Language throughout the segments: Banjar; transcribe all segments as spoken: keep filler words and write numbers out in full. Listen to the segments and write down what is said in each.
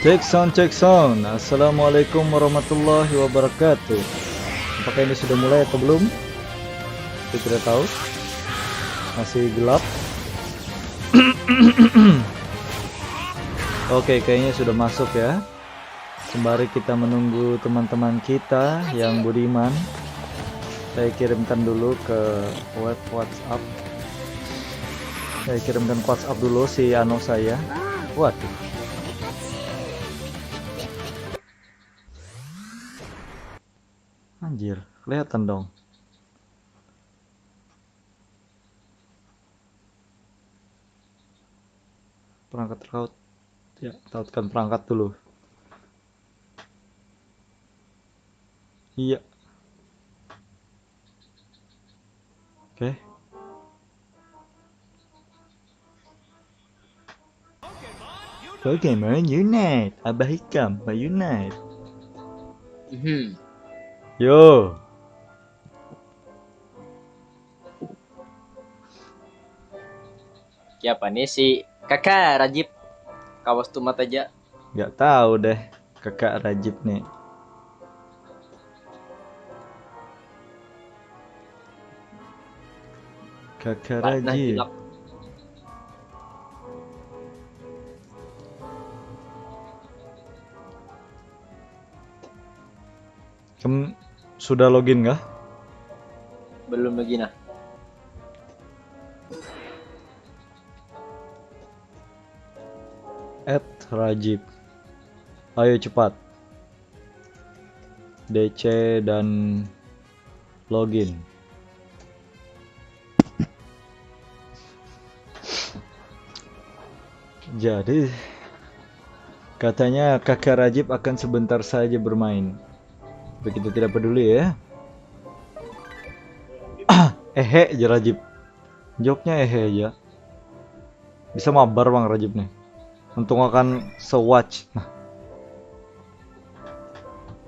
Cek sound, cek sound. Assalamualaikum warahmatullahi wabarakatuh. Apakah ini sudah mulai atau belum? Saya tidak tahu. Masih gelap. Oke, kayaknya sudah masuk ya. Sembari kita menunggu teman-teman kita yang budiman, saya kirimkan dulu ke web WhatsApp. Saya kirimkan ke WhatsApp dulu si Ano saya. Waduh. Anjir, kelihatan dong. Perangkat terkait. Ya, tautkan perangkat dulu. Iya. Oke. Pokemon Unite, Abah Ikam, Unite. Mhm. Yo. Siapa nih si kakak Rajib? Kawas tumat aja. Nggak tahu deh, kakak Rajib nih. Kakak Pak, nah, Rajib. Jilak. Kem sudah login kah? Belum lagi nah. At Rajib. Ayo cepat. D C dan login. Jadi katanya kakak Rajib akan sebentar saja bermain. Begitu tidak peduli ya. Ehe aja Rajib. Jawabnya ehe aja. Bisa mabar bang Rajib nih. Untung akan se-watch. Nah.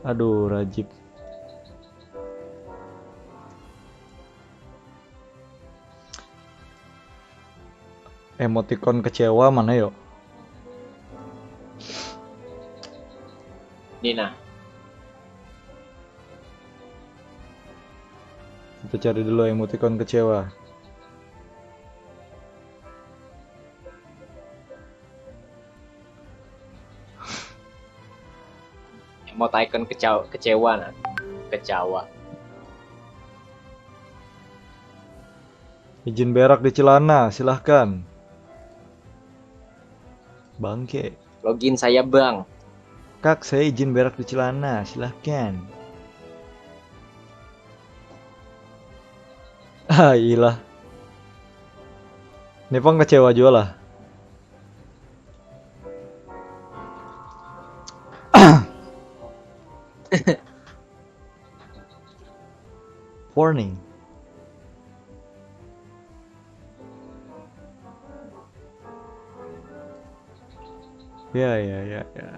Aduh Rajib. Emoticon kecewa mana yo? Ini nah. Kita cari dulu emoticon kecewa. Emoticon kecewa, kecewa nah. Kecewa. Izin berak di celana, silahkan. Bangke. Login saya bang. Kak, saya izin berak di celana, silahkan. Ah ilah. Ini pang kecewa juga lah. Warning. Ya ya ya ya.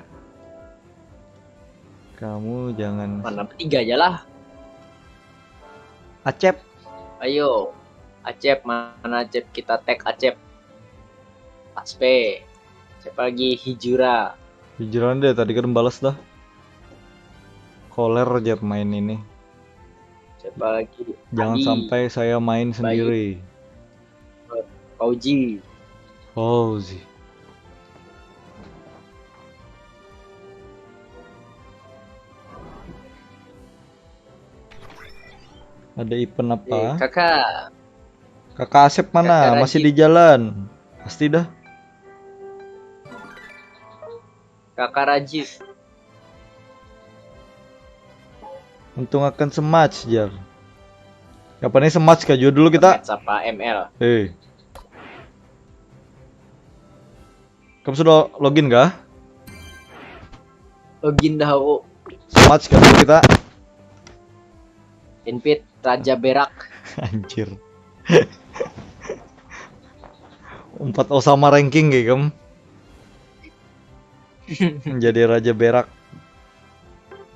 Kamu jangan. Mana tiga aja lah. Acep. Ayo, Acep mana Acep, kita tag Acep. Aspe. Siapa lagi? Hijura. Hijura deh tadi kan balas dah. Koler aja main ini. Siapa lagi? Jangan Adi. Sampai saya main Bayu. Sendiri. Fauji. Fauji. Ada event apa? Eh, kakak. Kakak Asep mana? Kakak masih di jalan. Pasti dah. Kakak Rajif. Untung akan sematch jar. Kapan ini sematch kah juga dulu kita? Siapa M L? Eh. Kamu sudah login kah? Login dah aku. Sematch kah dulu kita? Invite Raja Berak. Anjir. Empat Osama ranking kayak kamu. Menjadi Raja Berak.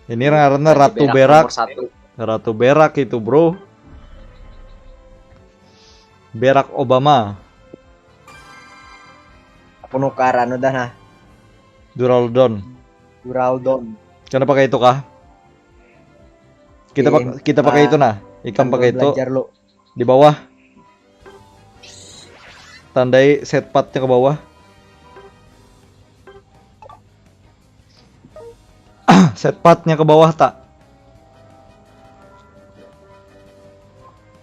Ini ngarannya Ratu Berak. Berak. Ratu Berak itu, bro. Berak Obama. Penukaran udah nah. Duraludon. Duraludon. Kenapa pakai itu kah? Kita pak kita pakai itu nah. Ikam pakai itu. Belajar lo. Di bawah. Tandai set pathnya ke bawah. Set pathnya ke bawah tak?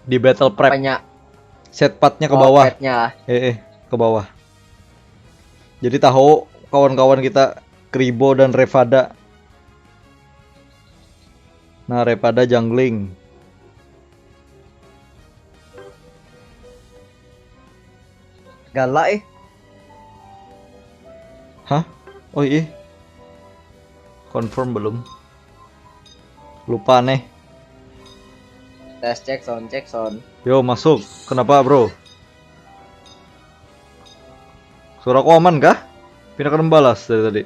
Di battle prep. Apanya? Set pathnya ke bawah. Oh, prepnya. Eh, eh, ke bawah. Jadi tahu kawan-kawan kita Kribo dan Revada. Nah, Revada jungling. Galak eh. Hah? Oh iya. Confirm belum? Lupa nih. Tes cek sound, cek sound. Yo, masuk. Kenapa, bro? Suaraku aman kah? Pina kada balas dari tadi.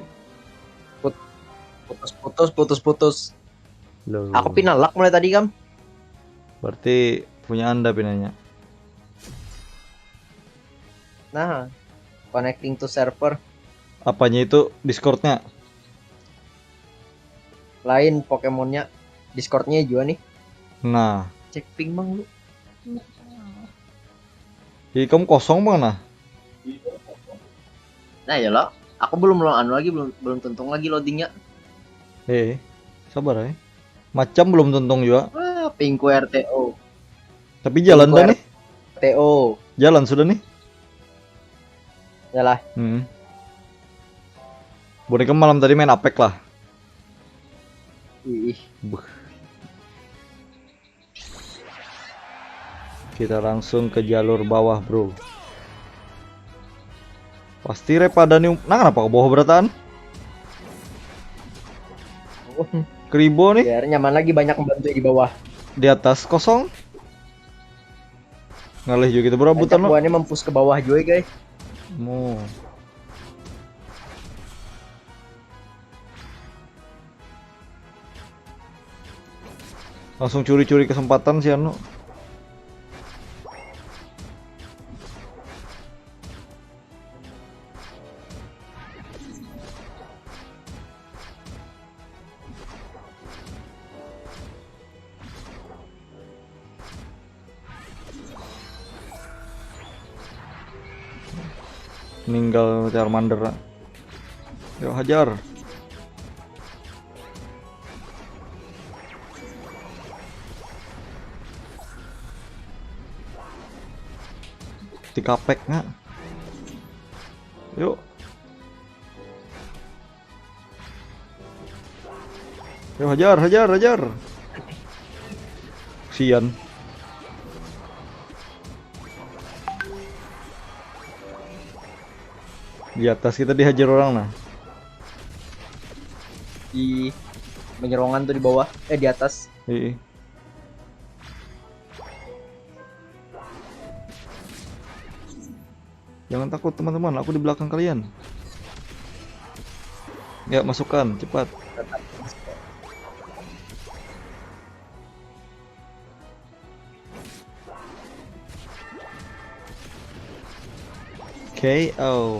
Putus putus putus putus. Loh. Aku pina lag mulai tadi kam. Berarti punya anda pinanya. Nah, connecting to server. Apanya itu Discordnya? Lain Pokemonnya, Discordnya juga nih. Nah. Cek ping bang lu. Jadi kamu kosong bang nah? Nah ya lo, aku belum lo anu lagi, belum belum tuntung lagi loadingnya. Eh, sabar ya. Macam belum tuntung juga. Wah, pingku R T O. Tapi jalan dah nih. T O. Jalan sudah nih. Yalah. Hmm. Boneka malam tadi main apek lah. Ih. Buh. Kita langsung ke jalur bawah, bro. Pasti Revada nih. Nah, kenapa ke bawah berataan? Kribo nih. Biar nyaman lagi, banyak membantu di bawah. Di atas kosong. Ngalih juga kita berebutan lo. Buahnya mampus ke bawah juga, guys. Mau. Langsung curi-curi kesempatan si anu. Ninggal Charmander. Yuk hajar. Tikapek nak. Yuk. Yuk hajar, hajar, hajar. Sian. Di atas kita dihajar orang nah. Di menyerongan tuh di bawah, eh di atas. Iya. Jangan takut teman-teman, aku di belakang kalian. Ya masukkan cepat. K O.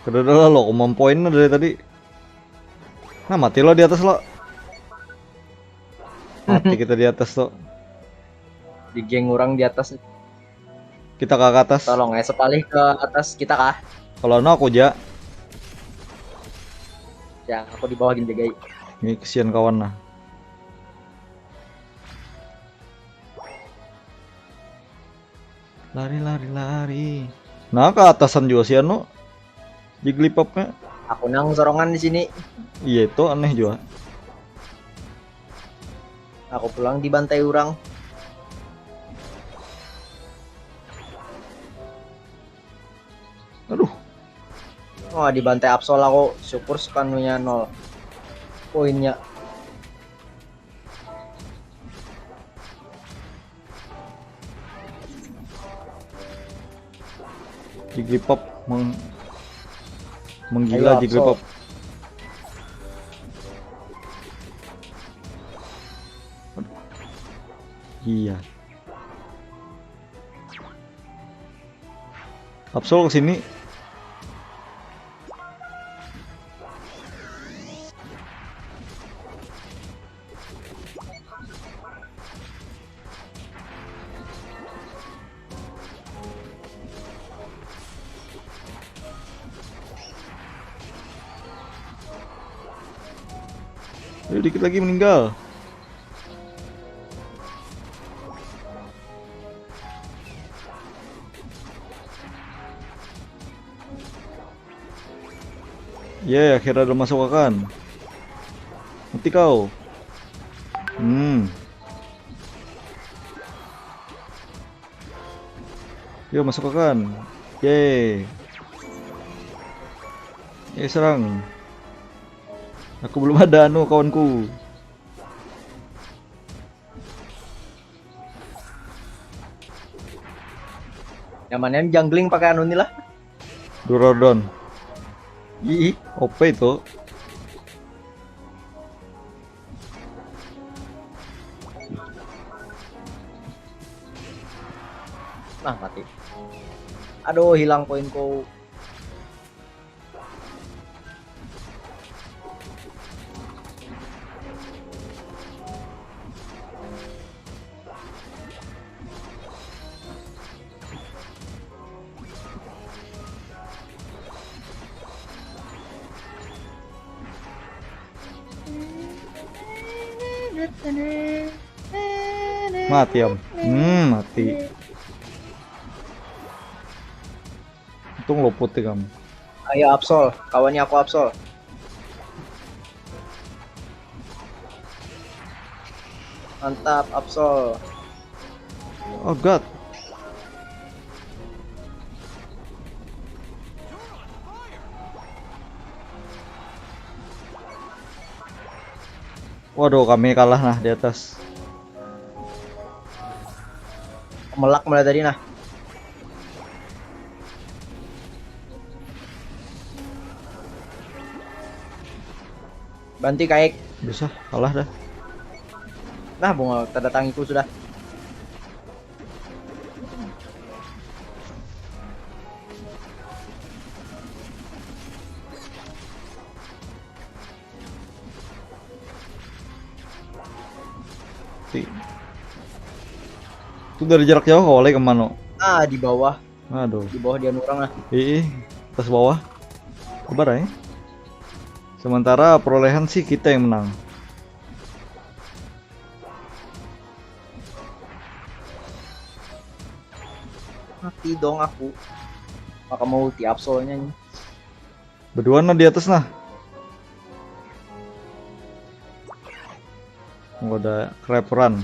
Kedua lo, aku mau poin dari tadi. Nah, mati lo di atas lo. Mati kita di atas tuh. Di geng orang di atas. Kita ke atas. Tolong ya, sepalih ke atas kita kah? Kalau no aku ja. Ya, aku di bawah gini jagai. Ini kesian kawan nah. Lari lari lari. Nah, ke atasan juga si anu. Jigglypuff-nya. Aku nang sorongan di sini. Iya itu aneh juga. Aku pulang dibantai orang. Aduh. Wah, dibantai Absol aku. Syukur sekanunya nol poinnya. Jigglypuff meng menggila Jigglypuff. Iya. Absol ke sini. Ayo, dikit lagi meninggal. Ye, akhirnya ada masuk akan. Mati kau. Hmm. Yo, masuk akan. Yeay. Eh, serang. Aku belum ada anu, kawanku. Nyamannya jungling pakai anu ni lah. Durodon. Ih, O P itu. Nah, mati. Aduh, hilang koinku. Mati, Om. Hmm, mati. Untung luput ya kamu. Ayo Absol, kawannya aku Absol. Mantap Absol. Oh god. Waduh, kami kalah nah di atas. Melak mulai tadi nah. Banti kaik. Bisa, kalah dah. Nah, bunga tanda tangiku sudah. Ti. Itu dari jarak jauh kau oleh kemana? Ah, di bawah. Aduh. Di bawah dia orang lah. Ih, pas bawah. Kabar ya. Sementara perolehan sih kita yang menang. Mati dong aku. Maka mau ulti Absolnya nih. Berdua nah di atas nah. Nggak ada creeperan.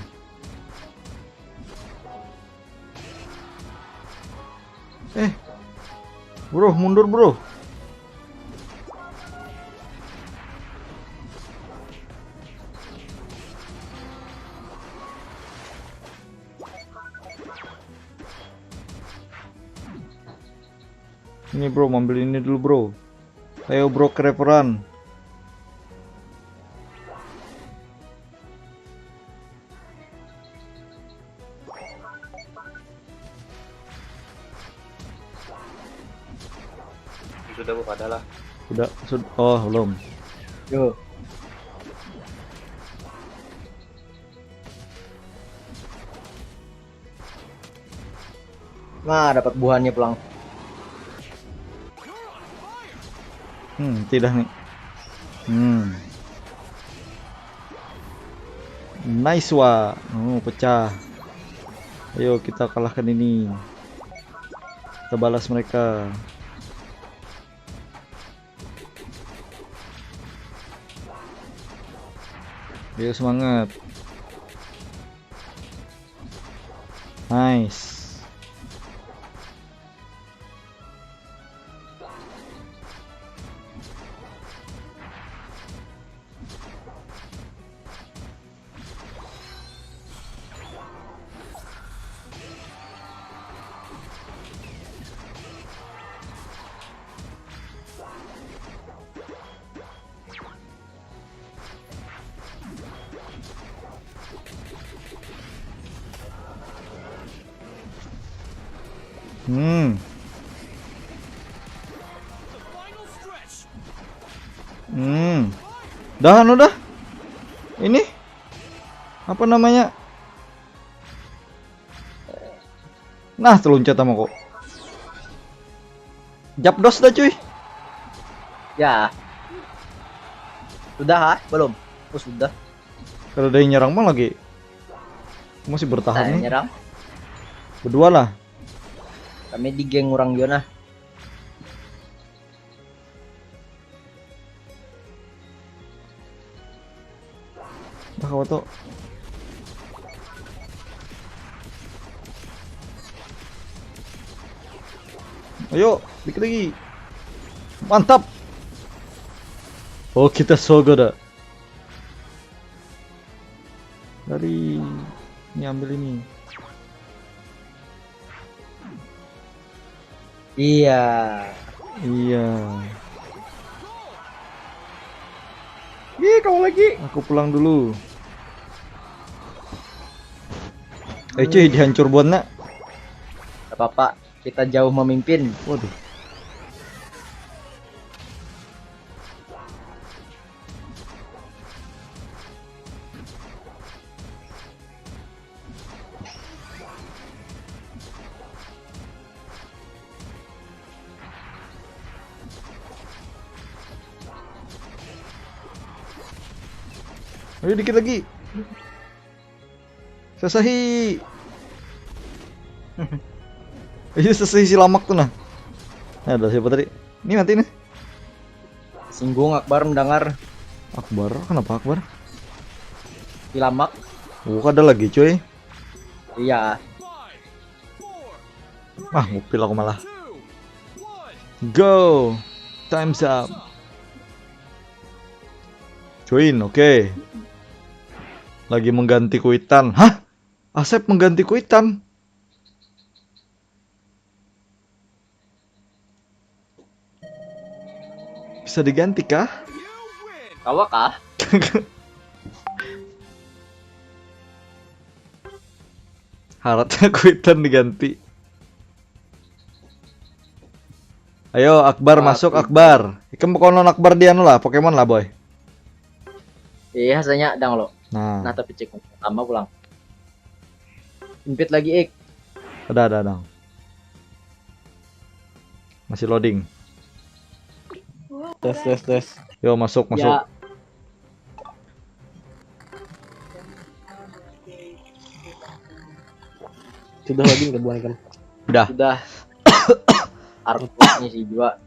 Eh, bro, mundur bro. Ini bro, ambil ini dulu bro. Ayo bro, creeperan. Sudah bu, pada lah. Sudah, sudah. Oh, belum. Yo. Nah, dapat buahnya pulang. Hmm, tidak nih. Hmm. Nice wa. Oh, pecah. Ayo kita kalahkan ini. Kita balas mereka. Ayo semangat. Nice. Hmm. Hmm. Dah anu dah. Ini apa namanya? Nah, teluncat sama kok. Japdos dah cuy. Ya. Sudah ah, belum? Oh, sudah. Kada ada yang nyerang mah lagi. Masih bertahan. Nah, nih. Nyerang. Berdua lah. Kami di geng orang jua nah. Dah, kawa tuh. Ayo, dikit lagi. Mantap. Oh, kita sogo dah. Dari ini, ambil ini. Iya. Iya. Ih, kamu lagi. Aku pulang dulu. Eh, cuy, dihancur buat nak. Gak apa-apa, kita jauh memimpin. Waduh. Ayo, dikit lagi. Sasahi. Iya, sasahi si lamak tuh nah. Nah, ada siapa tadi? Ini mati nih. Singgung Akbar mendengar. Akbar, kenapa Akbar? Si lamak. Oh, ada lagi, cuy. Iya. Ah, ngupil aku malah. Go. Time's up. Join, oke. Lagi mengganti kuitan. Hah? Asep mengganti kuitan? Bisa diganti kah? Kawa kah? Haratnya kuitan diganti. Ayo, Akbar, masuk, Akbar. Ikam pokoknya Akbar di anu lah, Pokemon lah, boy. Iya, rasanya dang lo. Nah. Nah, tapi cek pertama pulang. Impit lagi, Ik. Ada, ada, dang. Masih loading. Tes, tes, tes. Yo, masuk, masuk. Ya. Sudah loading, kebuan kan? Udah. Sudah. Artworknya sih juga.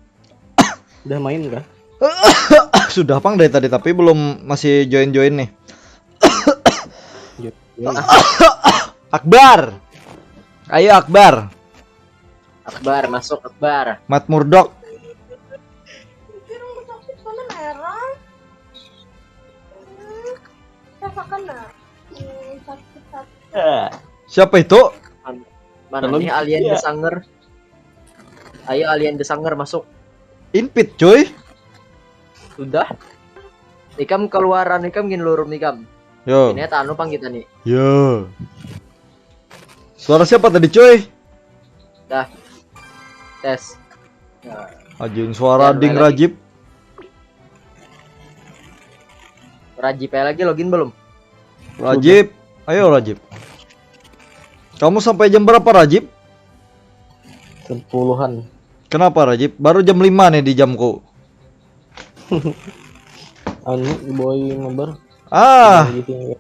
Udah main kah? Sudah, pang, dari tadi, tapi belum, masih join-join nih. Join. Akbar. Ayo, Akbar. Akbar, masuk, Akbar. Mat Murdoch. Pikir rumah sakit mana merah? Hmm, rasakan nah. Hmm, sakit, sakit. Eh. Siapa itu? Man-, mana nih alien, iya, The Sanger? Ayo, alien The Sanger masuk. Impit, cuy. Sudah. Ikam keluaran, ikam gin lurum ikam. Yo. Ini tanu pang kita nih. Yo. Suara siapa tadi, cuy? Dah. Tes. Nah. Ajin, suara ding lagi. Rajib. Rajib ya lagi, login belum? Rajib. Sudah. Ayo, Rajib. Kamu sampai jam berapa, Rajib? Sepuluhan. Kenapa, Rajib? Baru jam lima nih di jamku. Anu, boy, mabar. Ah. Gitu ya.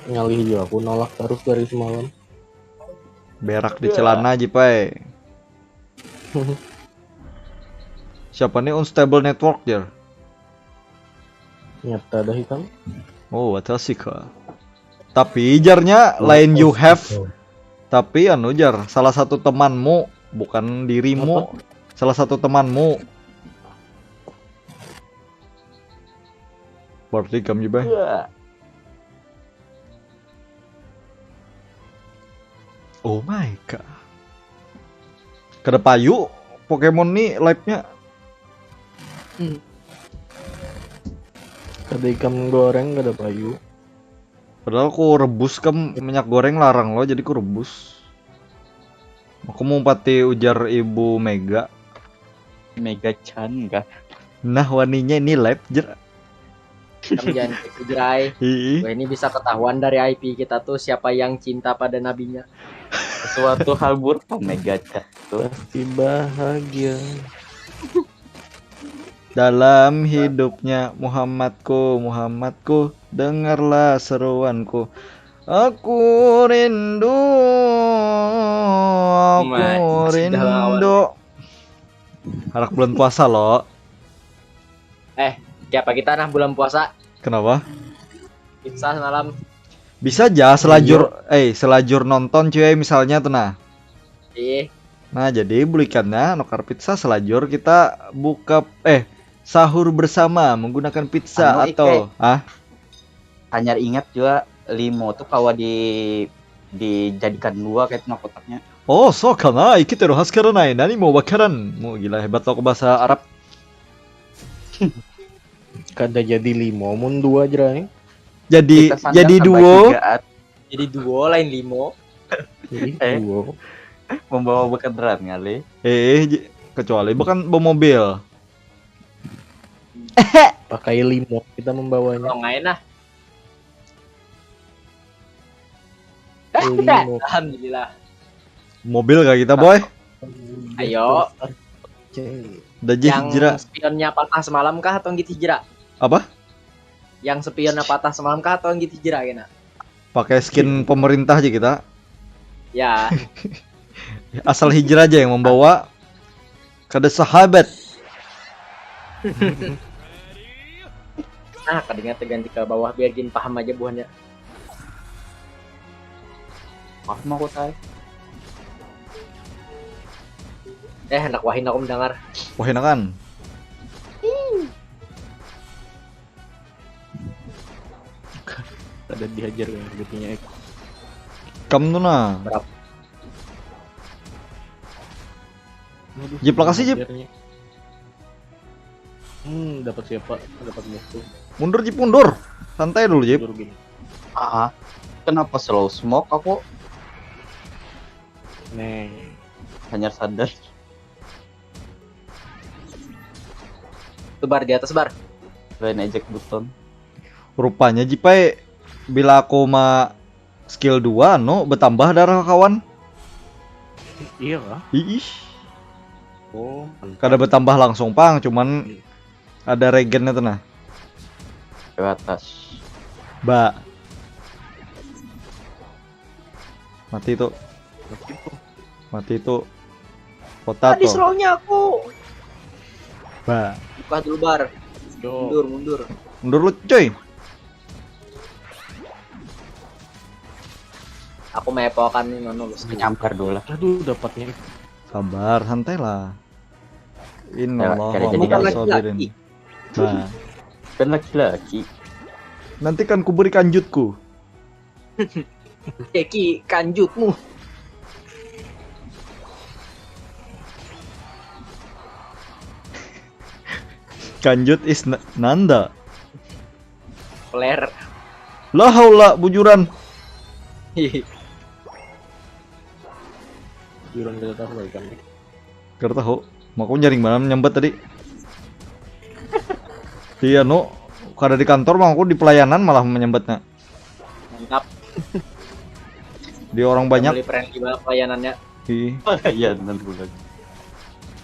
Ngalih juga aku nolak terus dari semalam. Berak di celana aja, Pai. Siapa nih, unstable network, jar? Nyata dah ikam. Oh, watashi ka. Tapi jarnya lain you have. Tapi anu, jar, salah satu temanmu, bukan dirimu. Apa? Salah satu temanmu. Berarti ikam juga. Iya. Oh my god. Kada payu Pokemon nih live-nya. Hmm. Kada ikam goreng, kada payu. Padahal ku rebus kam, minyak goreng larang lo, jadi ku rebus. Aku mau pati ujar Ibu Mega. Mega Chan kah? Nah, waninya ini live, jer. Kam jangan gitu, Jrai. Ih. Wah, ini bisa ketahuan dari I P kita tuh siapa yang cinta pada nabinya. Suatu hal buruk, Mega Chan tuh. Pasti bahagia. Dalam hidupnya Muhammadku, Muhammadku, dengarlah seruanku. Aku rindu, aku Mat, sudah lawan. rindu. Harak bulan puasa lo. Eh, siapa kita nah bulan puasa? Kenapa? Pizza semalam. Bisa aja selajur, eh selajur nonton cuy misalnya tuh nah. Iya. Nah jadi bulikannya nukar pizza selajur kita buka eh sahur bersama menggunakan pizza Anu, atau Ike. Ah Hanyar ingat juga limo tuh kawa di dijadikan dua kayak itu nah kotaknya. Oh, so kana iki teruhas karena nani mau bakaran. Mau gila hebat lo ke bahasa Arab. Kada jadi limo mun dua jera nih. Jadi Kita sana jadi sampai duo. Tigaan, Jadi duo lain limo. Jadi Eh. dua. Membawa bekendaraan kali. Eh, j- kecuali bukan bawa mobil. Pakai limo kita membawanya. Kalau ngain nah. Limo. Alhamdulillah. Mobil kah kita boy? Ayo. Oke. Dah jih Yang jera. Spionnya patah semalam kah atau nggit hijrah? Apa? Yang spionnya patah semalam kah atau nggit hijrah kena? Pakai skin pemerintah aja kita. Ya, Asal hijrah aja yang membawa. Kada sahabat. Nah, kadangnya terganti ke bawah biar gin paham aja buhannya. Paham aku tay. Eh, hendak wahin aku mendengar. Wahinakan. Ada dihajar ya, gitunya. Kamu tuh nah. Waduh, Jip, lokasi, Jip. dihajarnya. Hmm, dapat siapa? Dapat musuh. Mundur Jip mundur. Santai dulu Jip. Mundur gini. Ah, kenapa slow smoke aku? Nih. Hanya sadar. Tuh bar di atas bar. Lain eject button. Rupanya Jip ai bila aku ma skill dua anu bertambah darah kawan. Iya kah? Iih. Oh, Kada bertambah langsung pang, cuman ada regennya tuh nah. Ke atas. Ba. Mati tuh. Mati tuh. Kota Tadi tuh. slownya aku. Ba. Buka dulu bar. Yo. Mundur, mundur. Mundur lu cuy. Aku mepokan nih nono bosku. Nyamper dulu lah. Aduh, dapatnya. Sabar, santai lah. Innallaha Kada jadi Bukan ma'as lagi sabirin. lagi. Nah, Kan laki-laki. nanti kan kuberi kanjutku. Eki kanjutmu. Kanjut is na- nanda. Flare. La haula bujuran. Hihi. Jurang kita tahu lagi kan. Kada tahu. Mau aku nyaring mana menyambat tadi. Iya no, kada di kantor bang aku di pelayanan malah menyambatnya. Mantap. Di orang banyak. Beli friendly banget pelayanannya. Ih, Iya, nanti lagi.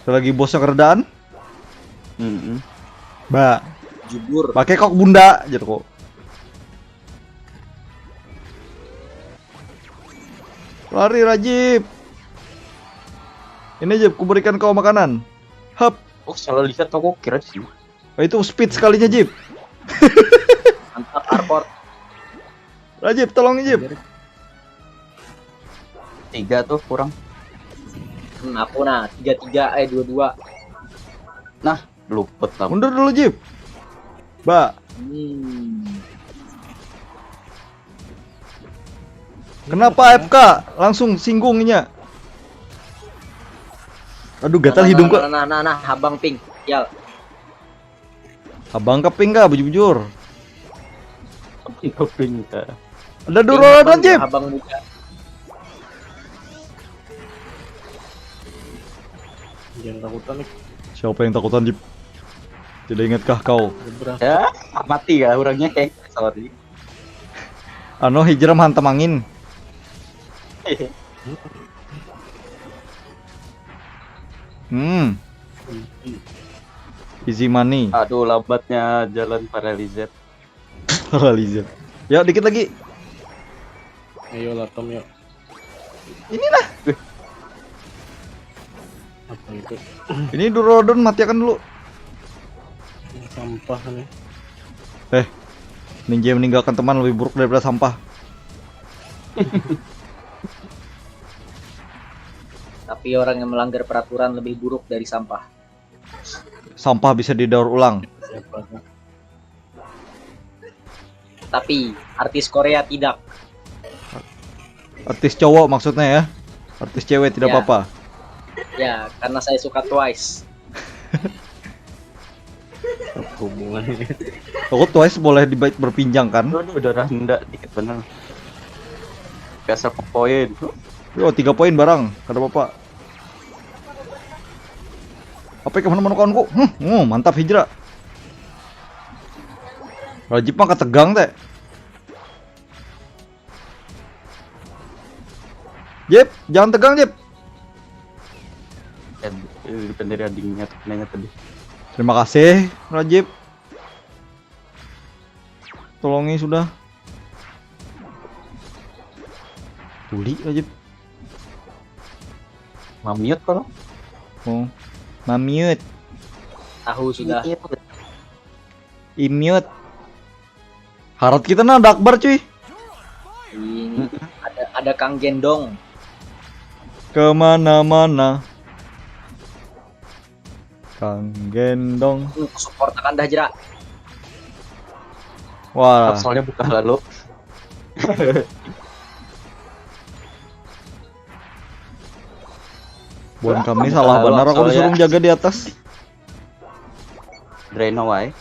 Lagi bosnya keredaan. Mm-mm. Ba, Jujur. pakai kok bunda gitu kok. Lari Rajib. Ini Jib, kuberikan kau makanan. Hap. Oh, salah lihat aku kira sih. Oh, itu speed sekalinya Jib. Mantap Arport. Rajib, tolong Jib. Tiga tuh kurang. Hmm, aku nah tiga tiga eh dua dua. Nah, luput lah. Mundur dulu Jib. Ba, Hmm. kenapa F K langsung singgungnya? Aduh, gatal Nah, hidungku. Nah, nah, nah, nah, nah, abang ping. Yal. Abang keping kah bujur-bujur? Kuping kita. Ada dulu ada Jib. Abang muda. Jangan takutan nih. Siapa yang takutan Jib? Tidak ingatkah kau? Ada berang. Ya, mati ya orangnya, eh. Sorry. Anu hijrah mah hantam angin. Hmm. Easy money. Aduh, lambatnya jalan paralizer. Paralizer. Ya, dikit lagi. Ayo lah, Tom, yuk. Inilah. Apa itu? Ini Durodon matiakan dulu. Sampah nih. Eh, ninja meninggalkan teman lebih buruk daripada sampah. Tapi orang yang melanggar peraturan lebih buruk dari sampah. Sampah bisa didaur ulang. Siapa tuh? Tapi artis Korea tidak. Artis cowok maksudnya ya. Artis cewek tidak Ya. Apa-apa. Ya, karena saya suka Twice. Hubungannya. Aku Twice boleh dibaik berpinjang kan? Aduh, darah rendah dikit bener. Biasa poin. Yo, tiga poin barang. Kada apa-apa. Apa yang kemana-mana kawanku? Hmm, hmm, mantap Hijrah. Rajib mah ketegang teh. Jip, jangan tegang Jip. Eh, depend dari adingnya nanya tadi. Terima kasih Rajib. Tolongi sudah. Tuli Rajib. Mamiut kalau Oh. Mamiut. Tahu sudah. Imiut. Harat kita nah ada Akbar cuy. Ini ada ada Kang Gendong. Kemana-mana. Kang Gendong. Hmm, support akan dah Jera. Wah. Soalnya buka lalu. Buat kami Buka salah lalu benar aku soalnya. Disuruh jaga di atas. Drain away.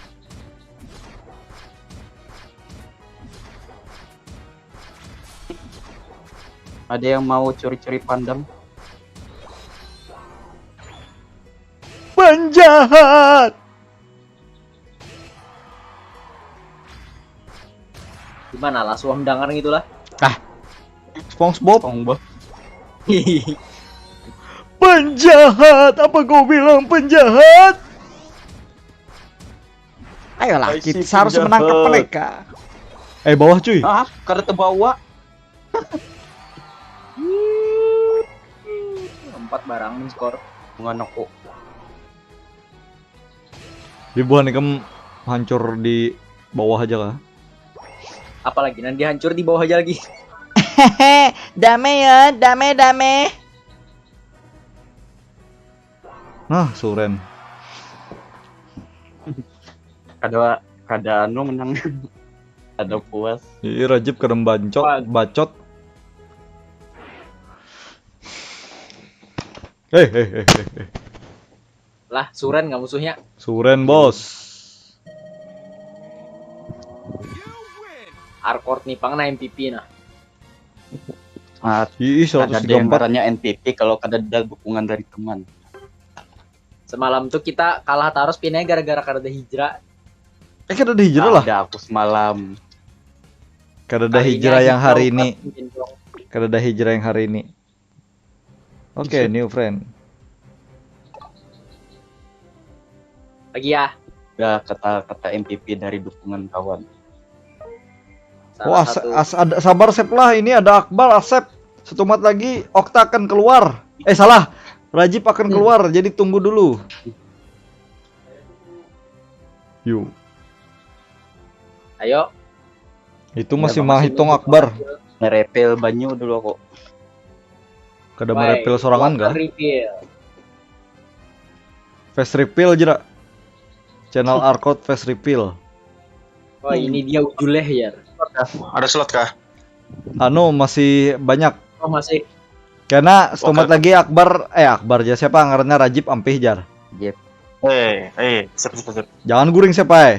Ada yang mau curi-curi pandang? Penjahat. Gimana lah suam dangar gitu lah. Ah. SpongeBob. Tongbok. Penjahat. Apa kau bilang penjahat? Ayolah, I kita see harus penjahat. Menangkap mereka. Eh bawah cuy. Ah, kada terbawa. Empat barang men skor. Bukan aku. Di buah nikam hancur di bawah aja kah? Apalagi nanti hancur di bawah aja lagi. Dame ya, dame dame. Nah, Suren. Kada kada anu menang. Ada puas. Ih, Rajib kada bancot, Wah. Bacot. Eh, eh, eh, eh, eh. Lah, Suren nggak musuhnya. Suren, bos. Arkort nih pang nah M V P nah. Ah, Ih, kada ada yang seratus tiga puluh empat. Ngarannya M V P kalau kada ada dukungan dari teman. Semalam tuh kita kalah taros pinanya gara-gara kada ada Hijrah. Eh, kada ada Hijrah lah. Ada aku semalam. Kada ada Kalinya Hijrah yang Hijrah hari upat ini. Gendong. Kada ada Hijrah yang hari ini. Oke, Bisa. New friend. Lagi ya. Ya kata kata M V P dari dukungan kawan. Salah Wah, sa- satu. as- ada, sabar Sep lah. Ini ada Akbar, Asep. Setumat lagi Okta akan keluar. Eh, salah. Rajib akan Hmm. keluar, jadi tunggu dulu. Yuk. Ayo. Itu Ya, masih Bang, mah masih hitung nunggu Akbar. Akbar. Ngerepel banyu dulu aku. Kada Why? merepel sorangan Water kah? Refill. Face reveal aja dah. Channel Arkot face reveal. Wah, ini dia ujulnya ya. Ada slot kah? Anu masih banyak. Oh, masih. Karena setumat Oke. Lagi Akbar, eh Akbar aja siapa ngarannya Rajib ampih jar. Jep. Eh, eh, siap, siap, siap. Jangan guring siapa eh.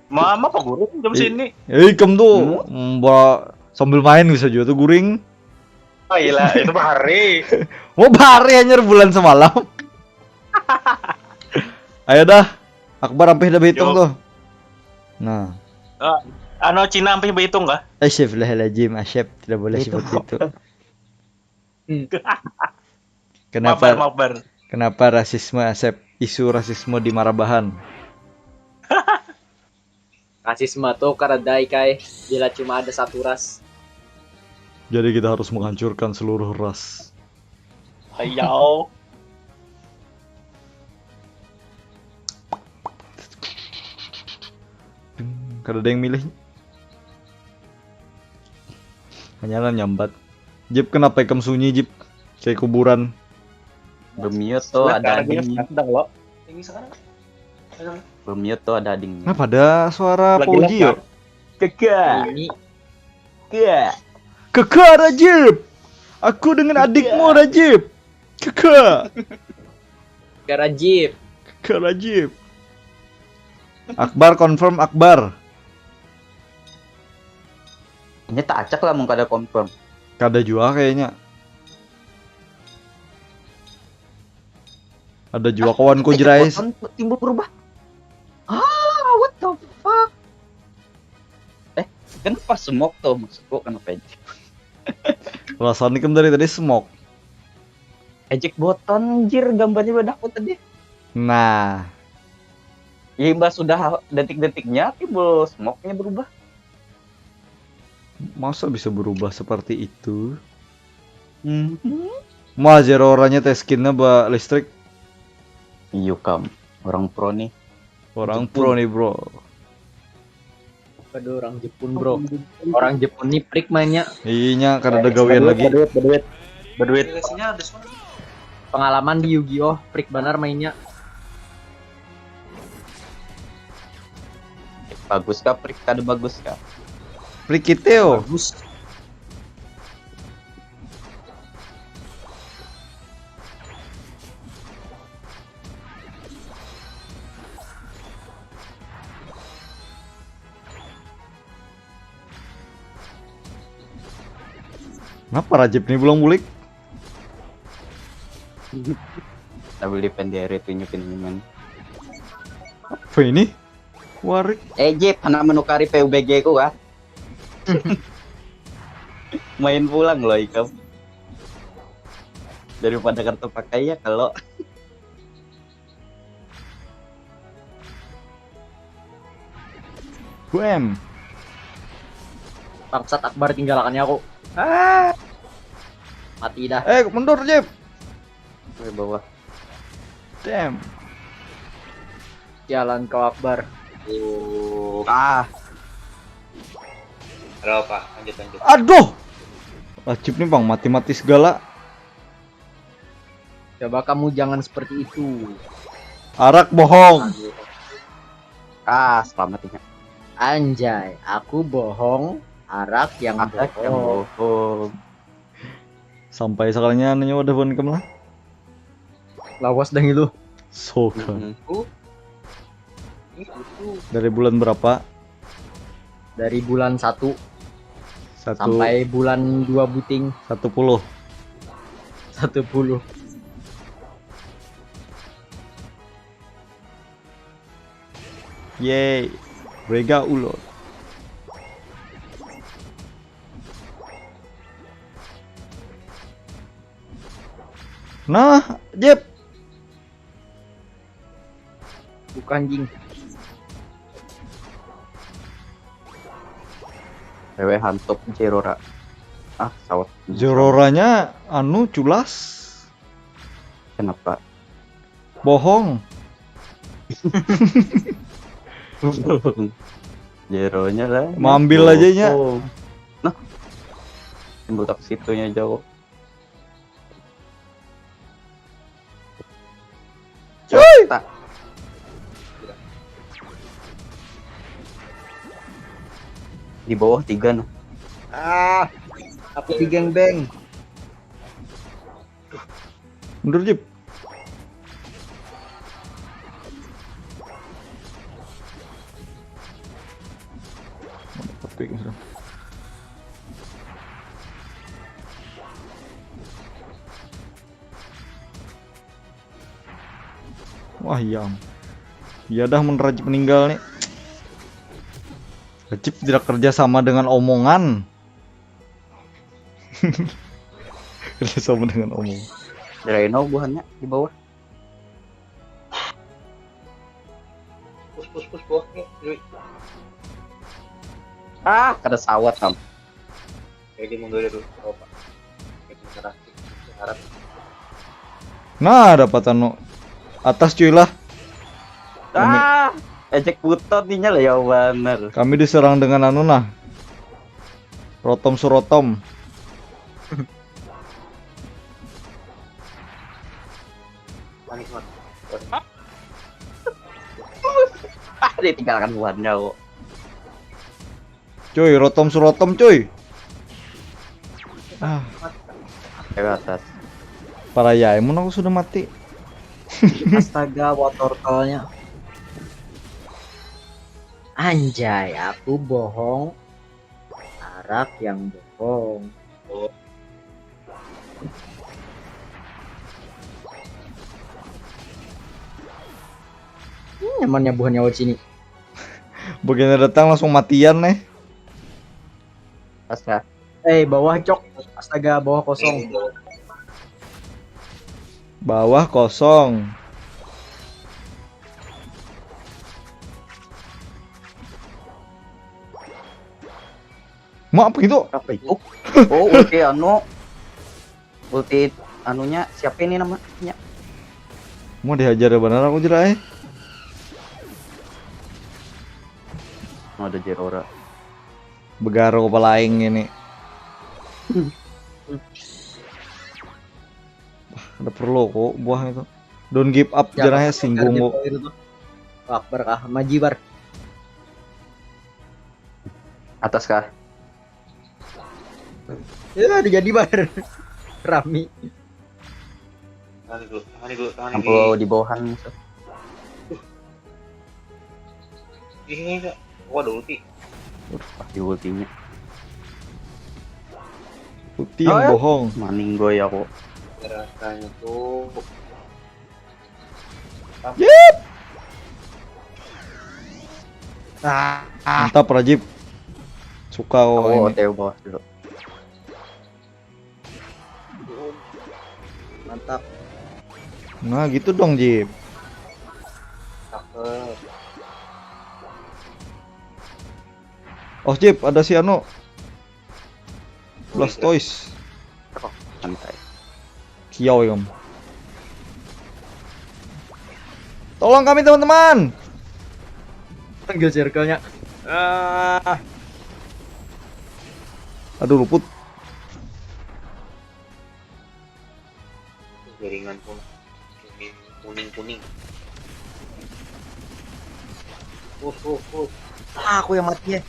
Mama apa guru jam I- sini? Eh ikam tuh mm, ba- sambil main bisa juga tuh guring. Ah, iya, itu mah hari. Mau bahari anjir bulan semalam. Ayo dah, Akbar ampih dah berhitung Yuk. Tuh. Nah, Ah, anu Cina sampai berhitung kah? Astagfirullahaladzim, Asep tidak boleh Itu. Seperti itu. Hmm. Mabar, Kenapa mabar. Kenapa rasisme Asep? Isu rasisme di Marabahan. Rasisme tuh kada baik ai bila cuma ada satu ras. Jadi kita harus menghancurkan seluruh ras. Ayo. Kada ada yang milih. Hanya nyambat. Jip, kenapa ikam sunyi, Jip? Kayak kuburan. Bemiut tuh ada ding. Sedang lo. Ini sekarang. Bemiut tuh ada ding. Kenapa ada suara Pauji yo? Keke. Ini. Keke. Keke Rajib. Aku dengan adikmu Rajib. Keke. Keke Rajib. Keke Rajib. Akbar confirm Akbar. Ini tak acak lah mun kada confirm. Kada jua kayaknya. Ada jua kawanku Jerais. Timbul berubah. Ah, what the fuck? Eh, kenapa smoke tuh maksudku, kenapa aja? Rasanya kan dari tadi smoke. Eject button jir gambarnya bedakku tadi. Nah. Ya imbah sudah detik-detiknya timbul smoke-nya berubah. Masa bisa berubah seperti itu? Mhm. Mah Zeroranya teh skinnya ba listrik. Iyo kam, orang pro nih. Orang pro nih bro. Aduh orang Jepun bro. Orang Jepun nih prik mainnya. Iya kada ada gawian lagi. Berduit, berduit, berduit. Pengalaman di Yu-Gi-Oh prik banar mainnya. Bagus kah prik kada bagus kah? Prik kiteo. Bagus. Kenapa Rajib nih belum bulik? Tapi di pendere tunjukin teman. Apa ini? Warik. Eh Jip, anak menukari P U B G ku kah? Main pulang loh ikam. Daripada kartu pakai ya kalau. Bam. Bangsat Akbar tinggalkannya aku. Ah. Mati dah. Eh mundur Jip. Ke bawah. Damn. Jalan kau Akbar. Uh, ah. Ada apa? Lanjut lanjut. Aduh. Rajib nih bang mati-mati segala. Coba kamu jangan seperti itu. Arak bohong. Ah, selamat ya. Anjay, aku bohong, arak yang Arak yang bohong. Bohong. Sampai sekalinya nanya wadah bukan kem lah. Lawas dah ngilu. Soka. Mm-mm. Uh. Ini butuh Dari bulan berapa? dari bulan satu Satu sampai bulan dua buting satu puluh. satu puluh. Yeay. Rega ulur. Nah, Jep. Bukan jing. Wewe hantup Zerora. Ah, sawat. Zeroranya anu culas. Kenapa? Bohong. Zeronya lah. Mambil aja nya. Oh. Nah. Butak situnya jauh. Cuy. Tak. Di bawah tiga nah. Ah, aku di geng beng. Mundur Jep. Wah iya. Iya dah mun Rajib meninggal nih. Rajib tidak kerja sama dengan omongan. Kerja sama dengan omongan. Draino buhannya di bawah. Push, push, push, bawah nih, Lui. Ah, kada sawat kam. Jadi mundur dulu, apa? Jadi nyerah. Harap. Nah, dapat anu atas cuy lah. Ah, ejek putot dinya lah ya bener. Kami diserang dengan anu nah. Rotom surotom. Manis banget. Ah, ditinggalkan buhannya kok. Cuy, rotom surotom cuy. Ah, Ke atas. Parah ya, emang aku sudah mati. Astaga, water turtle-nya. Anjay, aku bohong. Arak yang bohong. Hmm, nyamannya buah nyawa sini. Begini datang langsung matian nih. Astaga. Eh, bawah cok. Astaga, bawah kosong. Bawah kosong. Mak apa itu? Apa itu? Oh, ulti anu. Ulti anunya siapa ini namanya? Mau dihajar benar aku jerai. Oh, ada Zeraora. Begaro kepala aing ini. Ada perlu kok buah itu. Don't give up jerahnya singgung kok. Akbar kah? Majibar. Atas kah? Ya, ada jadi bar. Rami. Tahan dulu, tahan dulu, tahan Ampun, di bawahan musuh. Ini enggak. Waduh, ulti. Udah, pasti ultinya. Ulti yang bohong. Maning gue ya kok. Rasanya tuh. Yep. Ah, Mantap Rajib. Suka oh, Oh, ini. T U bawah dulu. Mantap. Nah, gitu dong, Jib. Cakep. Oh, Jib, ada si anu. Blastoise. Santai. Kiau ya, Om. Tolong kami, teman-teman. Panggil circle-nya. Ah, Aduh, luput. Jaringan pun kuning, kuning, kuning. Uh, uh, uh. Ah, aku yang mati ya.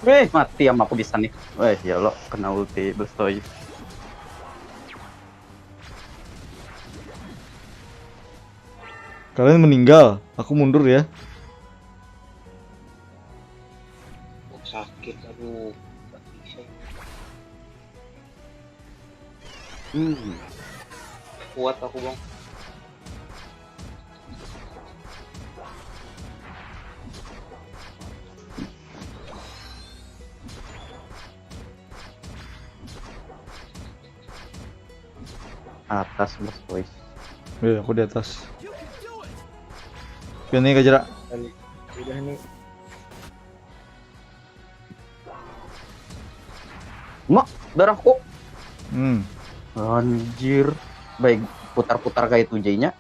Weh, mati sama aku bisa nih. Weh, ya lo kena ulti Blastoise. Kalian meninggal, aku mundur ya. Oh, sakit, aduh. Nggak bisa. Hmm. Kuat aku, Bang. Atas, Blastoise. Wih, aku di atas. Ini kejar. Udah nih. Mak, darahku. Hmm. Anjir. Baik, putar-putar kayak itu jadinya.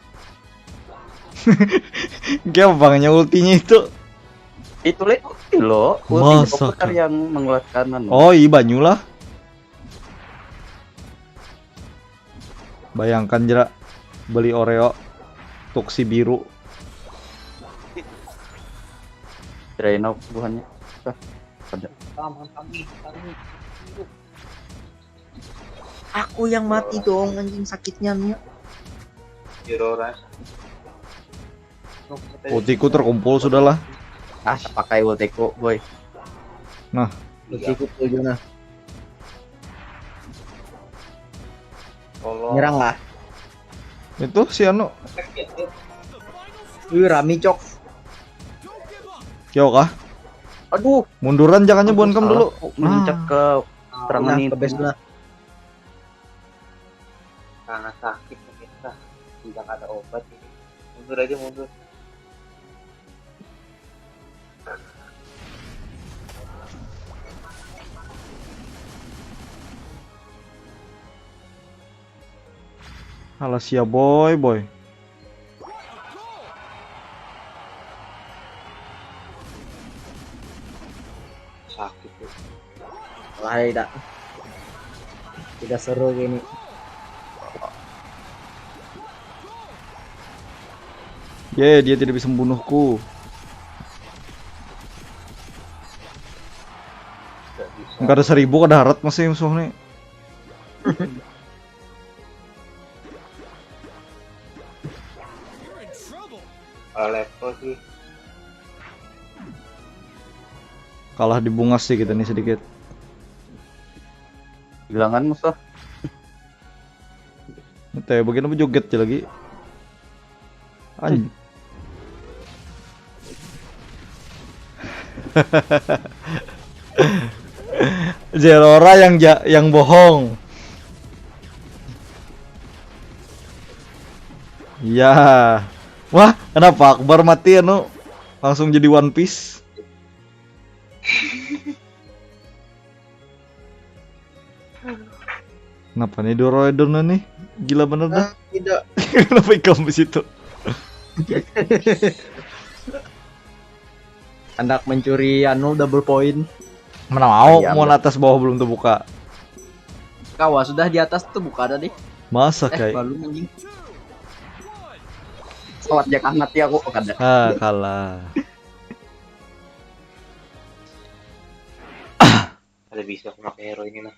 Gampangnya ultinya itu. Itu le ulti lo, ulti Masa putar kah? Yang mengeluarkan anu. Oh, iya banyu lah. Bayangkan jera beli Oreo tuksi biru. Drainok buhannya. Hah, ada. Tahan, tahan, tahan, tahan. Aku yang mati dong, anjing, sakitnya nih. Zero ras. Ultiku terkumpul sudahlah. Ah, pakai ultiku, boy. Nah, Ultiku full juga. Tolong. Nyerang lah. Itu si anu. Wih, rami cok. Kio kah? Aduh, Munduran jangannya buan kam salah. Dulu. Kok mencak Nah. ke serangan Nah, ini. Ke base lah. Sangat sakit kita. Tidak ada obat ini. Mundur aja, mundur. Alah sia boy, boy. Sakit tuh. Lahai dah. Tidak seru gini. Ya, dia tidak bisa membunuhku. Enggak ada seribu, kada harat masih musuh nih. Kalau level sih Kalah di bungas sih kita nih sedikit. Hilangan musuh. Teh, bagian apa joget aja lagi? Anj. Zerora yang ja yang bohong. Ya. Wah, kenapa Akbar mati anu? Langsung jadi One Piece. Kenapa nih Doroidon nih? Gila bener dah. Ah, tidak. Kenapa ikam di situ? Hendak mencuri anu double point. Mana mau, Iya, mau bener. Atas bawah belum terbuka. Kawa sudah di atas tuh buka tadi. Masa Eh, kayak Balum anjing. Pesawat jakan mati aku, oh, kada. Ah, kalah. Ada bisa aku pakai hero ini nah.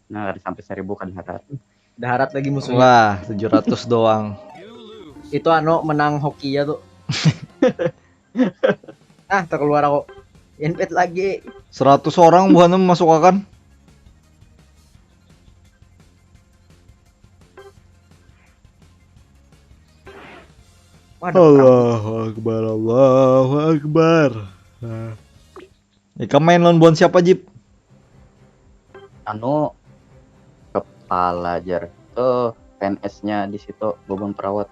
Nah, ada sampai seribu kan harat. Udah harat lagi musuhnya. Wah, tujuh ratus doang. Itu anu menang hoki ya tuh. Ah, terkeluar aku. Invite lagi. Seratus orang buhannya masuk akan. Waduh, Allahu Akbar, Allahu Akbar. Nah. Ikam main lawan buhan siapa, Jip? Anu, kepala jar. Tuh, P N S-nya di situ, Bobon Perawat.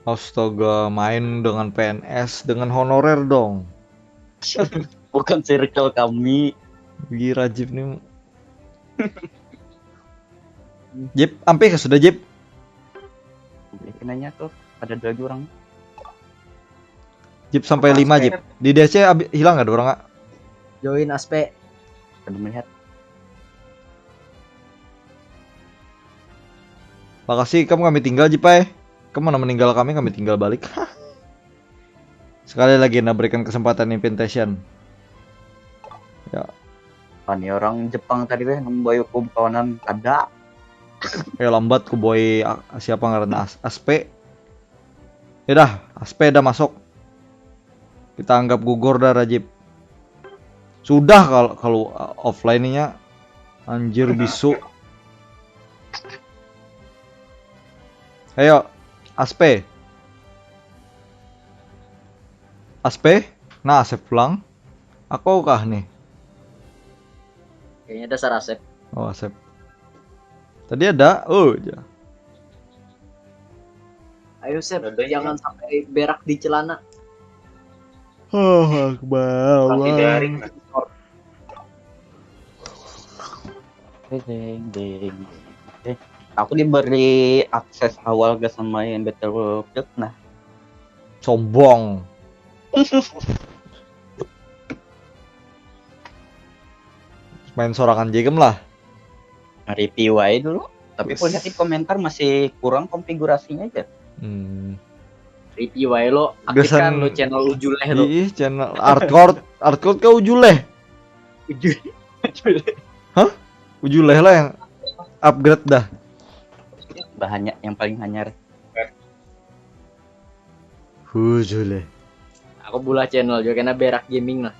Astaga, main dengan P N S, dengan honorer dong. Bukan circle kami. Gila, Jip nih. Jip, ampih sudah, Jip. Kenanya tuh, ada dua orang. Jip sampai lima, Jip. Di D C abi- hilang ada orang, Kak? Join Aspe. Kada melihat. Makasih, kamu kami tinggal, Jip, ai. Kamu mana meninggal kami, kami tinggal balik. Sekali lagi, nah, berikan kesempatan Invitation. Ya. Ani orang Jepang tadi weh, nang bayu ku kawanan kada. Eh, lambat ku boy, a- siapa ngaran As Aspe. Ya dah, Aspe dah masuk. Kita anggap gugur dah, Rajib. Sudah kalau kalau uh, offline-nya, anjir, bisu. Ayo, Aspe. Aspe? Nah, Asep pulang. Aku kah nih? Kayaknya dasar Asep. Oh, Asep. Tadi ada, oh, aja. Ayo Sep, jangan sampai berak di celana. Oh, Akbar. Pasti daring nah. Ding, ding, ding. Eh, aku diberi akses awal gak sama yang Battlefield nah. Sombong. Main sorangan jegem lah. Review aja dulu. Tapi aku lihat di komentar masih kurang konfigurasinya aja. Hmm. Review aja lo, aktifkan Gasan- lo channel Ujuleh lo. Ih, channel Artcord, Artcord kau Ujuleh. Ujuleh. Ujuleh lah yang upgrade dah. Bahannya yang paling hanyar. Ujuleh. Aku bulah channel juga kena berak gaming lah.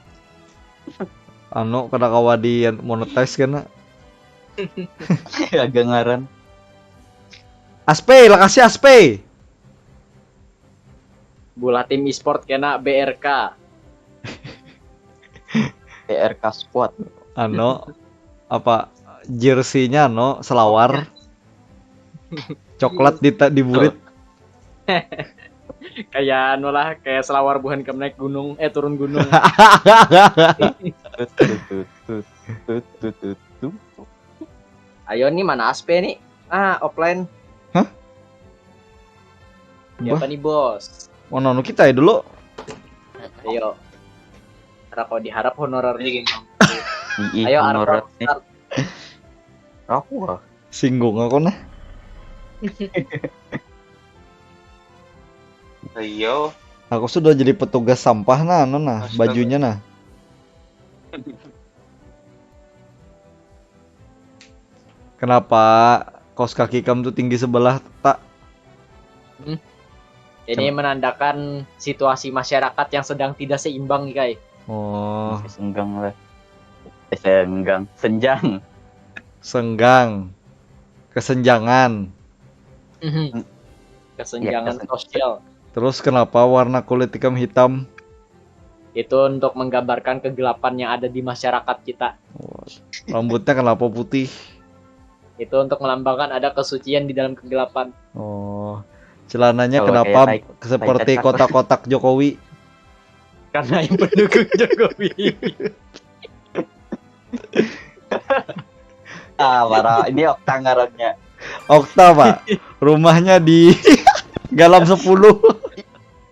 Anu, kada kawa di monetize kena. Agak ngaran. Aspe, lokasi Aspe. Bulah tim e-sport kena B R K. B R K Squad. Anu, apa, jersey-nya anu, selawar. Coklat di di burit. Kayak anu lah, kayak selawar buhan ke naik gunung, eh turun gunung. Tut, tut, tut, tut, tut, tut, tut, tut. Ayo nih, mana Aspe nih? Ah, offline. Hah? Siapa Bah, nih, Bos? Ono nu kita ya dulu. Ayo. Karena kau diharap honorer. Ini gini. Ih, Ayo, honorer Arthur, nih. Arthur. Aku ah. Singgung aku nah. Ayo. Aku sudah jadi petugas sampah nah, anu nah, Astaga. Bajunya nah. Kenapa kaos kaki kamu tuh tinggi sebelah tak? Ini menandakan situasi masyarakat yang sedang tidak seimbang nih, Kai. Oh, Senggang lah. Eh, senggang, senjang. Senggang. Kesenjangan. Mhm. Kesenjangan Ya, kesen- sosial. Terus kenapa warna kulit ikam hitam? Itu untuk menggambarkan kegelapan yang ada di masyarakat kita. Rambutnya kenapa putih? Itu untuk melambangkan ada kesucian di dalam kegelapan. Oh, celananya Kalau kenapa kayak tai- seperti tai cetak. Kotak-kotak Jokowi? Karena yang pendukung Jokowi. Ah, para ini Okta ngarannya. Okta, Pak. Rumahnya di Galam sepuluh.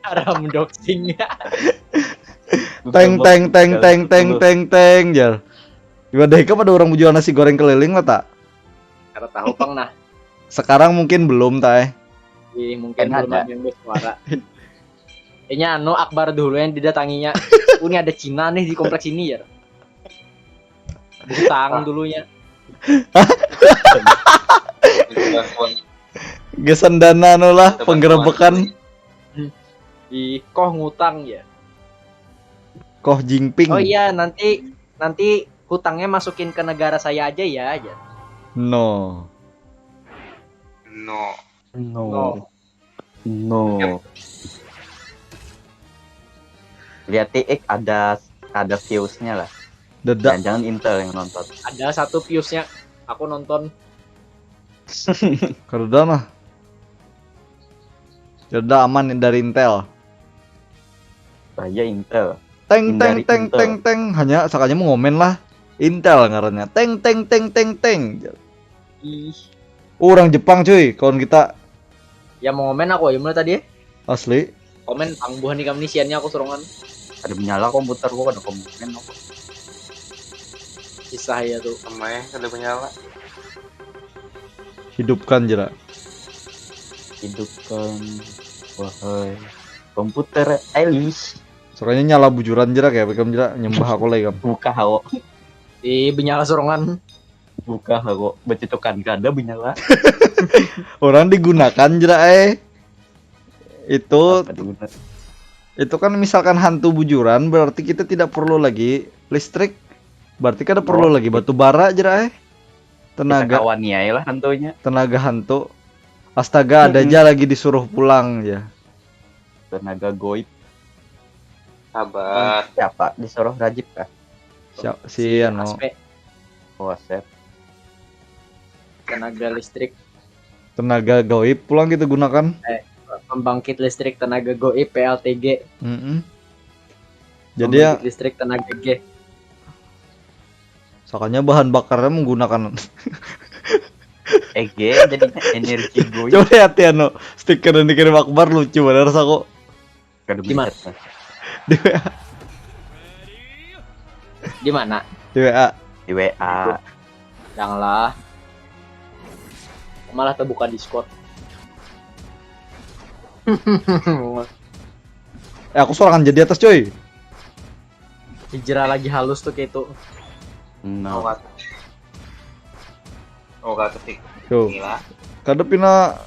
Haram doxing. Teng teng teng teng teng teng teng jar. Ibadah ikam ada orang bejual nasi goreng keliling lah tak? Karena tahu pang nah. Sekarang mungkin belum tak eh. Ih, mungkin Kan belum ada. Ada yang bersuara. Kayaknya anu Akbar dulu yang didatanginya. Oh, ini ada Cina nih di kompleks ini ya. Butang dulunya. Bantuan. Gesan dana nu lah Dapat penggerebekan. Di koh ngutang ya. Koh Jinping. Oh iya, nanti nanti hutangnya masukin ke negara saya aja ya, aja. No. No. No. No. No. Lihat tiik ada ada fuse-nya lah. Dedak. Jangan-jangan Intel yang nonton. Ada satu fuse-nya. Aku nonton. Kada nah. Kada aman dari Intel. Bahaya Intel. Teng teng Hindari teng Intel. Teng teng, hanya sakanya mau ngomen lah. Intel ngarannya. Teng teng teng teng teng. Ih, Orang Jepang cuy, kawan kita. Ya mau ngomen aku aja mulai tadi. Asli. Komen pangbuhan ikam nih siannya aku sorongan. Ada menyala komputer gua, ada komen apa? Kisah ya tuh. Sama ya, ada menyala. Hidupkan jera. Hidupkan wahai komputer Elis. Soalnya nyala bujuran jera kayak ikam jera nyembah aku lagi kam. Buka hao. Di benyala sorongan. Buka hao. Becucukan kada menyala. Orang digunakan jera eh. Itu Apa diguna? itu kan misalkan hantu bujuran berarti kita tidak perlu lagi listrik. Berarti kada perlu Oh, lagi batu bara jera eh. Kita Tenaga kawan ya lah hantunya. tenaga hantu. Astaga, ada Mm-mm. aja lagi disuruh pulang ya. Tenaga goib. Sabar. Siapa? Disuruh Rajib kah? Siap, si anu, Aspe, Wasep. tenaga listrik, tenaga goib pulang kita gunakan. Pembangkit listrik tenaga goib P L T G. Mm-mm. Jadi ya, Pembangkit listrik tenaga G. Soalnya bahan bakarnya menggunakan. E G jadinya energi goib. Coba lihat ya no, stiker yang dikirim Akbar lucu banget rasaku. Kada Gimana? bisa. Di W A, Di mana? di W A. Di W A. Janganlah. Malah terbuka Discord. Eh, aku sorangan jadi atas coy. Hijrah lagi halus tuh kayak itu. No. Oke. Oke, ketik. Tuh. Gila. Kada pina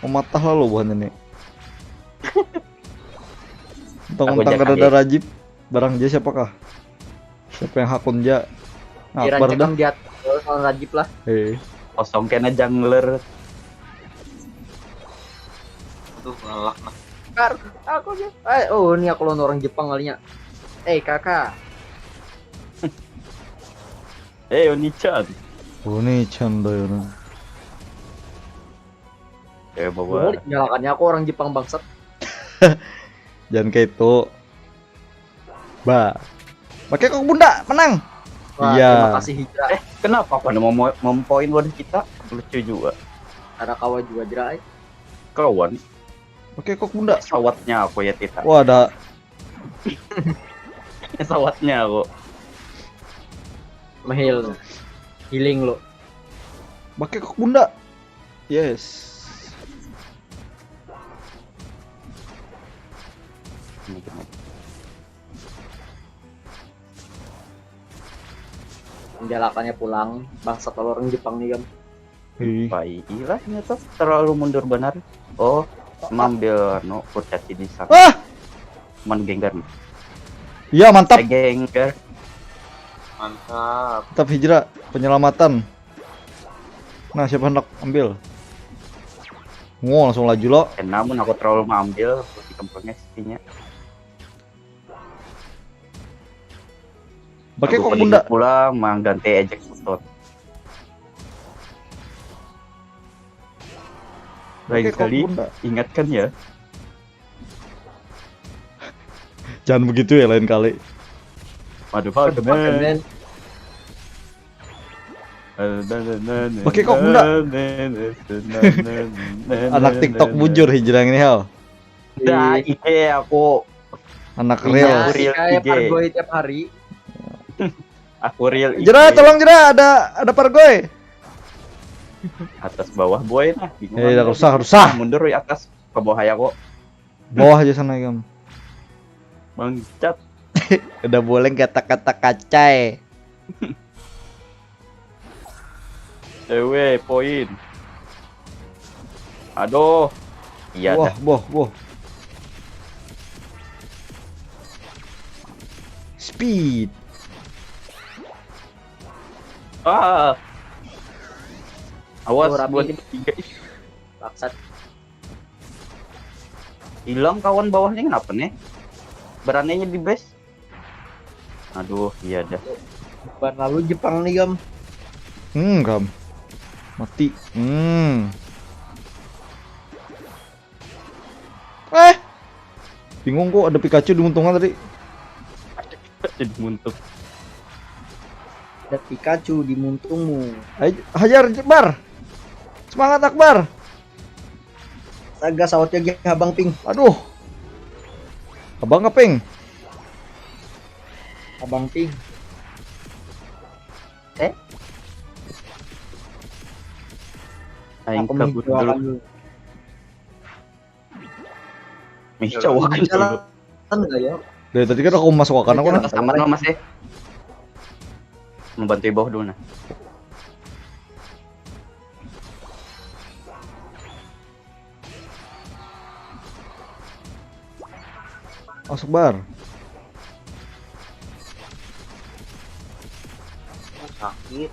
mematah lalu buhannya nih. Mentang-mentang Aku kada jaga ada deh. Rajib, barang dia siapakah? Siapa yang hakun ja? Nah, Kira Akbar cek dah. Yang diatur lawan Rajib lah. Eh, Kosong kena jungler. Aduh, ngelak nah. Kar, aku sih. Eh, oh, ini aku lawan orang Jepang kalinya. Eh, kakak. Eh, Oni-chan. Oni-chan dah ya. Eh, bawa. Nyalakannya aku orang Jepang bangsat. Jangan kayak itu. Ba. Pakai kok bunda, menang. Wah, Iya. Terima kasih Hijrah. Eh, kenapa kau mau mau- mempoin wadah kita? Lucu juga. Ada kawa juga Jra ai. Kawan, Oke, kok bunda? Sawatnya aku ya, Tita. Wah, ada. Sawatnya aku. Mehil. Healing lo. Pakai kok bunda? Yes. Menjalakannya pulang. Bangsat orang Jepang nih, Gam. Hei. Pai ilah, ini tuh terlalu mundur benar. Oh, mambil anu kurcaci di sana. Ah! Cuman Gengar. Iya, mantap. Eh, Gengar. Mantap. Mantap Hijrah, penyelamatan. Nah, siapa hendak ambil? Ngo, langsung laju lo. Eh, namun aku terlalu mengambil, aku dikempelnya sisinya. Pakai Aku kok paling bunda? Pula mengganti ejek Suton. Lain Pakai kok kali, bunda? Ingatkan ya. Jangan begitu ya lain kali. Waduh, Waduh, men. men. Pakai kok bunda? Anak TikTok bujur Hijrah ini, Hal. Dah, ide aku. Anak Iya. real. Nah, Real kayak I G. Pargoy tiap hari. Aku real I G. Jera, tolong Jera, ada ada Pargoy. Atas bawah boy nah. Bingung Eh, kan. rusak, rusak. Mundur weh atas ke bawah ya kok. Bawah aja sana, Gam. Bangcat. Udah boleh kata-kata kacai. Ewe, poin. Aduh. Iya Wah, dah. Boh, boh. Speed. Ah. Awas Oh, rapi. Buat tiga. Ih, Bangsat. Hilang kawan bawahnya kenapa nih? Beraninya di base. Aduh, iya dah. Bukan lalu Jepang nih, Gam. Hmm, Gam. Mati. Hmm. Eh. Bingung kok ada Pikachu di muntungan tadi. Jadi muntuk. Ada Pikachu di muntungmu. Ayo, hajar Akbar. Semangat Akbar. Astaga, sawatnya lagi Abang Ping. Aduh. Abang Keping. Abang Ping. Eh? Aing Aku kabur mencowakan dulu. dulu. Mencowakan dulu. Jalan enggak ya? Dari tadi kan aku masuk akun aku nah. Ke taman lo masih. Membantu bawah dulu nah. Masuk bar. Sakit.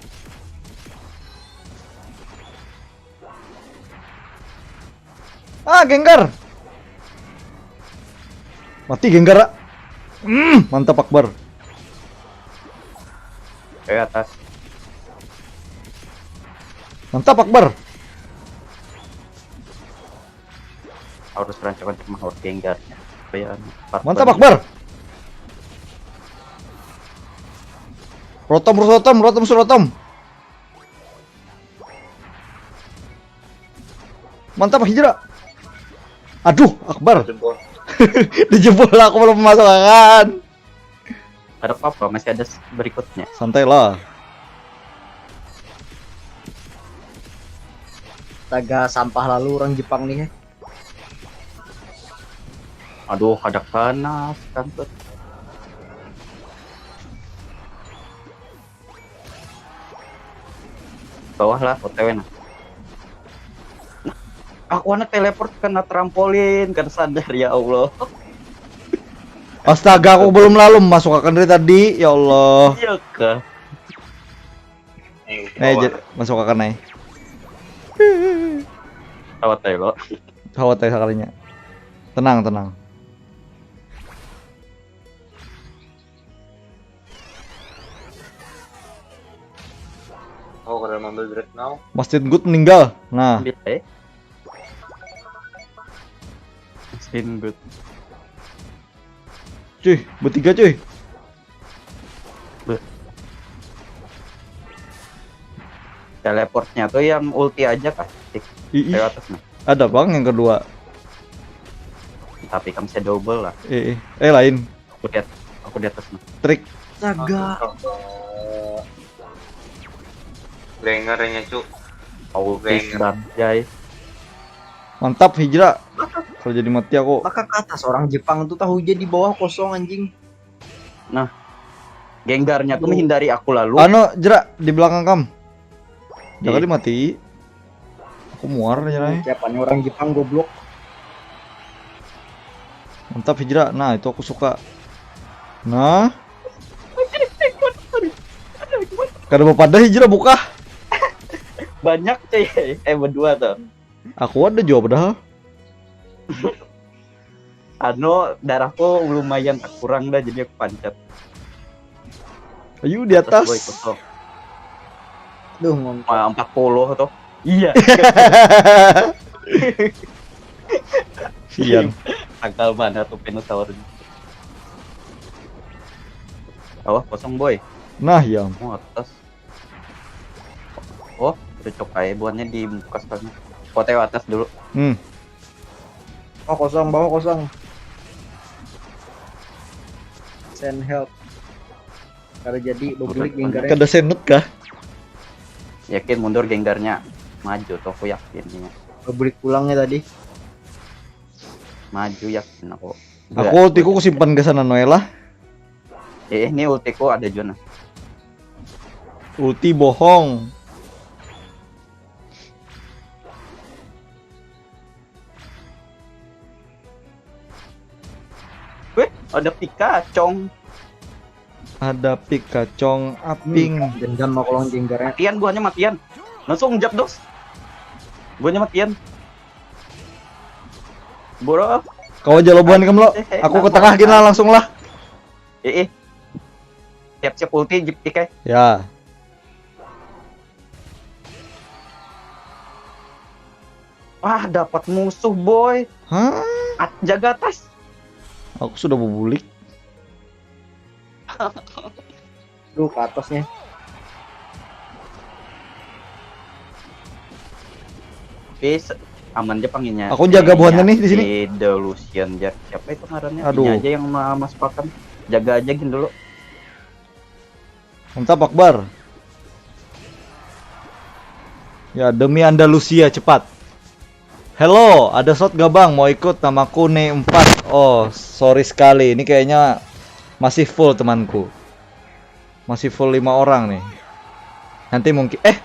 Ah, Gengar. Mati Gengar, ah. Hmm, mantap Akbar. Oke, atas. Mantap Akbar. Harus rancak untuk menghaur Gengar. Supaya anu, part Mantap one. Akbar. Rotom, rotom, rotom, rotom. Mantap Hijrah. Aduh, Akbar. Jempol. Dijebol aku belum masuk akun. Ada apa-apa, masih ada s- berikutnya. Santai lah. Astaga, sampah lalu orang Jepang nih. Eh. Aduh, ada panas, kantut. Bawah lah, O T W nah. Nah, aku anak teleport kena trampolin, kada sadar ya Allah. Astaga, aku belum lalu masuk akun dari tadi. Ya Allah. Iya kah? Eh, Eh, bawah. ja- masuk akun nih. Awat aja lo. Khawatir sekalinya. Tenang, tenang. Oh, kada ambil Dreadnought. Masjid Good meninggal. Nah, Ambil eh. Mesin good. Cuy, bertiga cuy. Beh. Teleportnya tuh yang ulti aja kah? Tik, Ih, lewat atas nih. Ada bang yang kedua. Tapi kamu saya double lah. Eh, eh, eh lain. Aku di at-, aku di atas nih. Trik. Astaga. Lengernya cu. Ulti Banger. Bang Jai. Mantap Hijra. Kalau jadi mati aku. Maka kata seorang Jepang tuh tahu aja di bawah kosong anjing. Gengarnya tuh menghindari aku lalu. Anu Jra di belakang kam. Jangan Ih. dimati. Aku muar aja nih. Siapa nih orang Jepang goblok? Mantap Hijra. Nah, itu aku suka. Nah. Kada apa-apa Hijra buka. Banyak cuy. Eh, berdua tuh. Aku ada juga padahal. Anu, darahku lumayan kurang dah, jadi aku pancet. Ayo di atas. Boy, kosong. Duh, ngontok. Wah, empat puluh tuh. Iya. Sian. Tangkal mana tuh Venusaur? Bawah kosong, boy. Nah, yang. Oh, atas. Oh, cocok aja buatnya di muka sekalian. Poteo atas dulu. Hmm. Oh, kosong, bawah kosong. Send help. Kada jadi, bebulik Gengarnya. Kada senut kah? Yakin mundur Gengarnya. Maju tuh, aku yakin ini. Bebulik pulangnya tadi. Maju yakin aku. Aku ultiku kusimpan ke sana Noela. Eh, ini ultiku ada Juna. Ulti bohong. Weh, ada Pikacong. Ada Pikacong aping. Dendam aku lawan Gengarnya. Matian buahnya, matian. Langsung jab dos. Buahnya matian. Bro. Kau aja lo buhan kam lo. Aku ke tengah gini lah langsung lah. Eh, eh. Siap-siap ulti, Jip, Ike. Ya. Wah, dapat musuh, boy. Hah? At, jaga atas. Aku sudah bubulik. Duh, ke atasnya. Tapi se- aman aja panggilnya. Aku jaga buhannya nih di sini. Delusion, jar. Siapa itu ngarannya? Aduh. Ini aja yang ma- masuk pakan. Jaga aja gini dulu. Mantap Akbar. Ya, demi Andalusia cepat. Hello, ada slot gak bang? Mau ikut, namaku Ne empat. Oh, sorry sekali. Ini kayaknya masih full temanku. Masih full lima orang nih. Nanti mungkin eh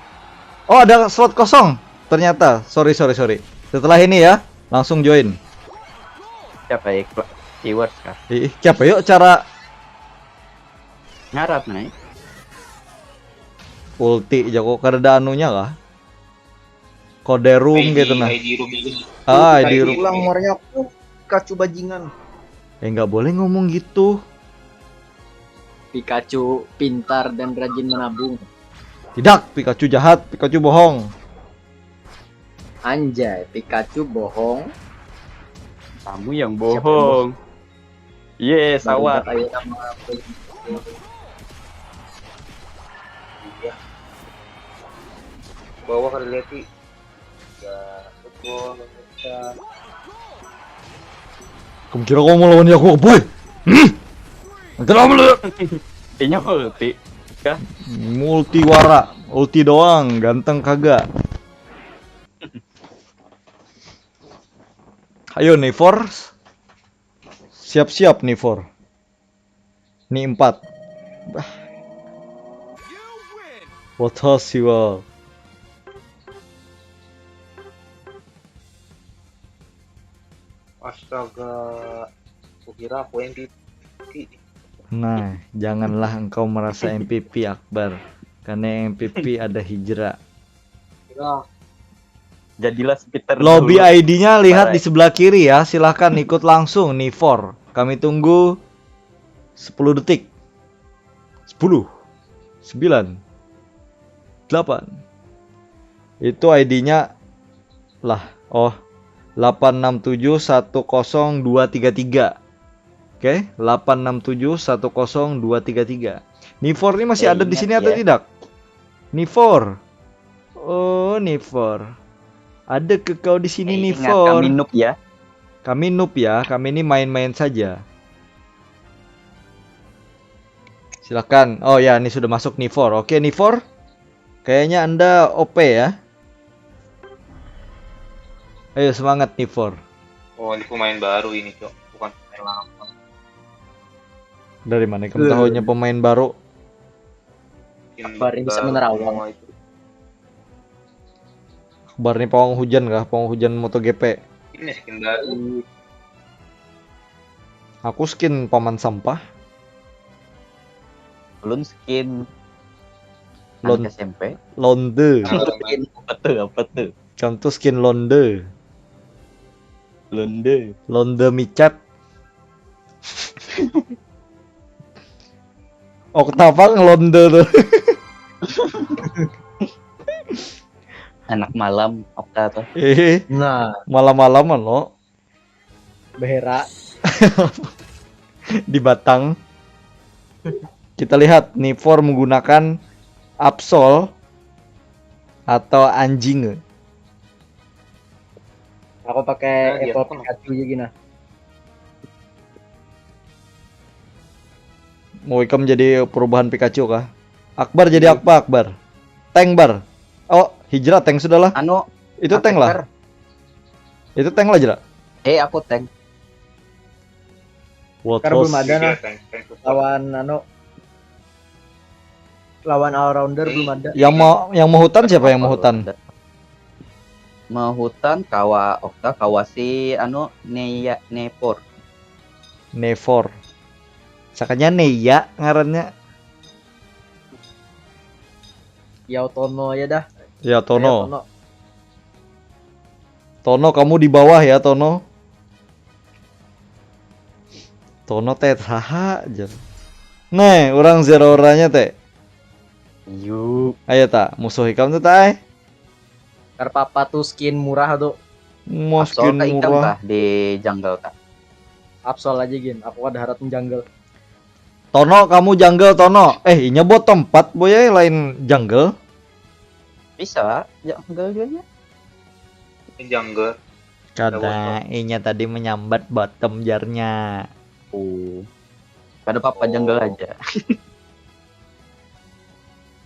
Oh, ada slot kosong. Ternyata. Sorry, sorry, sorry. Setelah ini ya, langsung join. Siapa ya? Viewers kah? Ih, siapa yuk cara Ngarap nih. Ulti jago kada ada anunya kah? Kode room I D, gitu nah. I D room itu. Ah, Tadi di room. Ulang muarnya aku Pikachu bajingan. Eh, nggak boleh ngomong gitu. Pikachu pintar dan rajin menabung. Tidak, Pikachu jahat, Pikachu bohong. Anjay, Pikachu bohong. Kamu yang bohong. Yes, Baru sawat. tak ayo nama aku. Iya. Bawah kada lihat sih. Ya, betul. Ya. Kamu kira kamu mau lawan aku, boy? Hmm? Nanti kamu lihat. Kayaknya ulti. Kah? Multiwara, ulti doang, ganteng kagak. Ayo Nivor. Siap-siap Nivor. Ni empat. Bah. Watashi wa. Astaga. Kukira aku M V P. Nah, janganlah engkau merasa M V P Akbar. Karena yang M V P ada Hijra. Kira Jadilah Peter Lobby dulu. I D-nya lihat Bye. Di sebelah kiri ya. Silahkan ikut langsung Nivor. Kami tunggu sepuluh detik. Sepuluh, sembilan, delapan. Itu I D-nya lah. Oh, delapan enam tujuh satu kosong dua tiga tiga. Oke, delapan enam tujuh satu kosong dua tiga tiga. Nivor ini masih Eh, ada di ingat sini atau ya. Tidak? Nivor. Oh, Nifor. Ada ke kau di sini, eh, Nifor? Ingat, kami noob ya. Kami noob ya, kami ini main-main saja. Silakan. Oh ya, ini sudah masuk Nifor. Oke, Nifor. Kayaknya Anda O P ya. Ayo semangat Nifor. Oh, ini pemain baru ini, Cok. Bukan pemain lama. Dari mana kamu tahunya pemain baru? Akbar ini bisa menerawang. Akbar ini pawang hujan kah? Pawang hujan MotoGP. Ini skin baru. Aku skin paman sampah. Ulun skin Lon- anak S M P. Londe. Apa tuh? Apa tuh? Kamu tuh skin londe. Londe. Londe micat. Okta pang londe tuh. Anak malam Okta tuh. Eh, Nah, malam-malaman lo behera. Di Batang. Kita lihat Nifor menggunakan Absol atau anjing. Aku pakai Nah, dia Apple pun. Pikachu aja gini. Mau ikam jadi perubahan Pikachu kah? Akbar jadi apa Akbar? Tank bar. Oh, Hijrah tank sudahlah. Anu, Itu tank lah. Attacker. Itu tank lah Jera. Eh, aku tank. What Kar belum ada Iya, nah tank, tank support. lawan anu lawan all rounder belum ada. Yang mau yang mau hutan siapa yang mau hutan? Mau hutan kawa Okta, kawa si anu Neya Nepor. Nefor. Sakanya Neya ngarannya. Yao Tono aja dah. Ya Ayo, Tono. Tono kamu di bawah ya Tono. Tono teh saha aja. Nih, orang zero oranya teh. Yuk. Ayo ta, musuh ikam tuh tai. Kar papa tuh skin murah tuh. Mau Absol skin kah ikam murah. Kah di jungle kah? Absol aja gin. Aku ada harap jungle. Tono kamu jungle Tono. Eh, inya bot tempat boy eh, lain jungle. Bisa, jungle juga nya. Ini jungle. Kada, inya tadi menyambat bottom jarnya. Oh. Kada apa-apa jungle aja.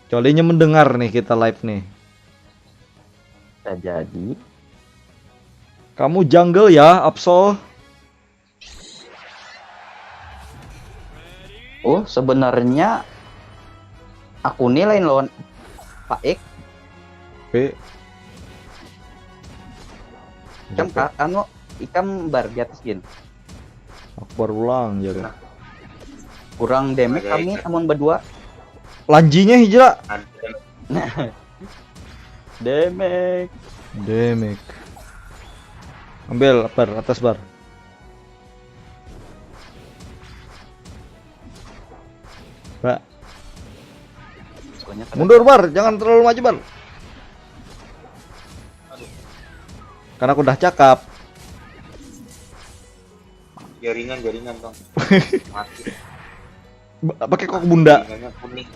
Kecuali inya mendengar nih kita live nih. Bisa jadi. Kamu jungle ya, Absol. Oh, sebenarnya aku nih lain lawan Pak Ek. P. Ikam ka, anu, ikam bar di atas gin. Akbar ulang ya. Kurang damage Ada kami ikan. Amun berdua. Lanjinya Hijrah. Ada Damage. Damage. Ambil bar atas bar. Pak, Pokoknya kada mundur bar, jangan terlalu maju bar. Karena aku udah cakap. Jaringan, jaringan, Bang. Mati. Ba- Pakai kok bunda. Jaringannya kuning.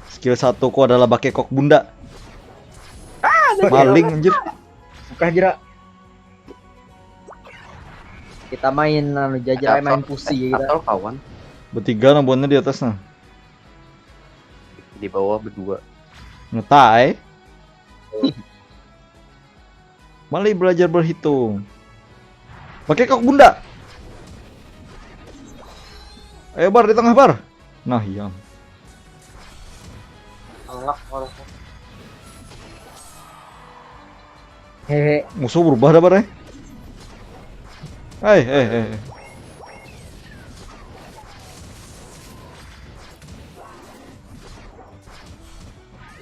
Skill satu ku adalah pakai kok bunda. Maling anjir. Buka jera. Kita main anu jajar Ada main Absol- pusi eh, ya kita. Absol kawan. Bertiga nang buhannya di atas nah. Di bawah berdua. Ngetai. Mari belajar berhitung. Pakai kok bunda. Ayo bar di tengah bar. Nah iya. Tengah orang. Hehe. Musuh berubah dah bar eh. Eh eh eh. Eh.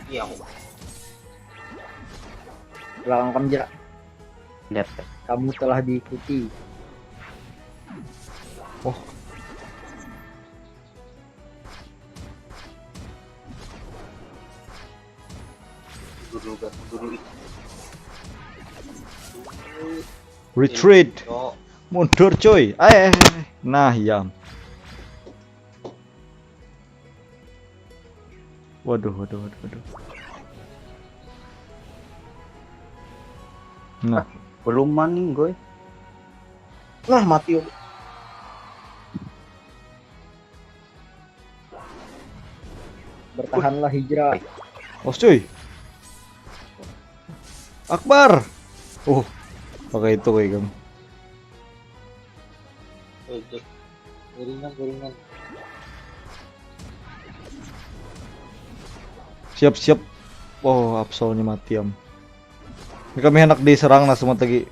Iya, aku. Belakang kamu jera. Lihat. Kamu telah diikuti. Oh. Mundur dulu, Bang. Mundur dulu. Retreat. Oh, Mundur cuy. Eh, eh, eh. Nah, ya. Waduh, waduh, waduh, waduh. Nah, Belum maning, goy. Nah, mati. Bertahanlah, Hijrah. Os cuy. Akbar. Oh, pakai itu kayak kamu. Gorengan, gorengan. Siap-siap. Oh, Absolnya mati am. Ini kami hendak diserang nah semua lagi.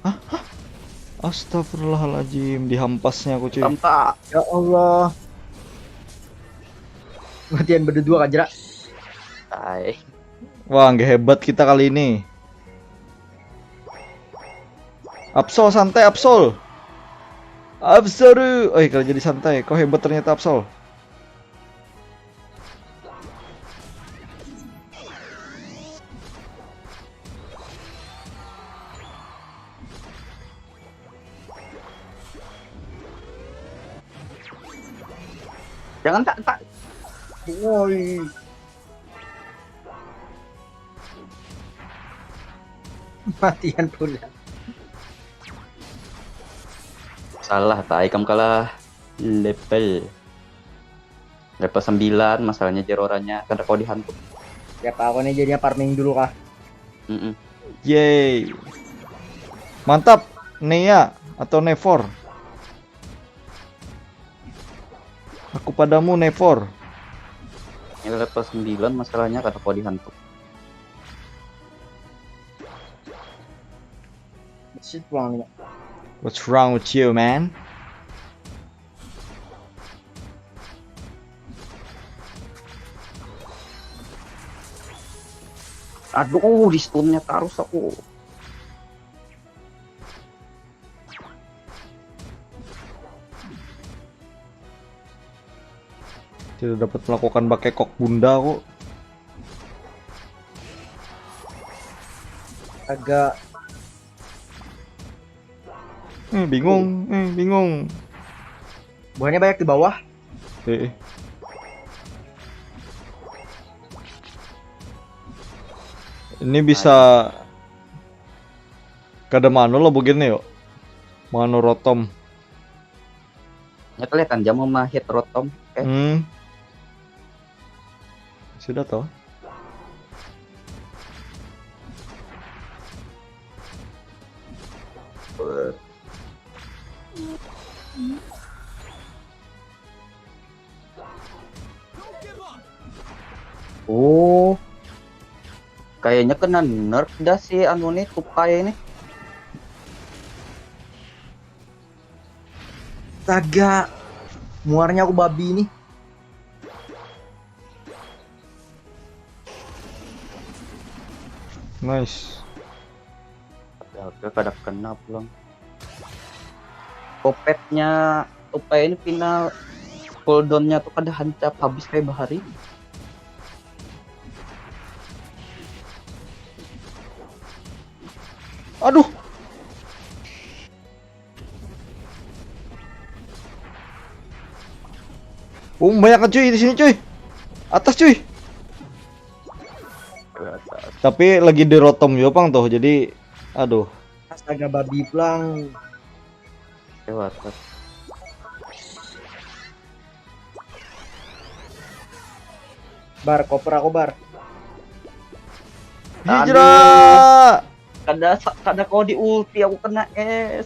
Hah? Hah? Astagfirullahaladzim, dihampasnya aku cuy. Tampak. Ya Allah. Matian berdua, Kajra. Tai. Wah, nggak hebat kita kali ini. Absol, santai Absol. Absol, oi, kalau jadi santai, kau hebat ternyata Absol. Jangan tak tak. Woi. Matian pula. Salah, tai, kam kalah level. Level sembilan, masalahnya jeroranya kada kau dihantu. Ya, Pak, aku nih jadinya farming dulu kah? Mm-mm. Yeay. Mantap, Nea atau Nevor. Aku padamu, Nevor. Ini level sembilan, masalahnya kada kau dihantu. Shit, pulang nih. What's wrong with you, man? Aduh, di stunnya terus aku. Tidak dapat melakukan bakekok bunda kok. Agak Eh, bingung, eh, bingung. Buahnya banyak di bawah. Eh. Ini bisa kada manu lah begini yuk. Manu rotom. Ya, kelihatan jam mah hit rotom. Eh, Hmm. Sudah toh? Oh. Kayaknya kena nerf dah si anu nih, tupai nih. Astaga. Muarnya aku babi nih. Nice. Astaga, kada kena pulang. Kopetnya tupai ini pina cooldownnya tuh kada hancap habis kayak bahari. Aduh. Um, banyak cuy di sini cuy. Atas cuy. Tapi lagi di rotom juga pang tuh. Jadi aduh. Astaga, babi pulang. Lewat. Bar, koper aku, Bar. Hijrah. Kada sa- kada kau di ulti, aku kena es.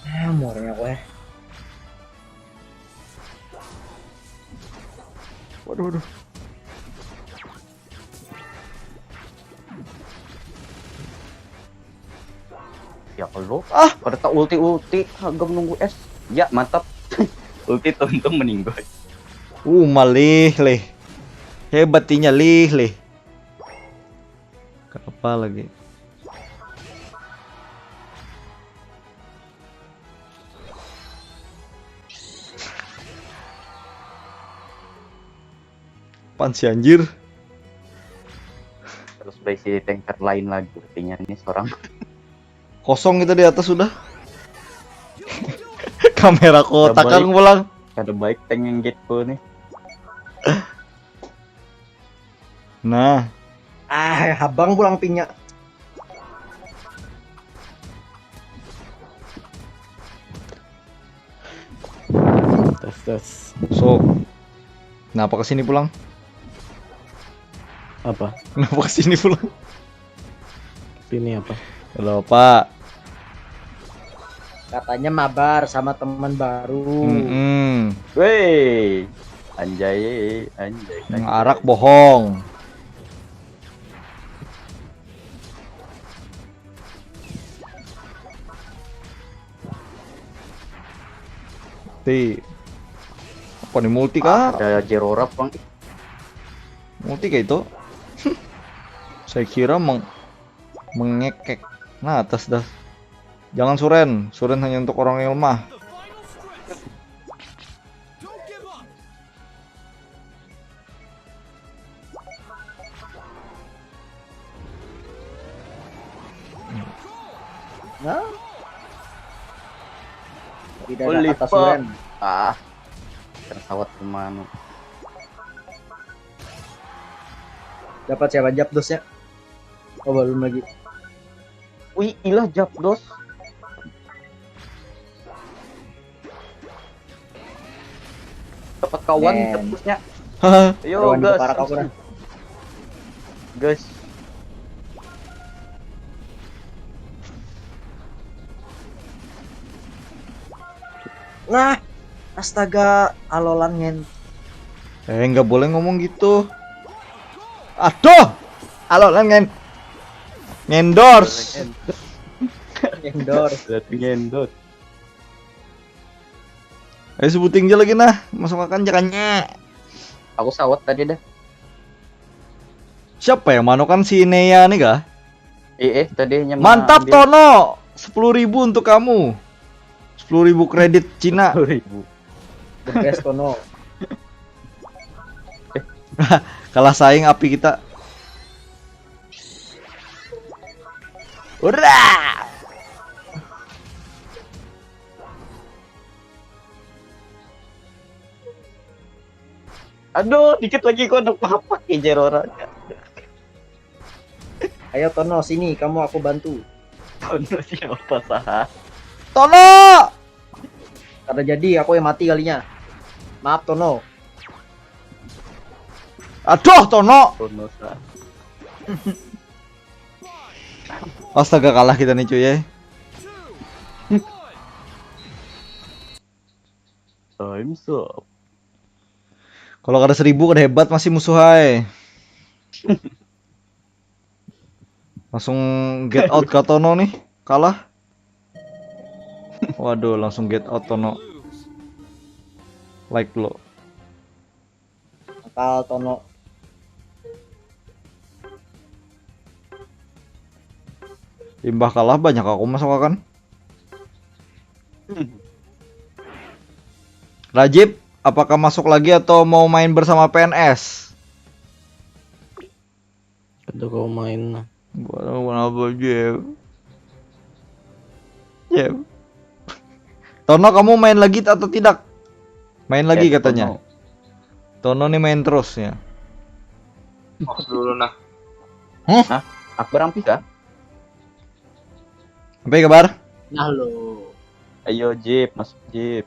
Ah, muarnya aku eh. Waduh, waduh. Ya Allah. Ah, pada tak ulti ulti, agak menunggu es. Ya, mantap. Ulti tuntung meninggal. Uh, malih leh. Hebat inya lih leh. Apa lagi? Apaan sih anjir? Terus berisi tanker lain lagi, artinya ini seorang Kosong kita di atas sudah. Kamera kotak Coba kan pulang. Kada baik tank yang gate nih. Nah. Ah, habang pulang pinya. Tes tes. So, kenapa kesini pulang? Apa? Kenapa kesini pulang? Ini apa? Halo Pak. Katanya mabar sama teman baru. Mm-mm. Weh, anjay, anjay. Ngarak bohong. Ti apa nih, multi kah? Ada Zerora bang. Multi kayak itu. Saya kira meng mengekek. Nah, atas dah. Jangan suren, suren hanya untuk orang yang lemah. Nah. Tidak Holy ada kata fuck. Suren. Ah, tersawat kemana? Dapat siapa, Japdos ya? Oh, belum lagi. Wih, ilah Japdos. Dapat kawan Men. Japdosnya. Haha. Ayo Kawan gas. Jepara kau kurang. Gas. Nah, astaga, alolan ngen. Eh, nggak boleh ngomong gitu. Aduh, alolan ngen ngendorse. Endorse. Lihat ngendot. Ayo sebuting aja lagi nah, masuk akan jakanya. Aku sawat tadi dah. Siapa yang manukan si Nea nih kah? Eh, eh tadi hanya Mantap Tono, sepuluh ribu untuk kamu. Sepuluh ribu kredit Cina. Sepuluh ribu. The best Tono. Kalah saing api kita. Ura! Aduh, dikit lagi kok ada apa-apa kejar orang. Ayo Tono, sini, kamu aku bantu. Tono siapa sah? Tono! Kada jadi, aku yang mati kalinya. Maaf Tono. Aduh, Tono! Tono sah. Astaga, kalah kita nih cuy ya. Time's up. Kalau kada seribu kada hebat masih musuh hai. Langsung get out ka Tono nih, kalah. Waduh, langsung get out Tono. Like lo. Akal Tono. Imbah kalah banyak aku masuk akan. Rajib, apakah masuk lagi atau mau main bersama P N S? Kada kau main lah. Buat apa Jeb? Jeb. Tono, kamu main lagi atau tidak? Main lagi Eh, katanya. Tono. Tono nih main terus ya. Fokus dulu nah. Hah? Akbar ampih kah? Apa kabar? Nah lo. Ayo Jip, masuk Jip.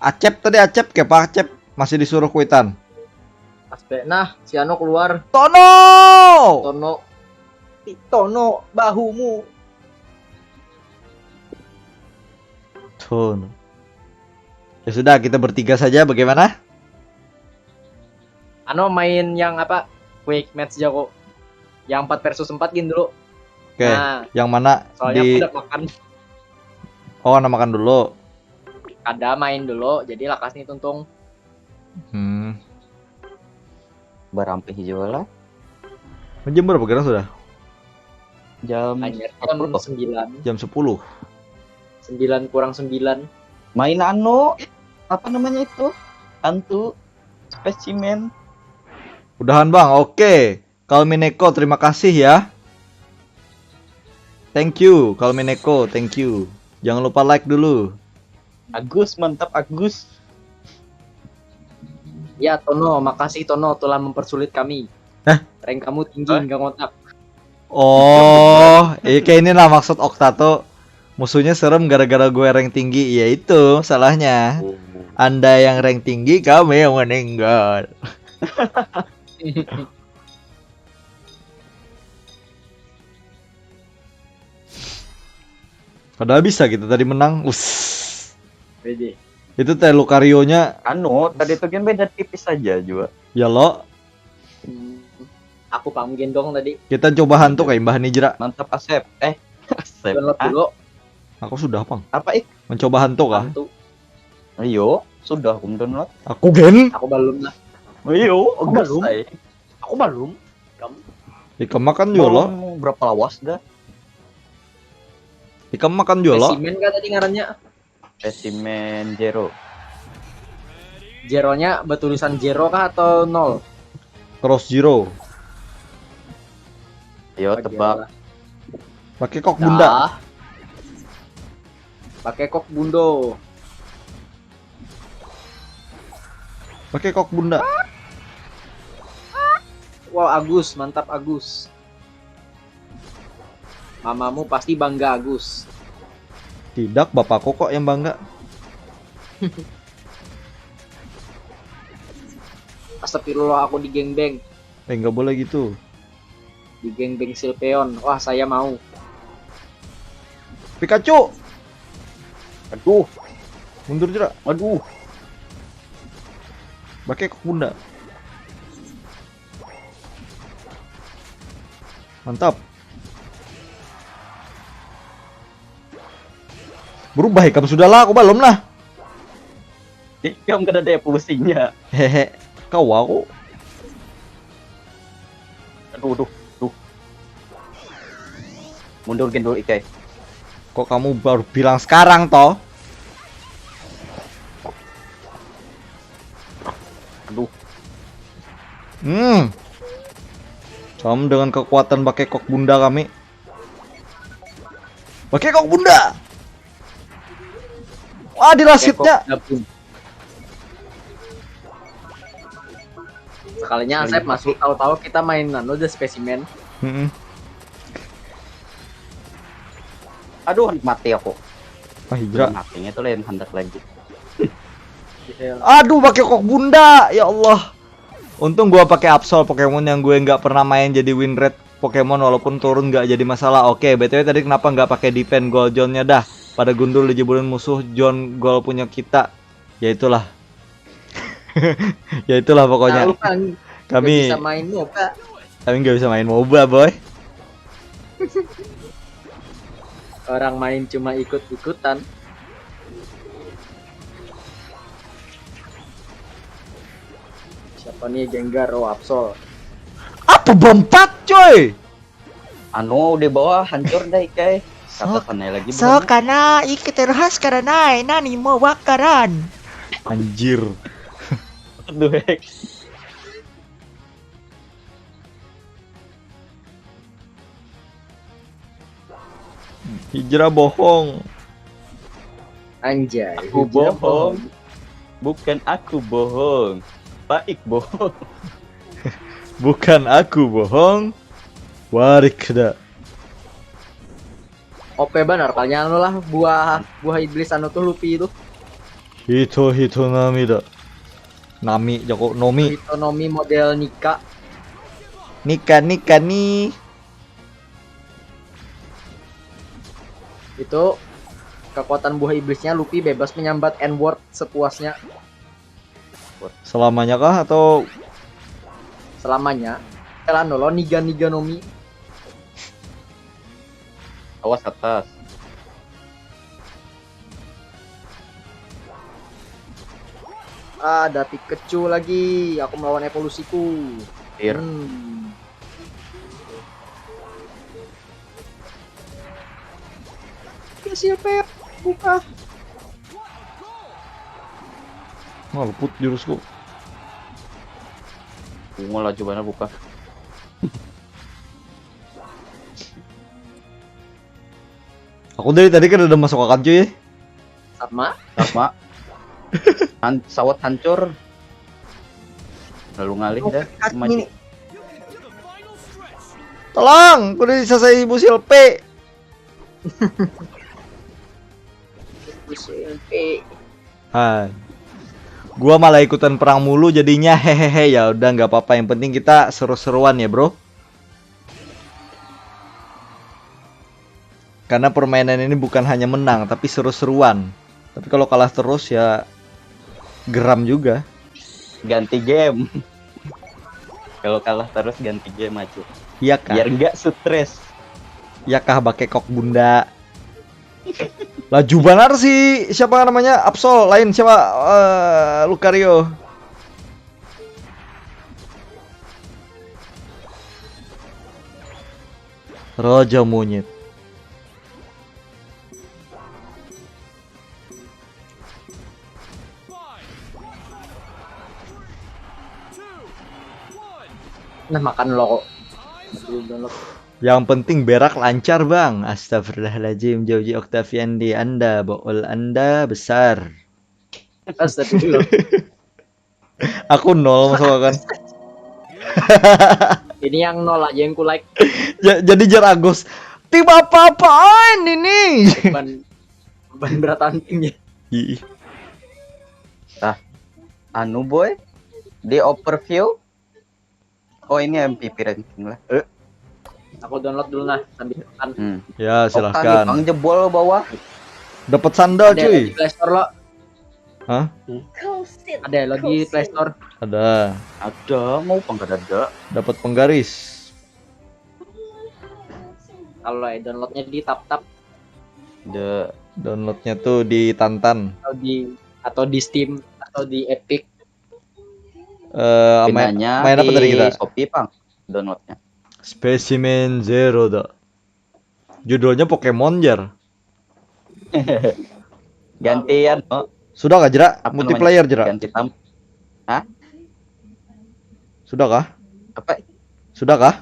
Acep tadi, Acep, kayak Pak Acep masih disuruh kuitan. Pas be, nah, si Ano keluar. Tono! Tono. Ih, Tono, bahumu. Tono. Ya sudah, kita bertiga saja, bagaimana? Ano main yang apa? Quick match jago. Yang empat versus empat gin dulu. Oke, Nah, yang mana soalnya di aku udah makan. Oh, namakan dulu. Kada main dulu, jadi lakas nih tuntung. Hmm. Barampih juga lah. Jam berapa sekarang sudah? Jam Hanya jam sepuluh. Sembilan. Jam sepuluh. Sembilan kurang sembilan. Main anu, apa namanya itu? Hantu spesimen. Udahan, Bang. Oke. Kalmineko, terima kasih ya. Thank you, Kalmineko. Thank you. Jangan lupa like dulu. Agus, mantap Agus. Ya, Tono, makasih Tono telah mempersulit kami. Hah? Rank kamu tinggi, hah? Enggak ngotak. Oh, iya, kayak ini lah maksud Okta tuh. Musuhnya serem gara-gara gue rank tinggi. Ya itu salahnya. Oh. Anda yang rank tinggi, kami yang meninggal. Padahal bisa kita tadi menang. Us. Itu teh Lucarionya. Anu, tadi tuh game beda tipis aja juga. Ya lo. Hmm, aku pang gendong tadi. Kita coba hantu kayak Mbah Nijra. Mantap, Asep. Eh, Asep. Download dulu. Aku sudah, Pang. Apa, Ik? Mencoba hantu kah? Hantu. Ayo, sudah aku download. Aku gen. Aku belum lah. Ayo, aku belum. Aku belum. Kamu? Ikam makan juga lo. Berapa lawas dah? Ikam makan juga lo. Spesimen kah tadi ngarannya? Spesimen zero. Zeronya bertulisan zero kah atau nol? Cross zero. Ayo tebak. Pakai kok bunda. Pakai kok bundo. Pakai kok bunda. Wow, Agus, mantap Agus. Mamamu pasti bangga, Agus. Tidak, bapakku kok yang bangga. Astagfirullah, aku di gengbang. Eh, nggak boleh gitu. Di gengbang Silpeon. Wah, saya mau. Pikachu. Aduh. Mundur, Jera. Aduh. Pakai kok bunda. Mantap. Berubah ikam sudah lah, aku belum lah. Ikam kada ada evolusinya. Hehe, kau aku. Aduh, aduh, aduh. Mundur gen dulu, Ikai. Kok kamu baru bilang sekarang, toh? Aduh. Hmm. Kamu dengan kekuatan pakai kok bunda kami. Pakai kok bunda. Wah, di lasitnya. Sekalinya Asep masuk, tahu-tahu kita main anu, udah spesimen. Mm-mm. Aduh, mati aku. Ah, Hijrah. Matinya tuh lain hendak lagi. Aduh, pakai kok bunda, ya Allah. Untung gua pakai Absol, Pokemon yang gue nggak pernah main, jadi win rate Pokemon walaupun turun nggak jadi masalah. Oke, B T W tadi kenapa nggak pakai defend goal zone-nya dah? Pada gundul dijebulin musuh zone goal punya kita. Ya itulah. Ya itulah pokoknya. Tahu kan, kami nggak bisa main MOBA. Kami nggak bisa main MOBA, boy. Orang main cuma ikut-ikutan. Siapa nih, Gengar? Oh, Absol. Apa bompat, coy? Anu, di bawah hancur dah, Ikai. Kata sana lagi. So, belum. Karena iki terhas karena nani mau bakaran. Anjir. Aduh, Hex. Hijrah bohong. Anjay, aku bohong. Bukan aku bohong. Baik bohong. Bukan aku bohong. Warik dah. O P banar, kalian lah buah, buah iblis anu tuh, Luffy itu. Hito hito nami dah. Nami, jago Nomi. Hito Nomi model Nika. Nika, Nika nih. Itu kekuatan buah iblisnya, Luffy bebas menyambat N-word sepuasnya. Selamanya kah atau? Selamanya. Telan dulu, Niga Niga Nomi. Awas atas. Ada Pikachu lagi. Aku melawan evolusiku. Tir. Hmm. Silver buka. Wah, luput jurusku. Bunga lah, coba buka. Aku dari tadi kan udah masuk akal, cuy. Sama. Sama. Han-, sawat hancur. Lalu ngalih dah. Maju. Ini. Tolong, kudu disasai Ibu Silpi. Ibu Silpi. Hai. Gua malah ikutan perang mulu jadinya, hehehe. Ya udah, nggak apa-apa, yang penting kita seru-seruan ya, Bro. Karena permainan ini bukan hanya menang, tapi seru-seruan. Tapi kalau kalah terus ya geram juga. Ganti game. Kalau kalah terus ganti game aja. Iya kah? Biar nggak stres. Iya kah, pakai kok bunda? Laju banar si siapa namanya, Absol, lain siapa? Eh, Lucario. Raja monyet. Nah, makan lo kok. Yang penting berak lancar, Bang. Astagfirullahaladzim, jauji Octavian di Anda, bool Anda besar. Astagfirullah. Aku nol masuk kan. Ini yang nol aja yang ku like. Ja- jadi jar Agus. Tim apa-apaan ini? Ban ban beratanting ya. Ih, Anu boy, di overview. Oh, ini M V P ranking lah. Eh, Aku download dulu nah sambil makan. Hmm. ya Oka nih, silahkan. Pang jebol bawah. Dapat sandal Ada lagi cuy. Play Store lo. Hah? Ada lagi Play Store. Ada. Ada, mau pang kada ada. Dapat penggaris. Kalau ya downloadnya di TapTap The Downloadnya tuh di Tantan. Atau di atau di Steam atau di Epic. Eh, main, pinanya main apa di tadi kita? Shopee pang downloadnya. Specimen Zero dah. Judulnya Pokemon jar. Gantian, oh, Sudah kah, Jera? apa Multiplayer, namanya? Jera. Ganti tam. Hah? Sudah kah? Apa? Sudah kah?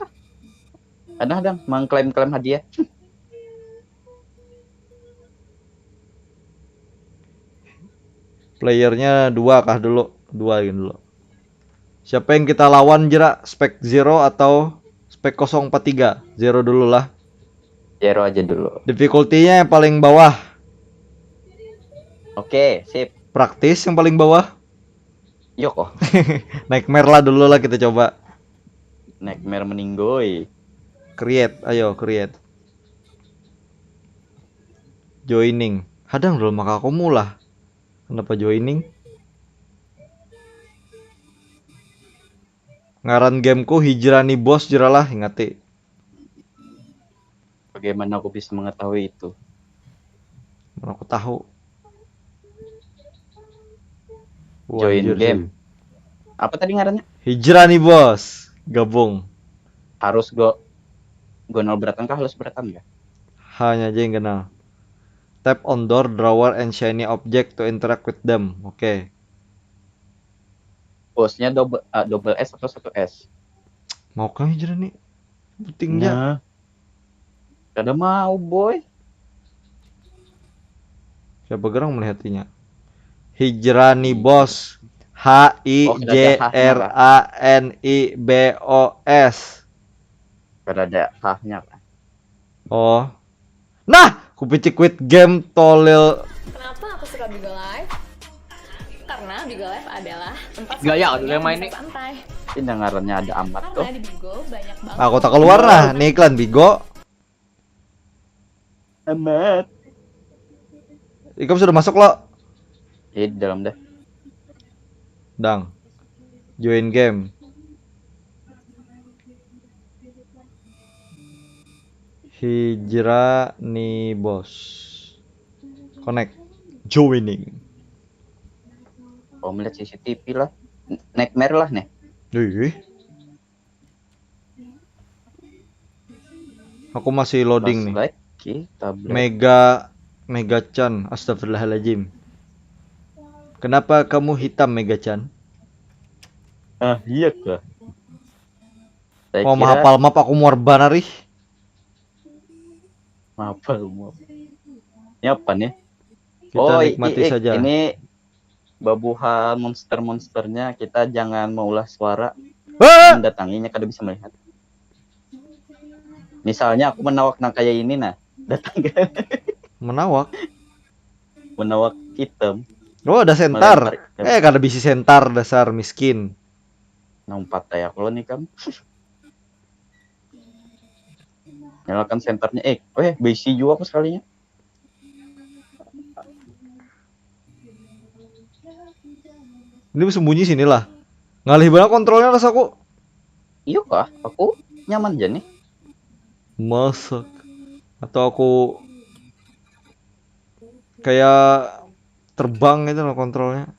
Ada ada mengklaim-klaim hadiah. Playernya dua kah dulu? Dua gini dulu. Siapa yang kita lawan, Jera? Spek Zero atau Spek kosong empat tiga? Zero dulu lah. Zero aja dulu. Difficulty-nya yang paling bawah. Oke, sip. Praktis yang paling bawah. Yuk, oh. Nightmare lah dulu lah kita coba. Nightmare meninggoy. Create, ayo create. Joining. Hadang dulu maka aku mula. Kenapa joining? Ngaran gameku Hijrani Bos, jeralah, ingati. Bagaimana aku bisa mengetahui itu? Mana aku tahu. Join Wajar game. Sih. Apa tadi ngarannya? Hijrani Bos, gabung. Harus go gonol beratan kah? Halus beratan kah? Hanya aja yang kenal. Tap on door, drawer, and shiny object to interact with them. Oke. Bosnya double ah, double S atau satu S? Mau kah Hijrani? Pentingnya. Nah. Kada mau, boy. Siapa gerang melihatinya? Hijrani Bos. H I J R A N I B O S. Kada ada hahnya kan. Oh. Nah, kupicik quit game tolil. Kenapa aku suka Bigo Live? Karena Bigo Live adalah tempat Gaya satu-satunya dulu yang main bisa nih. santai. Ini ngarannya ada amat tuh. Karena di Bigo banyak banget. Aku tak keluar nah, nih iklan Bigo. Amat. Ikam sudah masuk lo? Ini di dalam deh. Dang. Join game. Hijrani Bos. Connect. Joining. Oh, melihat C C T V lah. Nightmare lah nih. Ih. Aku masih loading nih. Like kita Black. Mega Mega Chan, astagfirullahaladzim. Kenapa kamu hitam, Mega Chan? Ah, iya kah? Saya Oh, kira mahapal map aku muar banar ih. Mahapal map. Ini apa nih? Kita Oh, nikmati i- i- saja. Ini babuhan monster-monsternya, kita jangan maulah suara. Ah! Mendatanginya kada bisa melihat. Misalnya aku menawak nang kayak ini nah, datang ke Menawak. menawak item. Oh, ada sentar. Melempar item. Eh, kada bisi sentar, dasar miskin. Nah, umpat kayak aku lo nih kan. Nyalakan sentarnya. Eh, eh, bisi juga aku sekalinya. Ini bersembunyi sini lah. Ngalih banget kontrolnya rasaku. Iya kah? Aku nyaman aja nih. Masak. Atau aku kayak terbang gitu loh kontrolnya.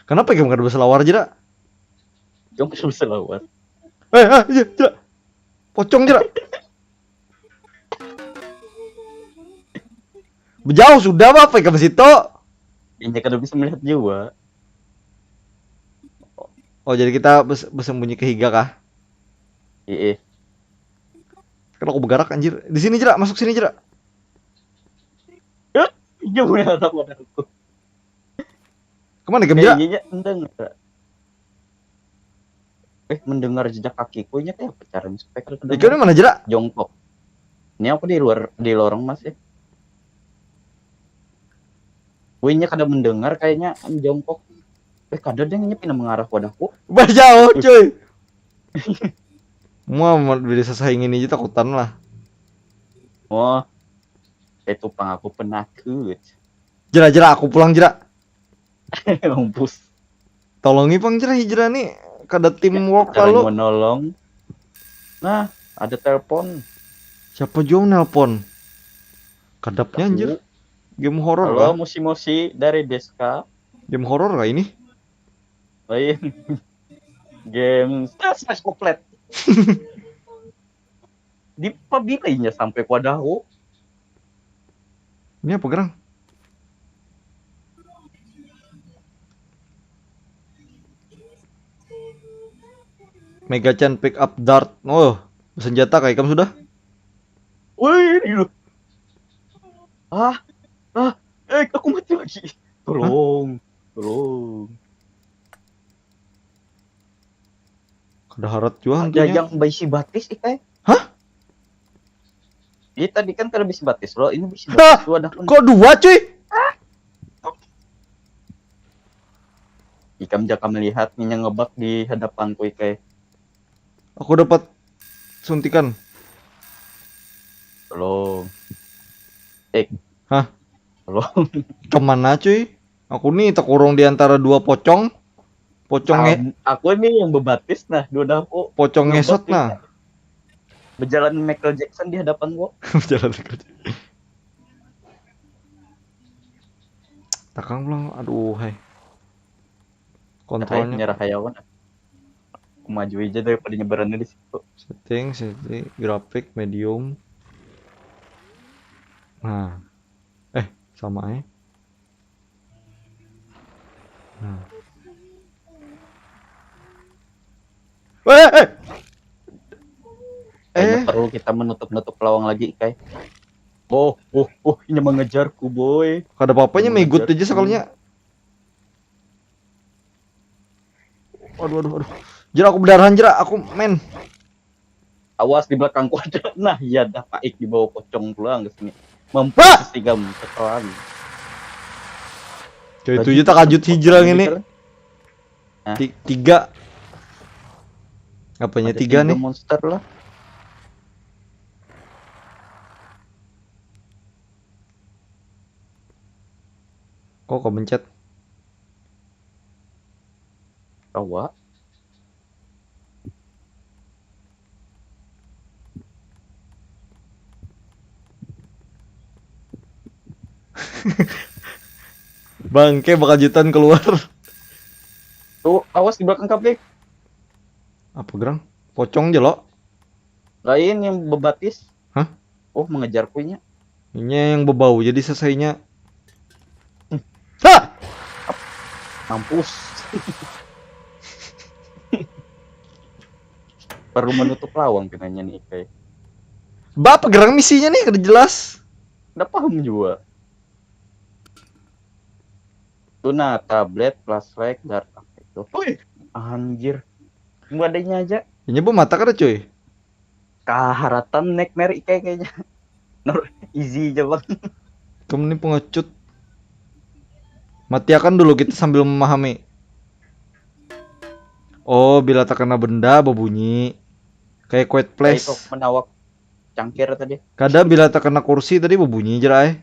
Kenapa game kada bisa lawar aja dah? Jom kita bisa lawar. Eh, eh, iya, iya. Pocong aja dah. Bejauh sudah apa ke situ? Ini kada bisa melihat juga. Oh, jadi kita bes- bersembunyi ke higa kah? Iya. Kalau aku bergerak anjir. Di sini aja, masuk sini aja. Iya, punya apa aku? Kemana game aja? Kayaknya mendengar. Eh, mendengar jejak kakiku nya kayak apa caranya supaya kada Ikan mana aja? Jongkok. Ini aku di luar, di lorong masih. Wih, nya kada mendengar kayaknya jongkok. Eh, kada deh, nya pina mengarah wadahku. Bah jauh cuy. Muhammad bila sasaing ini aja takutan lah. Oh, itu pang aku penakut. Jera jera aku pulang jera. Mampus. Tolongi pang jera hijrah nih. Kada teamwork Sekarang lalu. Mau nolong. Nah, ada telepon. Siapa jua nelpon? Kadapnya anjir. Game horor Halo, lah. Musi-Musi dari Deska. Game horor lah ini. Lain. Game Smash Smash Couplet. Di pabila inya sampai ku wadahku. Ini apa gerang? Mega Chan pick up dart. Oh, senjata kayak kamu sudah? Wih, ini lu. Ah, ah, eh, aku mati lagi. Tolong, tolong. Kada harat juga Ada hantunya. Yang baisi batis, ikai. Hah? Iya, tadi kan kada bisi batis lo, ini bisi Hah? batis lo ada pun. Kok dua cuy? Ikam jaka melihat inya ngebug di hadapanku, ikai. Aku dapat suntikan. Tolong. Eh. Hah? Tolong. Kemana cuy? Aku nih terkurung di antara dua pocong. Pocong nge Am- aku ini yang bebatis nah, dua daku. pocong Ngebug ngesot ini. Nah. Berjalan Michael Jackson di hadapan gua. Jalan kerja. Takang pulang. Aduh, hai. Kayak Kontrolnya nyerah hayawan. Aku maju aja daripada nyebarannya di situ. setting, setting, grafik, medium. Nah. Eh, sama eh. Nah. Eh, eh. Kayaknya Eh, perlu kita menutup-nutup lawang lagi, ikai. Oh, oh, oh, ini mengejarku, boy. kada apa-apanya Mengejar megut aja ku. Sekalinya. Aduh, aduh, aduh. Jera, aku berdarahan jera, aku men. Awas, di belakangku ada. Nah, iya dah, paik dibawa pocong pulang ke sini. Wah! Wah! Tiga meteran. Cuy, itu aja takajut hijrah ini. Hah? Ti- tiga. Apanya Ada tiga nih? Monster lah. Kok kebencet? Kawa. Bangke bakajutan keluar. Tuh, awas di belakang kabeh. Apa gerang? Pocong aja lo. Lain yang bebatis. Hah? Oh, mengejar kuenya. Ini yang bebau jadi selesainya. Hah! Mampus. Perlu menutup lawang pinanya nih, kayak. Bapak gerang misinya nih kada jelas. Nggak paham juga. Tuh nah, tablet, flashlight, dart apa itu. Wih, anjir. Nggak adanya aja. Ini bu mata kada cuy. Kaharatan nightmare ikai kayaknya. Nur, easy aja, Bang. Kamu ni pengecut. Matiakan dulu kita sambil memahami. Oh, bila terkena benda berbunyi. Kayak quiet Kayak place. Itu menawak cangkir tadi. Kada, bila terkena kursi tadi berbunyi aja ai.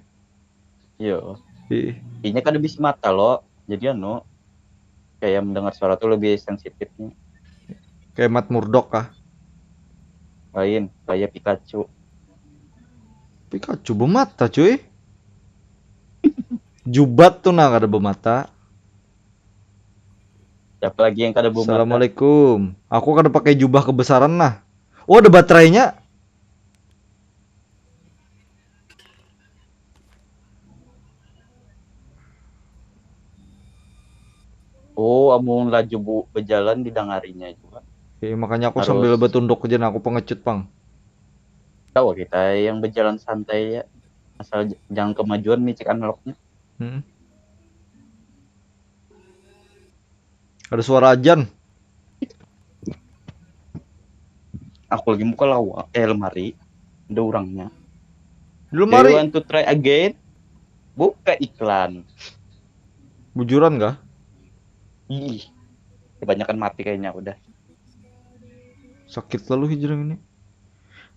Iya. Ih, Inya kada bisa mata lo. Jadi anu, kayak mendengar suara tuh lebih sensitifnya. Kayak Matt Murdock kah? Lain, kayak Pikachu. Pikachu bermata cuy. Jubat tuh nah kada bermata. Siapa lagi yang kada bermata? Assalamualaikum. Aku kada pakai jubah kebesaran nah. Oh, ada baterainya. Oh, amun laju bu berjalan didangarinya juga. Oke, makanya aku Harus. Sambil bertunduk aja nah, aku pengecut pang. Tahu kita yang berjalan santai ya. Asal j- jangan kemajuan nih cek analognya. Hmm. Ada suara ajan. Aku lagi buka lawa, eh lemari. Ada orangnya. Dulu Do you mari. Want to try again? Buka iklan. Bujuran kah? Ih, kebanyakan mati kayaknya udah. Sakit lalu hijrah ini.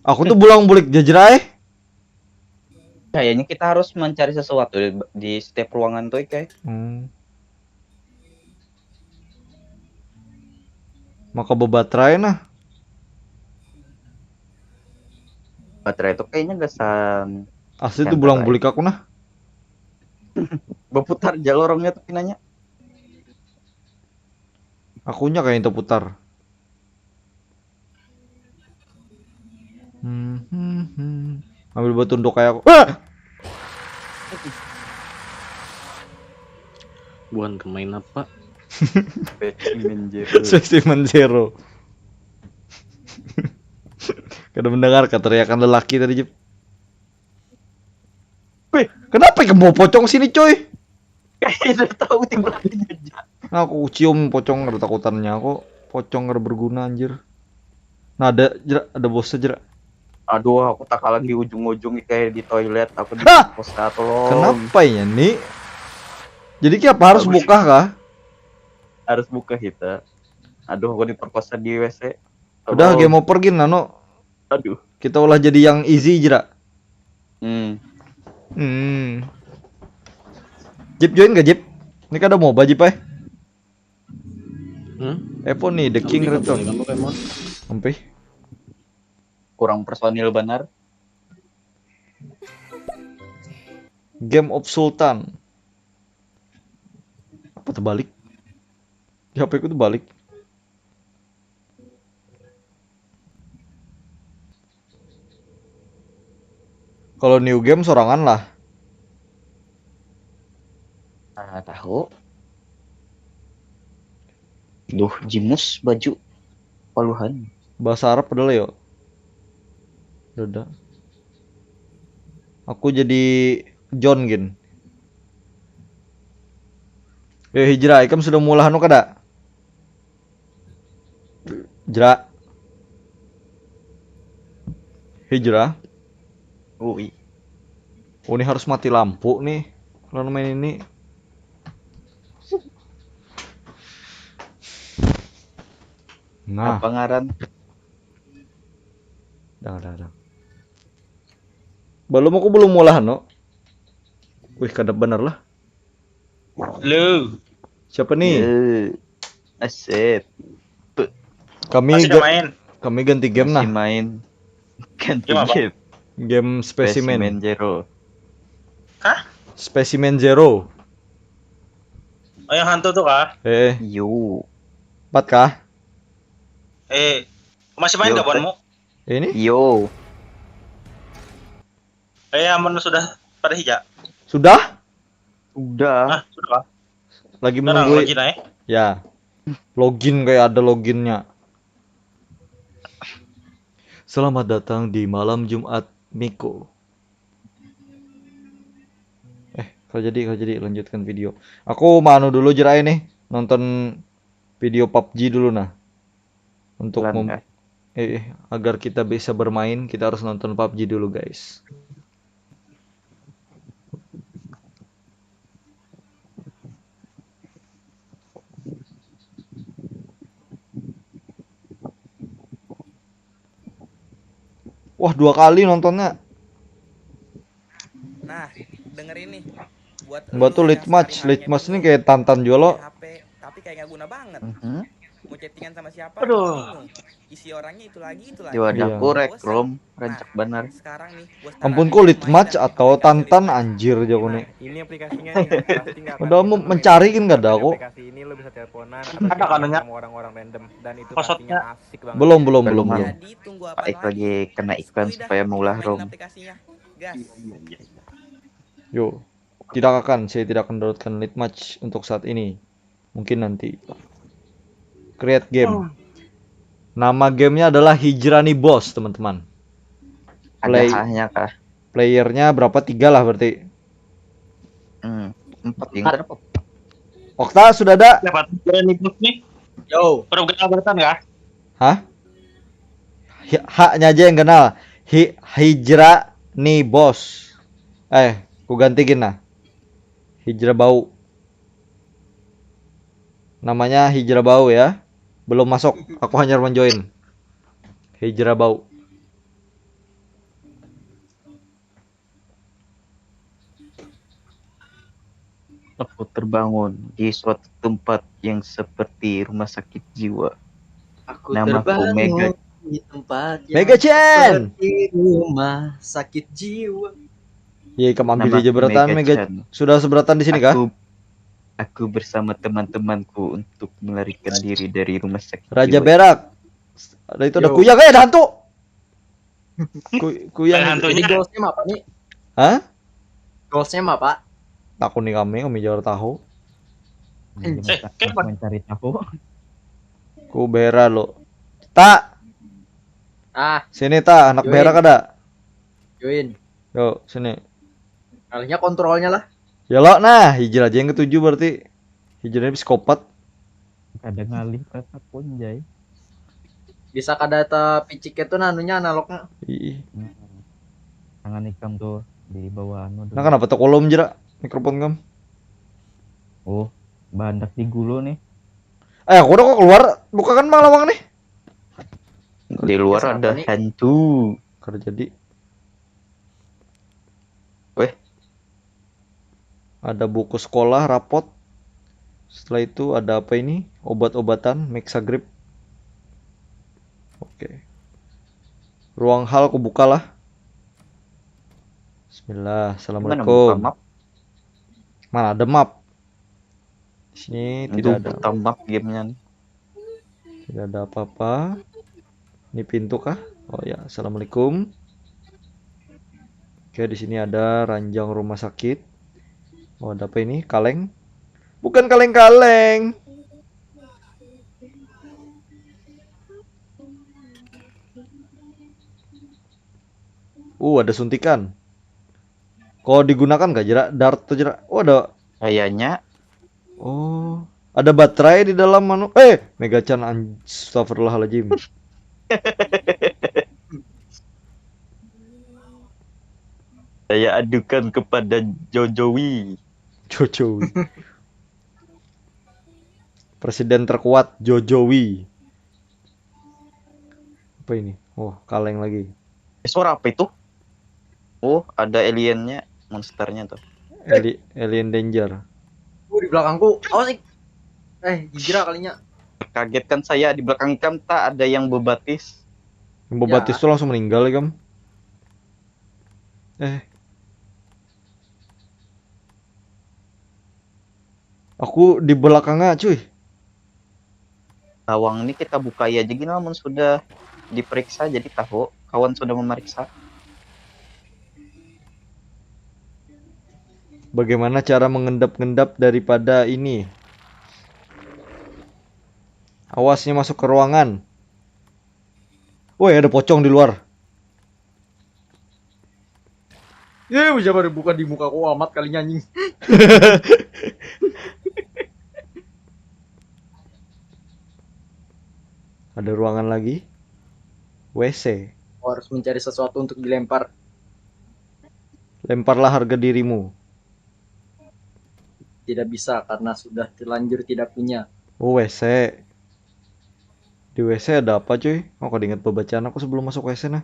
Aku tuh bulang bulik jajar eh. Kayaknya kita harus mencari sesuatu di, di setiap ruangan tuh, kayak. Hmm. Maka bebaterai nah. Baterai itu kayaknya gasan Asli Yang tuh bulang terbaik. Bulik aku nah. Berputar aja lorongnya tuh pinanya. Akunya kayak itu putar. Hmm, hmm, hmm. Ambil buat tunduk kayak aku. Ah! Bukan kemain apa? Specimen Zero. Specimen Zero. Kada mendengar kah teriakan lelaki tadi, Jep? Weh, kenapa kamu bawa pocong sini, coy? Kayak udah tahu timbul aja. Nah, aku cium pocong ada takutannya kok. Pocong ada berguna anjir. Nah, ada jera, ada bosnya jera. Aduh, aku takalan di ujung-ujung kayak di toilet, aku di Hah! Posta tolong. Kenapa ya, Ni? Jadi kayak apa harus Bagus. Buka kah? Harus buka kita. Aduh, aku diperkosa di W C. Udah Tolong. Game over gin, Nano. Aduh. Kita ulah jadi yang easy jera. Hmm. Hmm. Jip join gak, Jip? Ini kada mau bajip eh. Hmm? Epo nih, The King Ambil Return. kabel, kamu kayak mau. Ampih. Kurang personil benar. Game of Sultan. Apa terbalik? Di H P ku terbalik. Kalau new game sorangan lah. Ah, tahu. Duh, jimus baju paluhan. Bahasa Arab padahal yo. Dada. Aku jadi John gin. Eh, Hijrah, ikam sudah maulah anu kada? Jera. Hijrah. Ui. Oh, ini harus mati lampu nih. Kalau main ini. Nah, Apa ngaran? Dah, dah, dah. Belum, aku belum maulah no. Wih, kada benar lah. Halo. Siapa nih? Eh, Asep. Kami Masih udah ga- main. kami ganti game nah. Masih main. Ganti Game apa? Game. Game Specimen. Specimen Zero. Hah? Specimen Zero. Oh, yang hantu tuh kah? Eh, Yo. Empat kah? Eh, masih main Yo, gak buanmu? Ini? Yo. Eh, amun sudah pada hija. Sudah? Udah. Nah, sudah kah? Lagi Sekarang menunggu. Lagi naik. Ya. Login kayak ada loginnya. Selamat datang di malam Jumat Miko. Eh, kalau jadi, kalau jadi lanjutkan video. Aku manu dulu jerai nih, nonton video pubg dulu nah. Untuk Lan, mem- eh. Eh, agar kita bisa bermain, kita harus nonton pabji dulu, guys. Wah, dua kali nontonnya. Nah, dengerin nih. Buat Mbak tuh lead match, lead match ini kayak Tantan juga lo. Tapi kayak gak guna banget. Mhm. Mau chattingan sama siapa? Aduh. Bingung. Isi orangnya itu lagi, itu lagi. Yo ada Iya. kurek rom rancak banar. Sekarang nih, gua Ampun, kok lead match atau Tantan, anjir, jago nih. Ini aplikasinya nih, pasti nggak akan Udah mau bisa main mencari game. kan gak ada kok. Aplikasi ini lo bisa teleponan Ada kanunya. Sama orang-orang random dan itu Passwordnya. Pastinya asik banget. Belum, belum, Belum, belum, belum. belum. Jadi tunggu apa Pak Ip lagi? Lagi kena iklan Udah, supaya maulah main rom. Aplikasinya. Gas. Yo, tidak akan, saya tidak akan downloadkan lead match untuk saat ini. Mungkin nanti. Create game. Nama gamenya adalah Hijrani Boss, teman-teman. Ada Play- hanya kah? Playernya berapa? Tiga lah berarti. Hmm, empat yang berapa? Okta, sudah ada? Dapat berani bos nih. Yo, Program beratan kah? Hah? Hi- Haknya aja yang kenal. Hi Hijrani Boss. Eh, ku gantikin lah. Hijrah Bau. Namanya Hijrah Bau ya. Belum masuk. Aku hanya menjoin. Hijrah Bau. Aku terbangun di suatu tempat yang seperti rumah sakit jiwa. Aku Namaku terbangun Mega. Di tempat yang Mega Chen! Seperti rumah sakit jiwa. Iya, ikam ambil Namaku aja beratan Mega Mega. Chan. Sudah seberatan di sini kah? Aku, aku bersama teman-temanku untuk melarikan diri dari rumah sakit Raja jiwa. Berak. Ada itu ada Yo. kuyang, eh, ada hantu. Ku, kuyang. Ada hantunya. Ini goalsnya apa nih? Hah? Goalsnya apa? Takut nih kami, kami juara tahu. Eh, kenapa? Mencari tahu. Ku Bera lo. Tak, Ah, sini tak, anak Join. Berak ada. Join. Yo, sini. Alihnya kontrolnya lah. Ya lo, nah, Hijrah aja yang ketujuh berarti. Hijrahnya psikopat. Ada ngalih pas aku, anjay. Bisa kada tepicik itu nanunya analognya. Ih. Tangan ikam tuh di bawah anu. Nah, kenapa tak kolom jera mikrofon kam? Oh, bandak di gulu nih. Eh, aku udah kok keluar. Buka kan mang lawang nih. Di luar Siapa ada nih? Hantu. Kada jadi. Weh. Ada buku sekolah, rapot. Setelah itu ada apa ini? Obat-obatan, Mexagrip. Oke. Ruang hal kubuka lah. Bismillah. Gimana buka Assalamualaikum. Map? Mana ada map? Di sini Aduh, tidak ada. Buka map gamenya nih. Tidak ada apa-apa. Ini pintu kah? Oh ya, assalamualaikum. Oke, di sini ada ranjang rumah sakit. Oh, ada apa ini? Kaleng? Bukan kaleng-kaleng. Uh, ada suntikan. Kok digunakan gak jera? Dart tuh jera. Oh, ada. Kayaknya Oh, ada baterai di dalam anu. Eh, Megachan, astagfirullahaladzim. Saya adukan kepada Jojowi. Jojowi. Presiden terkuat Jojowi. Apa ini? Oh, kaleng lagi. Eh, suara apa itu? Oh, ada aliennya, monsternya tuh. Eli- Alien Danger. Uh, di belakangku. Awas, Ik. Eh, hijrah kalinya. Kagetkan saya, di belakang ikam tak ada yang bebatis. Yang bebatis Ya. tuh langsung meninggal ya, Kam. Eh. Aku di belakangnya, cuy. Lawang ini kita buka aja gini, namun sudah diperiksa jadi tahu kawan sudah memeriksa. Bagaimana cara mengendap-endap daripada ini? Awasnya masuk ke ruangan. Woi, ada pocong di luar. Eh, ujar baru buka di muka ku amat kalinya anjing. Ada ruangan lagi. W C. Kau harus mencari sesuatu untuk dilempar. Lemparlah harga dirimu. Tidak bisa karena sudah terlanjur tidak punya. Oh, W C. Di W C ada apa, cuy? Oh, kada ingat pembacaan aku sebelum masuk W C, nah.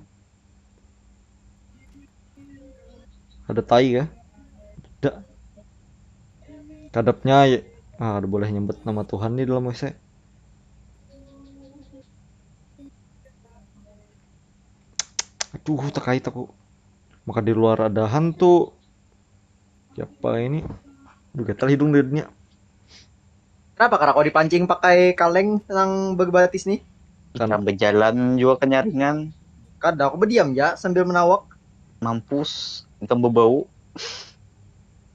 Ada tai kah? Ada. Kadapnya ya. Ah, ada boleh nyebut nama Tuhan nih dalam W C. Aduh, terkait aku. Maka di luar ada hantu. Siapa ini? Duh, gatal hidung dari dunia. Kenapa, karena kau dipancing pakai kaleng nang berbatis nih? Ikam berjalan juga kenyaringan. Kada, aku berdiam ya sambil menawak. Mampus, ikam bebau.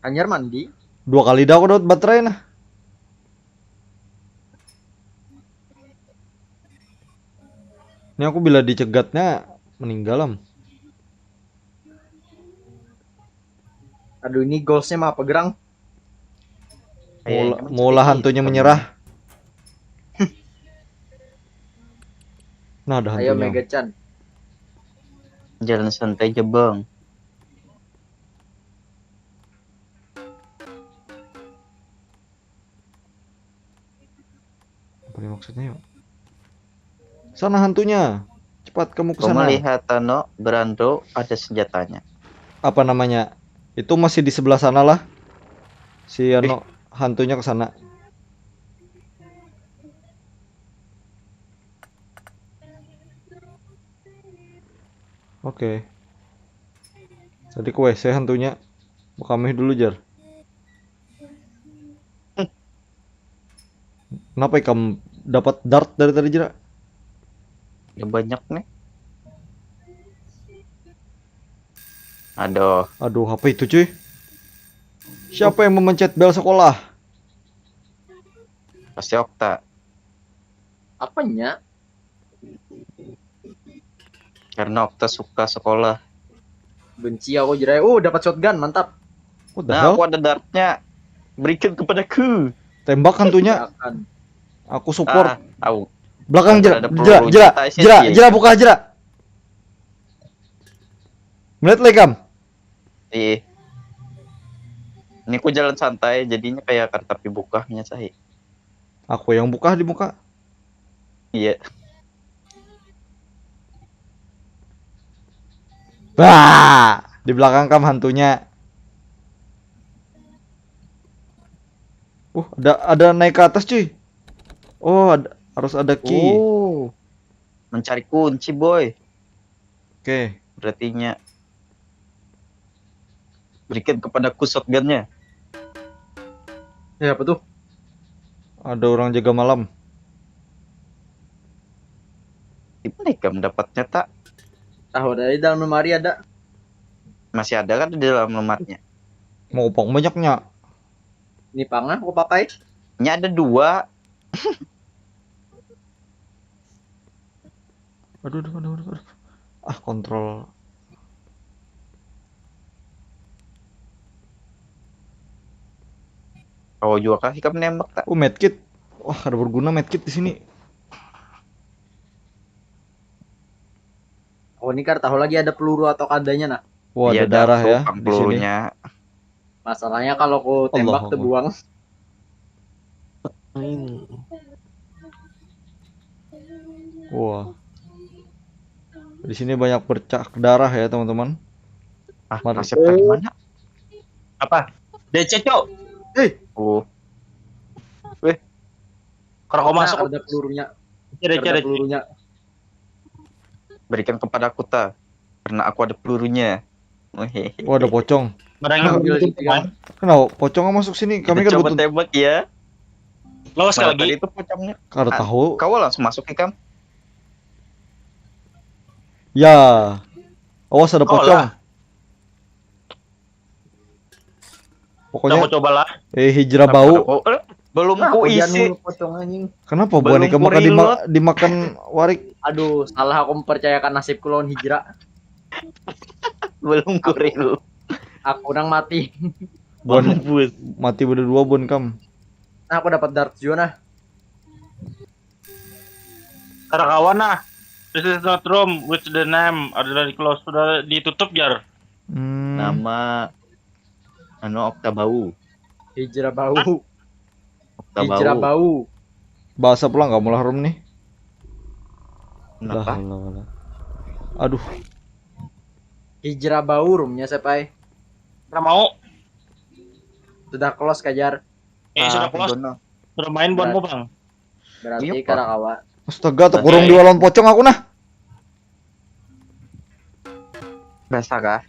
Hanyar mandi. Dua kali dah aku dapat baterai, nah. Ini aku bila dicegatnya meninggal am. Aduh, ini goalsnya mah apa, gerang? Mula, mula hantunya menyerah. Nah, ada Ayo, hantunya. Mega Chan. Jalan santai aja, Bang. Apa nih maksudnya, yuk? Sana hantunya. Cepat kamu ke Kau sana. Melihat Tano berando ada senjatanya. Apa namanya? Itu masih di sebelah sana lah. Si anu hantunya ke sana. Oke. Tadi ke W C hantunya. Bekamih dulu, jar. Kenapa ikam dapat dart dari tadi, Jera? Ya banyak nih. Aduh. Aduh, apa itu, cuy? Siapa yang memencet bel sekolah? Pasti Okta. Apanya? Karena Okta suka sekolah. Benci aku, Jera. Oh, dapat shotgun, mantap. What the Nah, hell? Aku ada dartnya. Berikan kepadaku. Tembak hantunya. Akan. Aku support. Ah, au. Belakang, Jera. Ada Jera, peluru Jera, cinta sih, Jera, iya. Jera, buka, Jera. Melihat lagi, Kam. Ih. Ini aku jalan santai, jadinya kayak kartapi bukahnya, sahi. Aku yang buka di muka. Iya. Bah, di belakang, Kam, hantunya. Uh, ada, ada naik ke atas, cuy. Oh, ada, harus ada key. Oh. Mencari kunci, boy. Oke. Berartinya berikan kepadaku shotgunnya. Ya, apa tuh? Ada orang jaga malam. Di mana ikam dapatnya, tak? Tahu dari dalam lemari ada. Masih ada kan di dalam lemarinya? Mau kupang banyaknya. Ini pangah aku pakai. Ini ada dua. Aduh, aduh, aduh, aduh, aduh. Ah, kontrol. Kau juga kah ikam nembak, tak? Oh, medkit. Wah, ada berguna medkit di sini. Oh, ini kan tahu lagi ada peluru atau kadanya, nah. Wah, ada Iya, darah tuh, ya pang di sini. Pelurunya. Masalahnya kalau ku tembak Allahu terbuang. Wah. Di sini banyak bercak darah ya, teman-teman. Ah, Mari. Asep tadi mana? Apa? D C, Cok. Eh, Oh, Kalau kau nah, masuk, ada pelurunya. cari, Ada cari. Pelurunya. Berikan kepadaku, ta. Karena aku ada pelurunya. Weh. Oh, ada pocong. Barang yang Ambil itu gitu kan. kan. Kenapa pocong masuk sini? Kami Kita kan coba butuh. Tembak ya. Lawas Mana lagi. Tadi itu pocongnya. Kada Ah, tahu. Kau langsung masuk ikam. Ya. Awas, ada Kau pocong. lah. Pokoknya, Coba, cobalah. Eh, hijrah bau. Oh, eh, belum Nah, ku aku isi. Jangan pocong, anjing. Kenapa buah Belum ini kamu makan ku-reload. Dima- dimakan warik? Aduh, salah aku mempercayakan nasibku lawan hijrah. Belum ku reload. Aku nang mati. Buan Mampus. Mati berdua, buan, kam. Nah, aku dapat dart juga, nah. Kada kawan, nah. This is not room with the name already closed, sudah ditutup jar. Hmm. Nama anu Oktabau. Hijrah bau. Hijrah Oktabau. Bau. Bahasa pulang nggak mulah room nih. Kenapa? Lah, lah, lah. Aduh, Hijrah bau roomnya siapa? Nggak mau. Sudah close kajar. Eh, sudah Ah, close. Gono. Sudah main buat Berat. bang. Berarti Iya, kada Pak. kawa. astaga, terkurung Oke. di walon pocong aku nah. Berasa kah?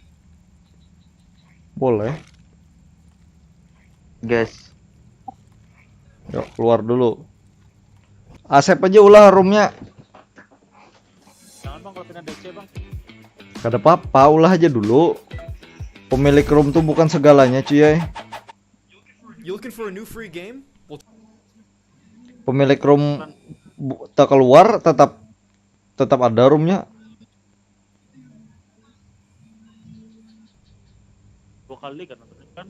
Boleh. Guys, Yuk, keluar dulu. Asep aja ulah roomnya. Jangan bang kalau kena D C bang. Kada apa-apa, ulah aja dulu. Pemilik room tuh bukan segalanya, cuy. You looking for a new free game? Well, Pemilik room bu- tak keluar, tetap tetap ada roomnya. Dua kali kan nonton kan.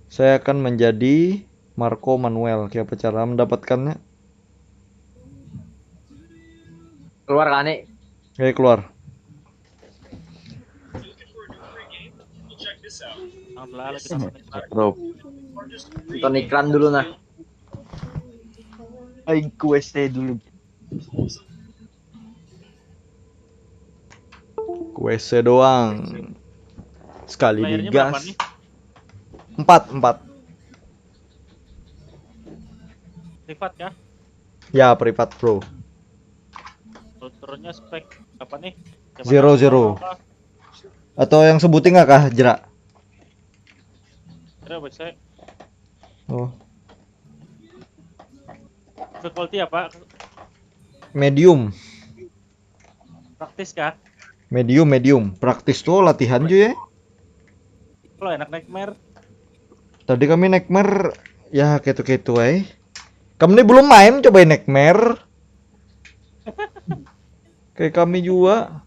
Saya akan menjadi Marco Manuel. Siapa cara mendapatkannya? Keluar kani. Oke, keluar. Jangan lah lagi nonton iklan. bro. Nonton iklan dulu nah. Aing quest dulu. Q S C doang. Sekali Layarnya berapa digas. Nih? Empat, empat. Privat kah? Ya, privat, bro. Routernya spek apa nih? Zaman Zero, apa zero. Apa? Atau yang sebuting nggak kah, Jera? Ada website. Oh, Spek quality apa? medium. Praktis kah? Medium, medium. Praktis tuh latihan juga ya. Kalau enak nightmare. Tadi kami nightmare ya ketu-ketu eh. Kamu ini belum main, coba nightmare. Kayak kami juga.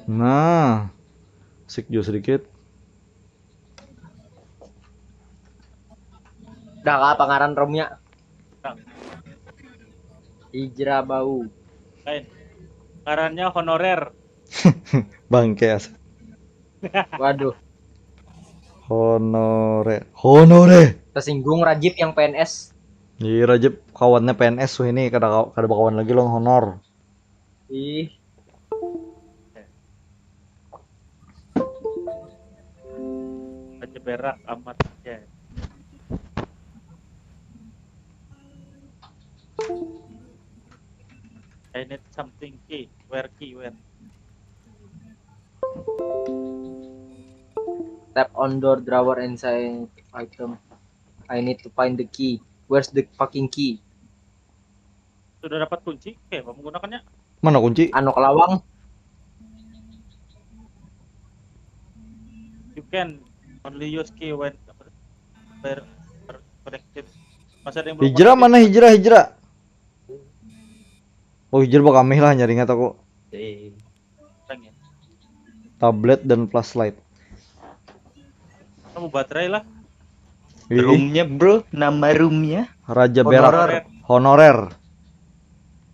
Nah, sik juga sedikit. Dah apa ngaran roomnya? Nah, Hijrah bau. Lain. Ngarannya honorer. Bangke asal. Waduh, Honore. Honore. Tersinggung Rajib yang P N S. Iya, Rajib kawannya P N S tuh ini, kada kada bakawan lagi lawan honor. Ih, Aja berak amat ya. I need something key. Where key? Where? Tap on door drawer and say item. I need to find the key. Where's the fucking key? Sudah dapat kunci? Oke, apa menggunakannya? Mana kunci? Anu kelawang. You can only use key when where connected. Masih ada yang belum Hijrah connected? Mana hijrah, hijrah? Oh, hijrah bakamih lah, nyaringat aku. Orang ya. Tablet dan flashlight. Kamu baterai lah. Ih, Roomnya bro, nama roomnya Raja Berak. Honorer. Honorer.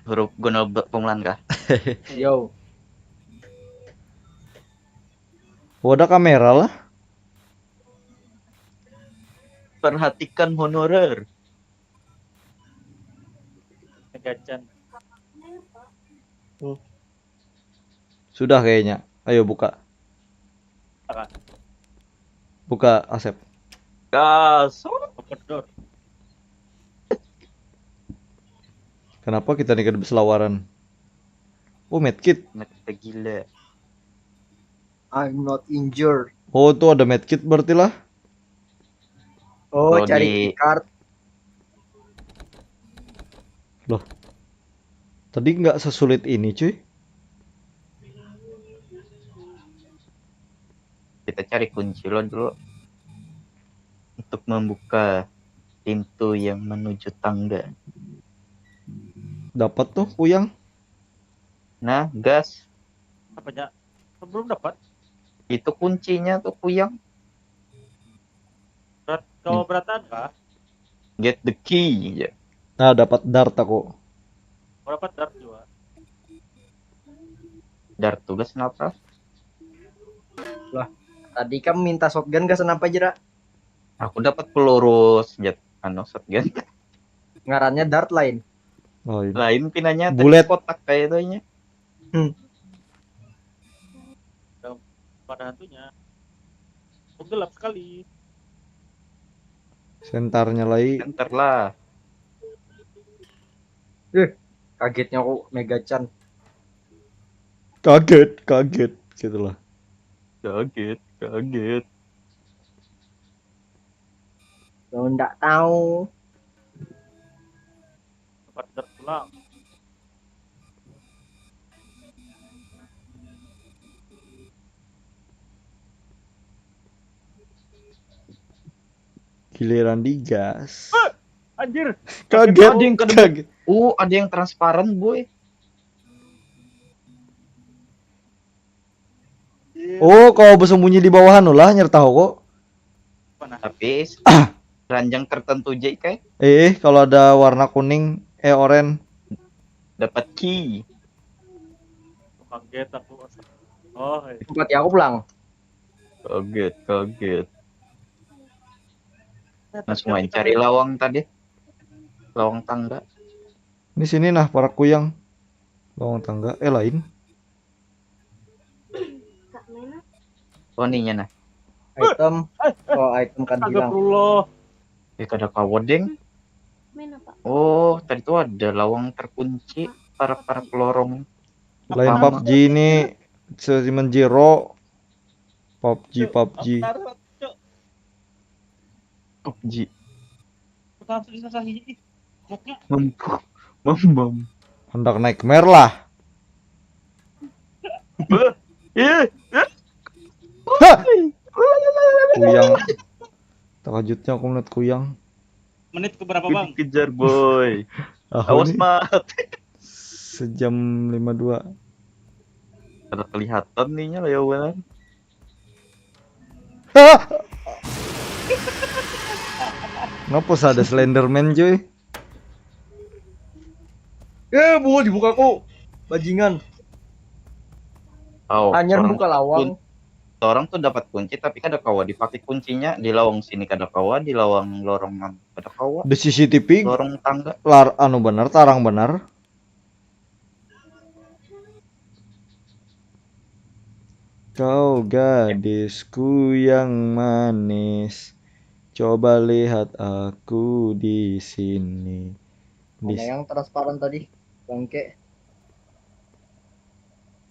Huruf gunul punglan kah? Yo, Oh, ada kamera lah. Perhatikan honorer. Gacan. Sudah kayaknya. Ayo buka. Apa? Buka Asep. Gas. Open door. Kenapa kita nih kada berselawaran? Oh, medkit. Mata gila. I'm not injured. Oh, tuh ada medkit berarti lah. Oh, Oh, cari di- key card. Loh. Tadi nggak sesulit ini, cuy. Kita cari kunci lo dulu untuk membuka pintu yang menuju tangga. Dapat tuh kuyang. Nah, gas. Apanya? Belum dapat. Itu kuncinya tuh kuyang. Berat, kau beratan kah? Get the key ya. Nah, dapat dart aku. Berapa dart juga? Dart tugas kenapa? Tadi kamu minta shotgun gak, kenapa jera? Aku dapat peluru senjata anu shotgun. Ngarannya dart lain. Oh, ini. Lain pinanya Bullet. Kotak kayak itu nya. Pada hantunya. Oh, gelap sekali. Sentarnya lagi. Enter lah. Eh, kagetnya aku Mega Chan. Kaget, kaget gitu lah. Kaget, kaget. Lo ndak tahu. Tempat dart pulang. Giliran digas. Anjir. Kaget. Ada yang kena- Kaget. Oh, ada yang transparan, boy. Oh, kalau bersembunyi di bawah anu lah nyerta kok. Mana? Tapi ranjang tertentu aja kayak Eh, kalau ada warna kuning, eh orange. Dapat key. Kaget aku. Oh, iya. Tempat ya aku pulang. Kaget, kaget. Nah, Langsung tapi main cari lawang tadi. Lawang tangga. Ini sini nah para kuyang. Lawang tangga, eh lain. Oh, ininya nah. Item. Oh, item kan hilang. Astagfirullah. Eh, kada kawa, deng. Main apa? Oh, tadi tuh ada lawang terkunci, parak-parak lorong. Lain Apa? PUBG ini, Season Zero. PUBG, PUBG. Taruh, Cok. PUBG. Langsung disasahi. Ih, koknya. Mem, mem, mem. Hendak nightmare lah. Beuh. Ih, Hah! Kuyang. Terkejutnya aku melihat kuyang. Menit ke berapa, gue Bang? dikejar, boy. Ah, Awas, ini Mat. Sejam lima dua. Ada kelihatan nih nya, ya, Wan. Hah! Kenapa sih ada Slenderman, cuy? Eh, bu, dibuka ku. Bajingan. Oh, Hanya orang buka lawang. Orang tuh dapat kunci tapi kada kawa dipakai kuncinya, di lawang sini kada kawa, di lawang lorong kada kawa. Di C C T V Lorong tangga. lar anu bener, tarang bener. Kau gadisku yang manis, coba lihat aku di sini. Di Mana yang transparan tadi? Bangke.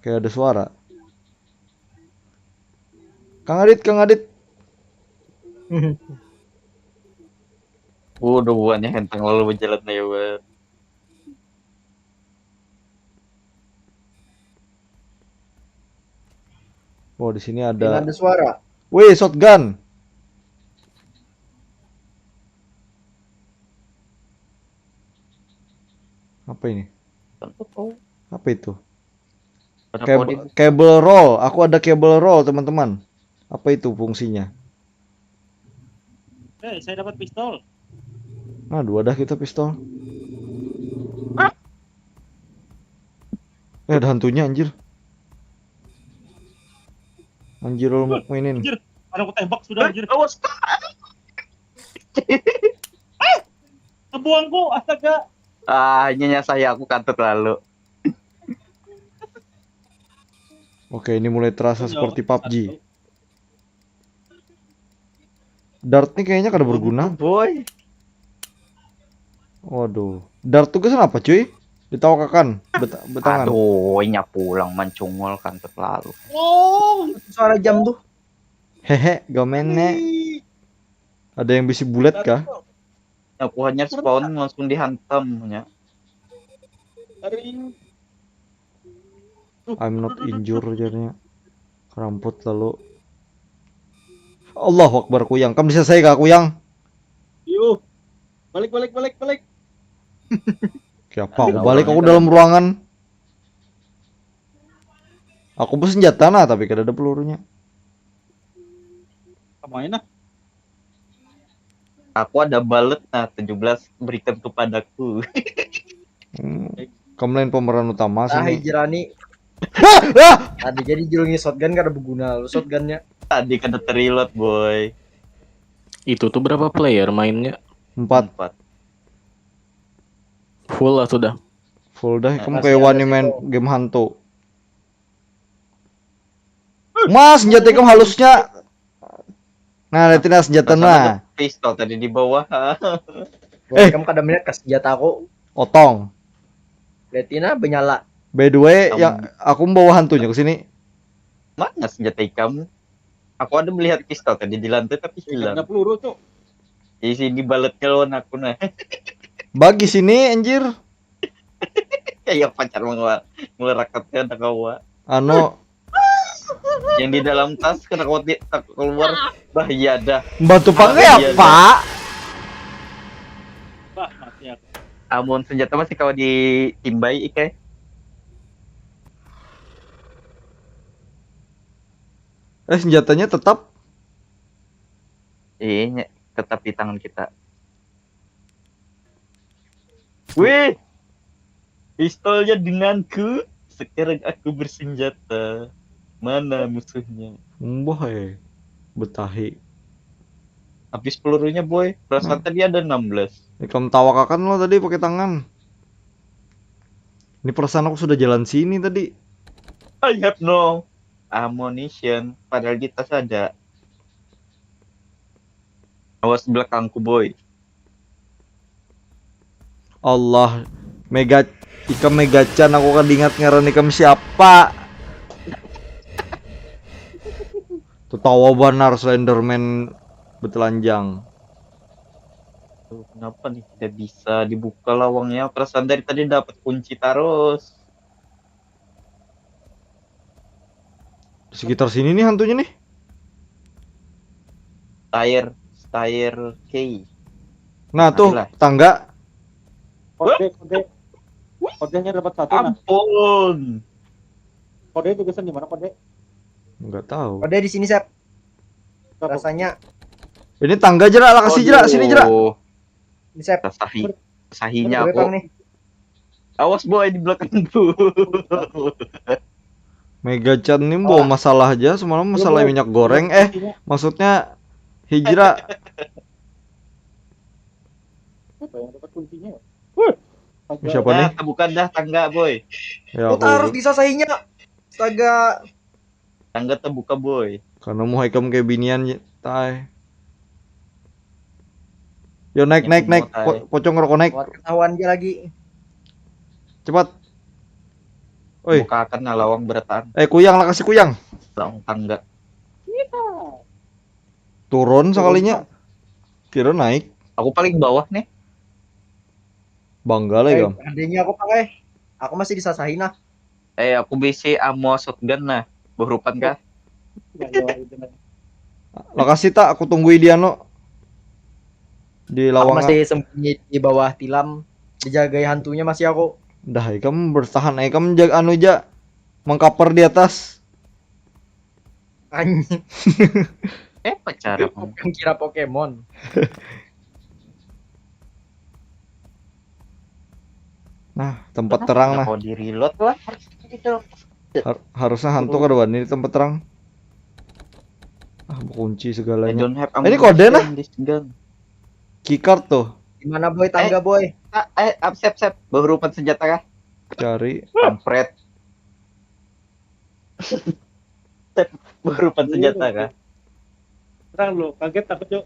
Kayak ada suara. Kang Adit, Kang Adit. Waduh, buannya hentang lalu berjalan ya, Wan. Oh, di sini Ini ada. Ada suara. Wih, shotgun. Apa ini? Apa itu? Ada Cable, kodim. Cable roll. Aku ada cable roll, teman-teman. Apa itu fungsinya? Eh, saya dapat pistol. Nah, dua dah kita pistol. Eh, ada hantunya, anjir. Anjir, lu mukminin. Anjir, mana aku tembak sudah, anjir. Awas. Kebuangku, astaga. Ah, nyonya saya aku kantut lalu. Oke, ini mulai terasa seperti PUBG. Dart nih kayaknya kada berguna. Boy. Waduh. Dart tuh kesan apa, cuy? Ditawakakan. Bet betangan. Aduh, nya pulang mancungul kantut lalu. Oh, Suara jam tuh. Hehe, gomene. Ada yang bisi bulat kah? Aku hanya spawn langsung dihantam nya. Hari I'm not injured, jarnya. Keramput lalu. Allahu Akbar, kuyang. Kamu bisa saya kah, kuyang? Yuh. Balik, balik, balik, balik. Kayak apa? Aku balik, aku dalam ruangan. Aku bersenjata nah, tapi kada ada pelurunya. Kemana? Aku ada balet nah, tujuh belas, berikan kepadaku. Hmm, kamu lain pemeran utama Ah, sini. Hijrani. Wah, wah! Tadi jadi julungi shotgun kada berguna lu shotgunnya. Tadi kada terreload, boy. Itu tuh berapa player mainnya? Empat. Empat. Full lah sudah. Full dah, kamu Masih kayak ada wani main satu. Game hantu. Mas, senjata kamu halusnya. Nah, liatin lah senjata Perasaan nah. Ada pistol tadi di bawah. Boy, kamu kada melihat ke senjata aku. Otong. Liatin ah, benyala. By the way, Kamu- yang aku membawa hantunya ke sini. Mana senjata ikam? Aku ada melihat pistol tadi di lantai tapi Ya, ada hilang. Peluru, Cuk. Di sini baletnya lawan aku nah. Bagi sini, anjir. Kayak pacar mengeluar, mengerakatnya ada kawa. Anu, Yang di dalam tas kena kau ti- tak keluar. Bah, iya dah. bantu pakai Iya, apa? Bah, mati aku. Amun senjata masih kau ditimbai, Ike. Eh, senjatanya tetap. Iya, tetap di tangan kita. Wih, pistolnya denganku. Sekarang aku bersenjata. Mana musuhnya? Mbah eh. Betahi. Habis pelurunya, boy. Perasaan tadi ada enam belas. Ikam tawakakan lo tadi pakai tangan. Ini perasaan aku sudah jalan sini tadi. I have no ammunition. Padahal di tas ada. Awas belakangku, boy. Allah, mega ikam Megachan, aku kada ingat ngaran ikam siapa. Tetawa banar Slenderman betelanjang. Tuh, kenapa nih tidak bisa dibuka lawangnya? Perasaan dari tadi dapat kunci terus. Di sekitar sini nih hantunya nih. Stair, stair key. Nah, tuh Adalah. Tangga. Kode, kode. Kodenya dapat satu nah. Ampun. Kode juga di mana kode? Nggak tahu. Kode di sini, Sep. Berapa? Rasanya Ini Tangga jera, lakasi jera, sini jera. Aduh, ini, Sep. Sahi, sahinya Ada aku. berapa nih? Awas, boy, di belakangku. Megachan ini bawa masalah aja semalam, masalah minyak goreng. Eh, maksudnya hijrah. Siapa yang dapat kuncinya? Siapa nih? Dah, bukan dah Tangga, boy. Ya, Kita harus aku disasahinya. Astaga. Tangga terbuka, boy. Karena mau ikam kayak binian, tai. Yo, naik, Ya, naik, naik. semua, tai. Po- pocong rokok naik. Buat ketahuan dia lagi. Cepat. Oi, Bukakan nah lawang berataan. Eh, kuyang, lakasi kuyang. Lawang tangga. Turun sekalinya. Kira naik. Aku paling bawah nih. Bangga lah, Eh, Gam. adanya aku pakai. Aku masih disasahin nah. Eh, aku bisi ammo shotgun nah. Behurupan kah? Nggak jawab itu kan. Lokasi tak, aku tunggui dia no. Di Aku lawang. Masih sembunyi di bawah tilam. Dijagai hantunya masih aku. Dah, ikam bertahan, ikam jaga anu ja. Mengcover di atas. Anjing. Eh, pacar aku. Yang kira Pokemon. Nah, tempat terang nah. Kalau di reload lah. Gitu. Har- harusnya hantu kada wani di tempat terang. Ah, bekunci I segalanya. don't have Ini kode nah. Ammunition, this gun. Keycard tuh. Gimana boy, tangga boy? Ah, eh, up, sep, sep. Behurupan senjata kah? Cari. Kampret. Sep, behurupan senjata kah? Terang lu, kaget apa, Cuk?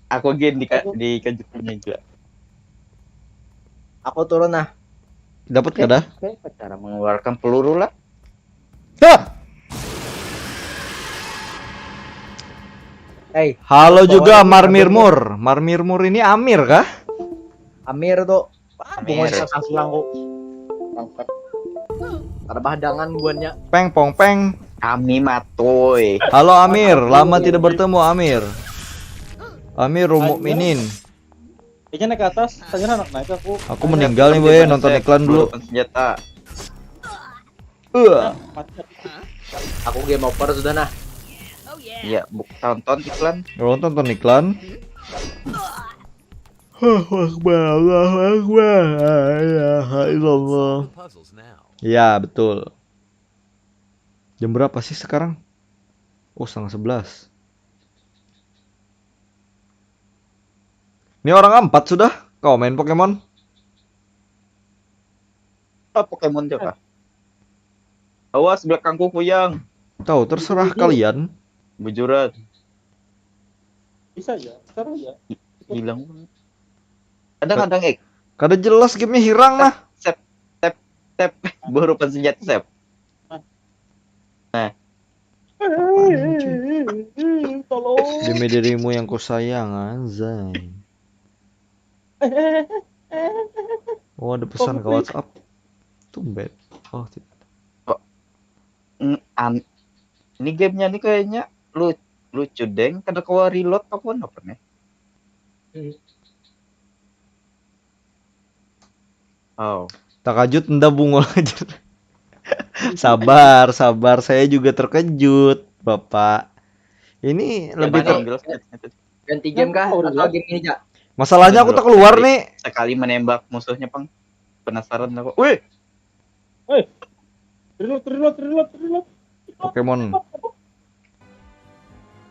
Aku gin di di kejutnya juga. Aku turun nah. Dapat kada? Oke, cara mengeluarkan peluru lah. Hah! Hei, Halo juga Bawa lagi, Marmirmur. Marmirmur ini Amir kah? Amir tuh. Ah, Amir. Bungo sisa silang kok. Ada bahadangan buannya. Peng pong peng. Kami matoy. Halo Amir, lama tidak bertemu Amir. Amir Mukminin. Kayaknya naik ke atas, tanya anak naik aku. Aku meninggal nih boy, nonton iklan dulu. Behurupan senjata. Eh, Mati. Aku game over sudah nah. Iya, bu- tonton iklan. Kalau tonton iklan. Allahu Akbar, Allahu Akbar. La ilaha illallah. Ya, betul. Jam berapa sih sekarang? Oh, setengah sebelas. Ini orang empat sudah. Kau main Pokemon? Ah, Pokemon coba. Awas belakangku kuyang. Tahu, terserah kalian. Bujuran. Bisa aja, sekarang aja. Hilang. Kadang-kadang eh Kada jelas gamenya hirang nah. Sep, sep, sep. Baru pas senjata sep. Tolong. Demi dirimu yang kusayang, anjay. Oh, ada pesan ke WhatsApp. Tumben. Oh, tidak. Mm, an- ini gamenya nih kayaknya lu lucu deng, kada kawa reload apa apa nih. Oh, Takajut nda bungul aja. Sabar, sabar. Saya juga terkejut, Bapak. Ini lebih Mana ter- yang jelas? Ganti game kah? Kenapa Atau udah? Gini aja? Masalahnya aku tak keluar nih. Sekali menembak musuhnya pang penasaran aku. Wih, Hei, reload, reload, reload, reload. Pokemon.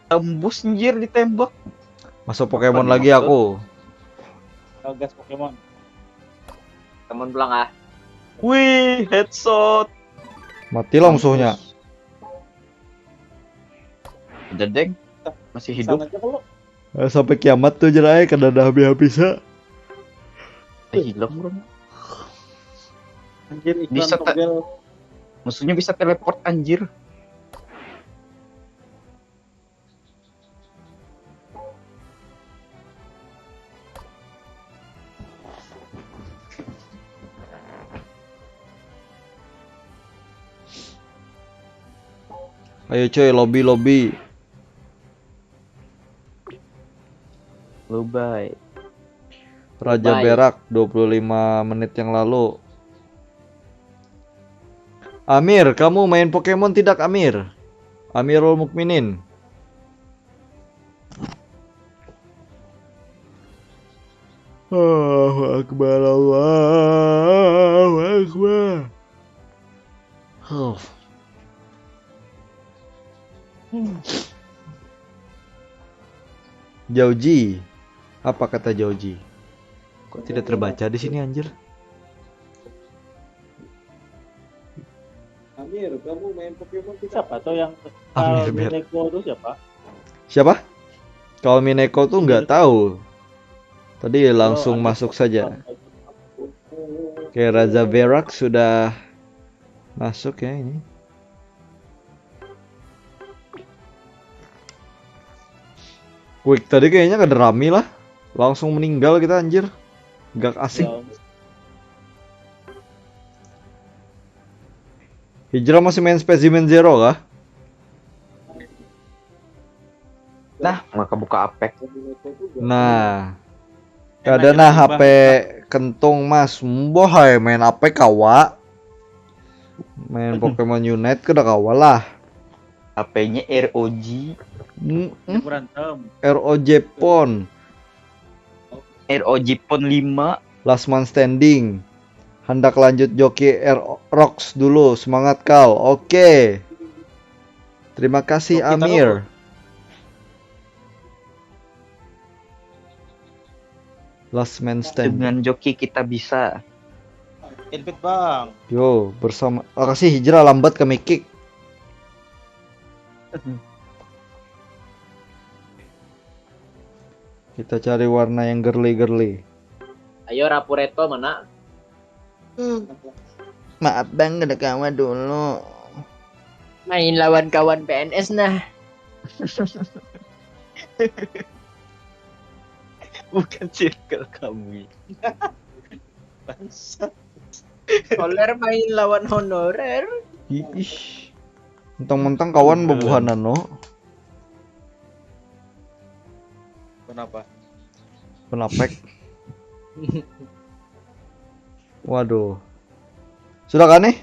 Tembus anjir ditembak. Masuk Pokemon lagi aku. Gas Pokemon. Temen pulang ah. Wih, headshot. Matilah musuhnya. Udah deng, masih hidup. Sana aja kalau Eh, sampai kiamat tuh jerai kada ada habis-habisnya. Eh, hilang orang. Anjir, iklan Bisa te- togel. Musuhnya bisa teleport anjir. Ayo coy, lobby lobby. Lubai. Raja Bye. Berak dua puluh lima menit yang lalu. Amir, kamu main Pokemon tidak, Amir? Amirul Mukminin. Allahu Akbar, Allahu Akbar. Huh. Jauji. Apa kata Jauji? Kok tidak terbaca di sini, anjir? Amir, kamu main Pokemon tidak? Siapa tuh yang Amir uh, Ber- Mineko tuh siapa? Siapa? Kalau Mineko tuh nggak tahu. Tadi langsung Oh, masuk saja. Oke, Raja Berak sudah masuk ya ini. Quick tadi kayaknya kada rame lah. Langsung meninggal kita, anjir. Gak asik. Ya, Hijrah masih main Specimen Zero kah? Nah, maka buka apek. Nah, kada nah H P kentung, Mas. Mboh ai, main apek kawa. Main Pokemon Unite kada kawa lah. H P-nya R O G, Mm, dia mm, berantem. R O J Pon. R O G Pon lima. Last man standing. Hendak lanjut joki R Rocks dulu. Semangat kal. Oke. Terima kasih, Joki taruh. Amir. Last man standing. Dengan joki kita bisa. Invite bang. Yo, bersama. Ah, kasih hijrah lambat ke Mikik. Kita cari warna yang girly-girly. Ayo Rapureto mana? Hmm. Maaf bang, kada kawa dulu. Main lawan kawan P N S nah. Bukan circle kami. Bangsa. Honorer main lawan honorer. Ih, mentang-mentang kawan bebuhan anu. Kenapa? Penapek. Waduh. Sudah kan nih?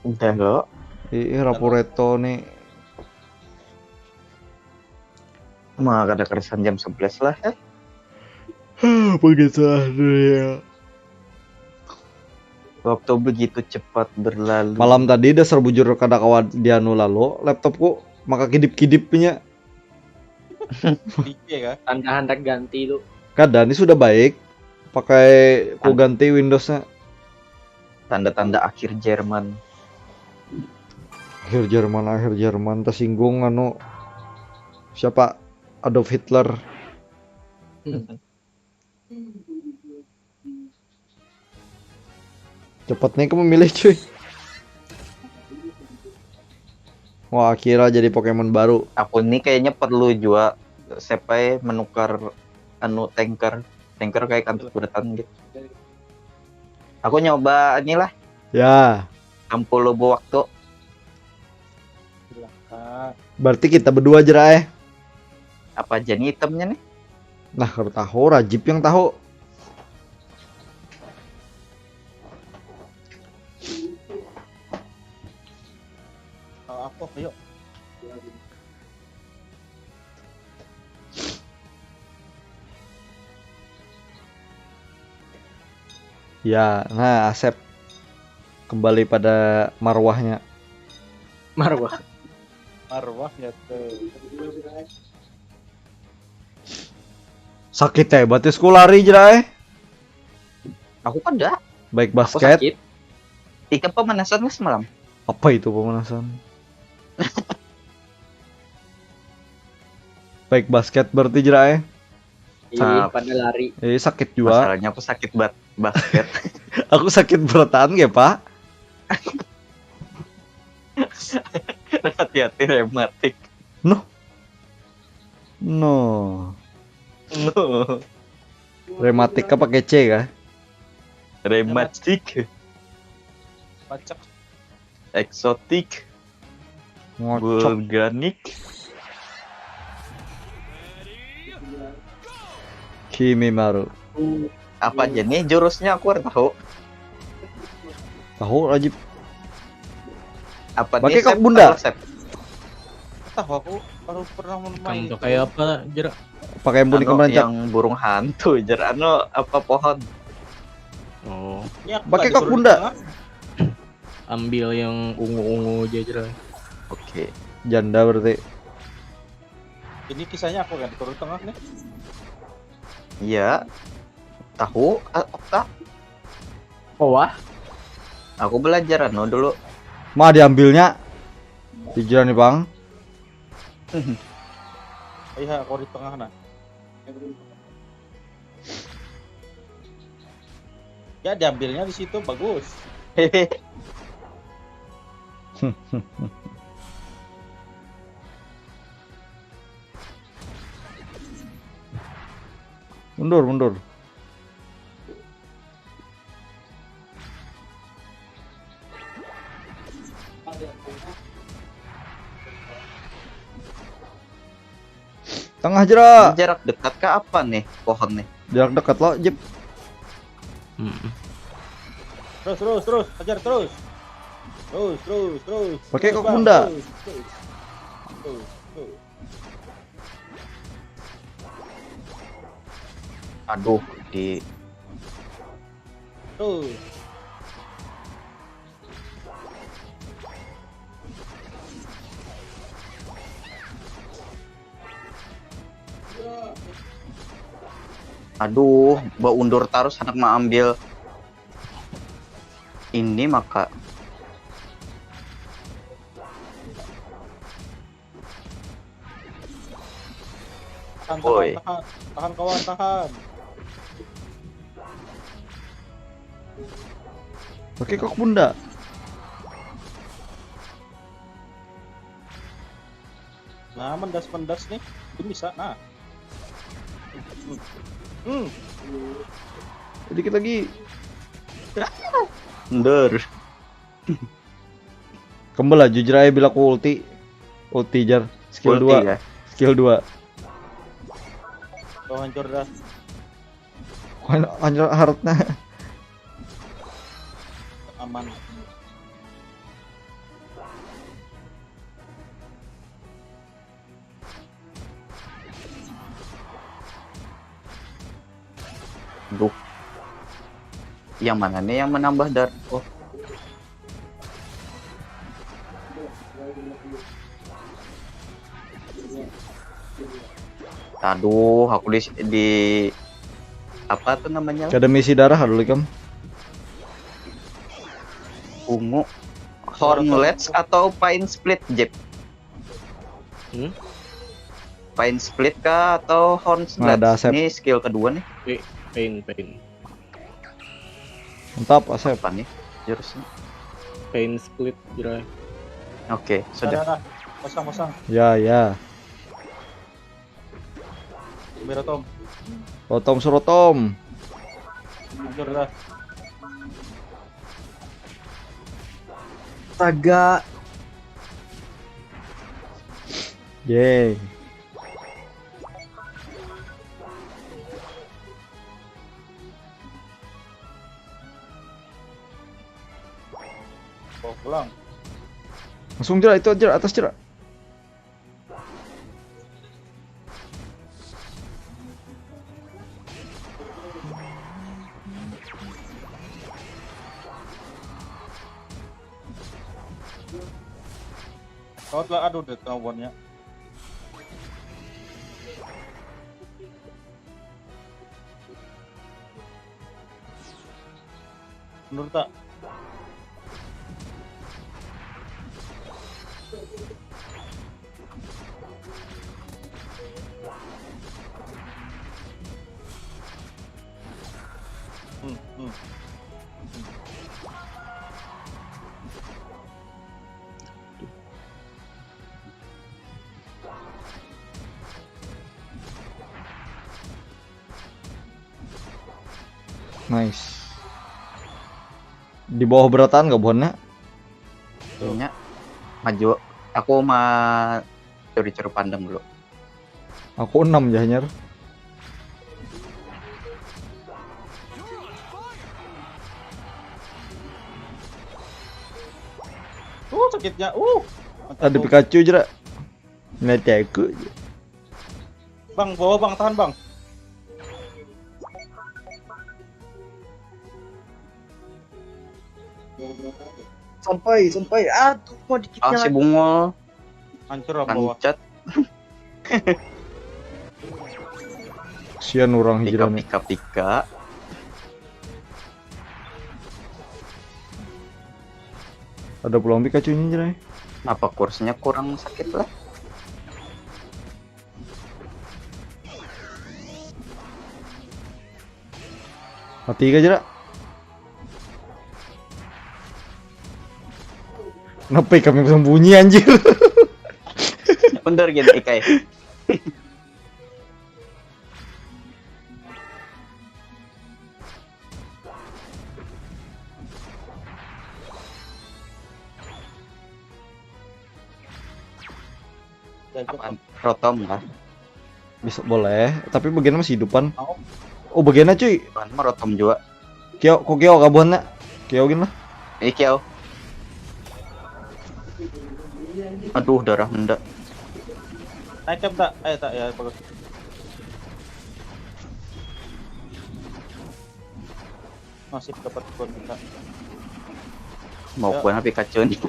Udah lo. Ih, Rapureto nih. Mah kada keresan jam sebelas lah. Eh. Apa gitu lah dulu ya. Waktu begitu cepat berlalu. Malam tadi dasar bujur kada kawa dianu lalu laptopku maka kidip-kidipnya. Iya kah? Tanda handak ganti tu. Kada, ini sudah baik. Pakai ku ganti Windowsnya. Tanda-tanda akhir Jerman. Akhir Jerman, akhir Jerman tersinggung anu siapa? Adolf Hitler. Cepat nih aku memilih cuy. Wah, Akira jadi Pokemon baru. Aku ini kayaknya perlu juga sepai menukar anu tanker. Tanker kayak kantor keberatan gitu. Aku nyoba inilah. Ya. Tampul lobo waktu. Silakan. Berarti kita berdua aja eh. Apa aja nih itemnya nih? Nah, kalau tahu Rajib yang tahu. Kalau aku, ayo. Ya, nah Asep kembali pada marwahnya. Marwah. Marwah ya tuh. Sakit hebat ya sekolah hari jera eh. Aku kada. Baik basket. Aku sakit. Ikam pemanasan semalam. Apa itu pemanasan? Baik basket berarti jera eh. Iya, pada lari. Eh, sakit juga. Masalahnya aku sakit bat basket. Aku sakit berataan ya pak. Hati-hati rematik. No. No. No. Rematik apa kece kah? Rematik. Pacak. Eksotik. Ngocok. Vulganik. Kimi Maru. Apa aja nih jurusnya aku tahu. Tahu Rajib. Apa pakai kok bunda? Tahu aku baru pernah main. Kayak apa jera? Pakai embun anu, yang burung hantu jer anu apa pohon? Oh. Pakai kok bunda? Ambil yang ungu-ungu aja jera. Oke. Janda berarti. Ini kisahnya aku kan turun tengah nih. Iya. Tahu ah, Okta? Oh wah. Aku belajar anu dulu. Mah diambilnya. Pikiran nih bang. Iya, aku di tengah nah. Ya diambilnya di situ bagus. Mundur, mundur. Tengah jera. Jarak dekat kah apa nih pohon nih? Jarak dekat lo, Jip. Hmm. Terus, terus, terus, ajar terus. Terus, terus, terus. Pakai kok bunda. Terus, terus. Terus, terus. Aduh, di tuh. Aduh, baundur tarus anak maambil ini maka. Tahan, tahan, tahan, tahan, kawan, tahan. Oke, kok bunda. Nah, mendas-mendas nih. Ini bisa, nah. Hmm. Hmm. Dikit lagi. Mundur. Kembali lah, jujur aja bila aku ulti. Ulti jar. Skill dua. Skill dua. Oh, hancur dah. Hancur hartnya. Aman. Duh. Yang mana nih yang menambah darah? Oh. Aduh, aku di, di apa tuh namanya? Kada misi darah dulu, Kam. Ungu. Hornlets atau pain split, Jep? Hmm? Pain split kah atau hornlets? Ada Asep. Ini skill kedua nih. Wi- Pain, pain. Mantap, Asep. Apa nih jurusnya? Pain split, Jrai. Oke, Dah, sudah. dah, dah. Pasang, pasang. Ya, ya. Biar Tom. Rotom surotom. Hancur dah. Astaga. Yeay. Bawa pulang. Langsung jerak itu, jerak atas, jerak. Kau telah adu deh kemampuannya. Menurut tak? Hmm, hmm. Nice. Di bawah berataan gak buhannya? Kayaknya maju. Aku ma curi-curi pandang dulu. Aku enam jahnyar. Uh, sakitnya. Uh. Ada Pikachu, jerak. Nanti aku. Bang, bawa bang, tahan bang. Sampai, sampai. Aduh, mau dikitnya Ah, si lagi. Bungul Hancur lah bawah. pancet. Sian orang hijrah nih. Pika-pika-pika. Ada pulang Pikachu-nya, jerak. Apa kursnya kurang sakit lah? Mati kah, jerak? Kenapa kami sembunyi, anjir? Mundur gini, Ikai. Apaan? Rotom kah? Bisa, boleh, tapi bagian masih hidupan. Mau. Oh, bagiannya, cuy. Apaan mah rotom juga. Kio, kok Kio kabuhannya? Kio gini lah. Ini Kiau. Aduh, darah menda. Naik cap tak? Eh, tak ya, bagus. Masih dapat buat kita. Mau Ya. Pikachu nih.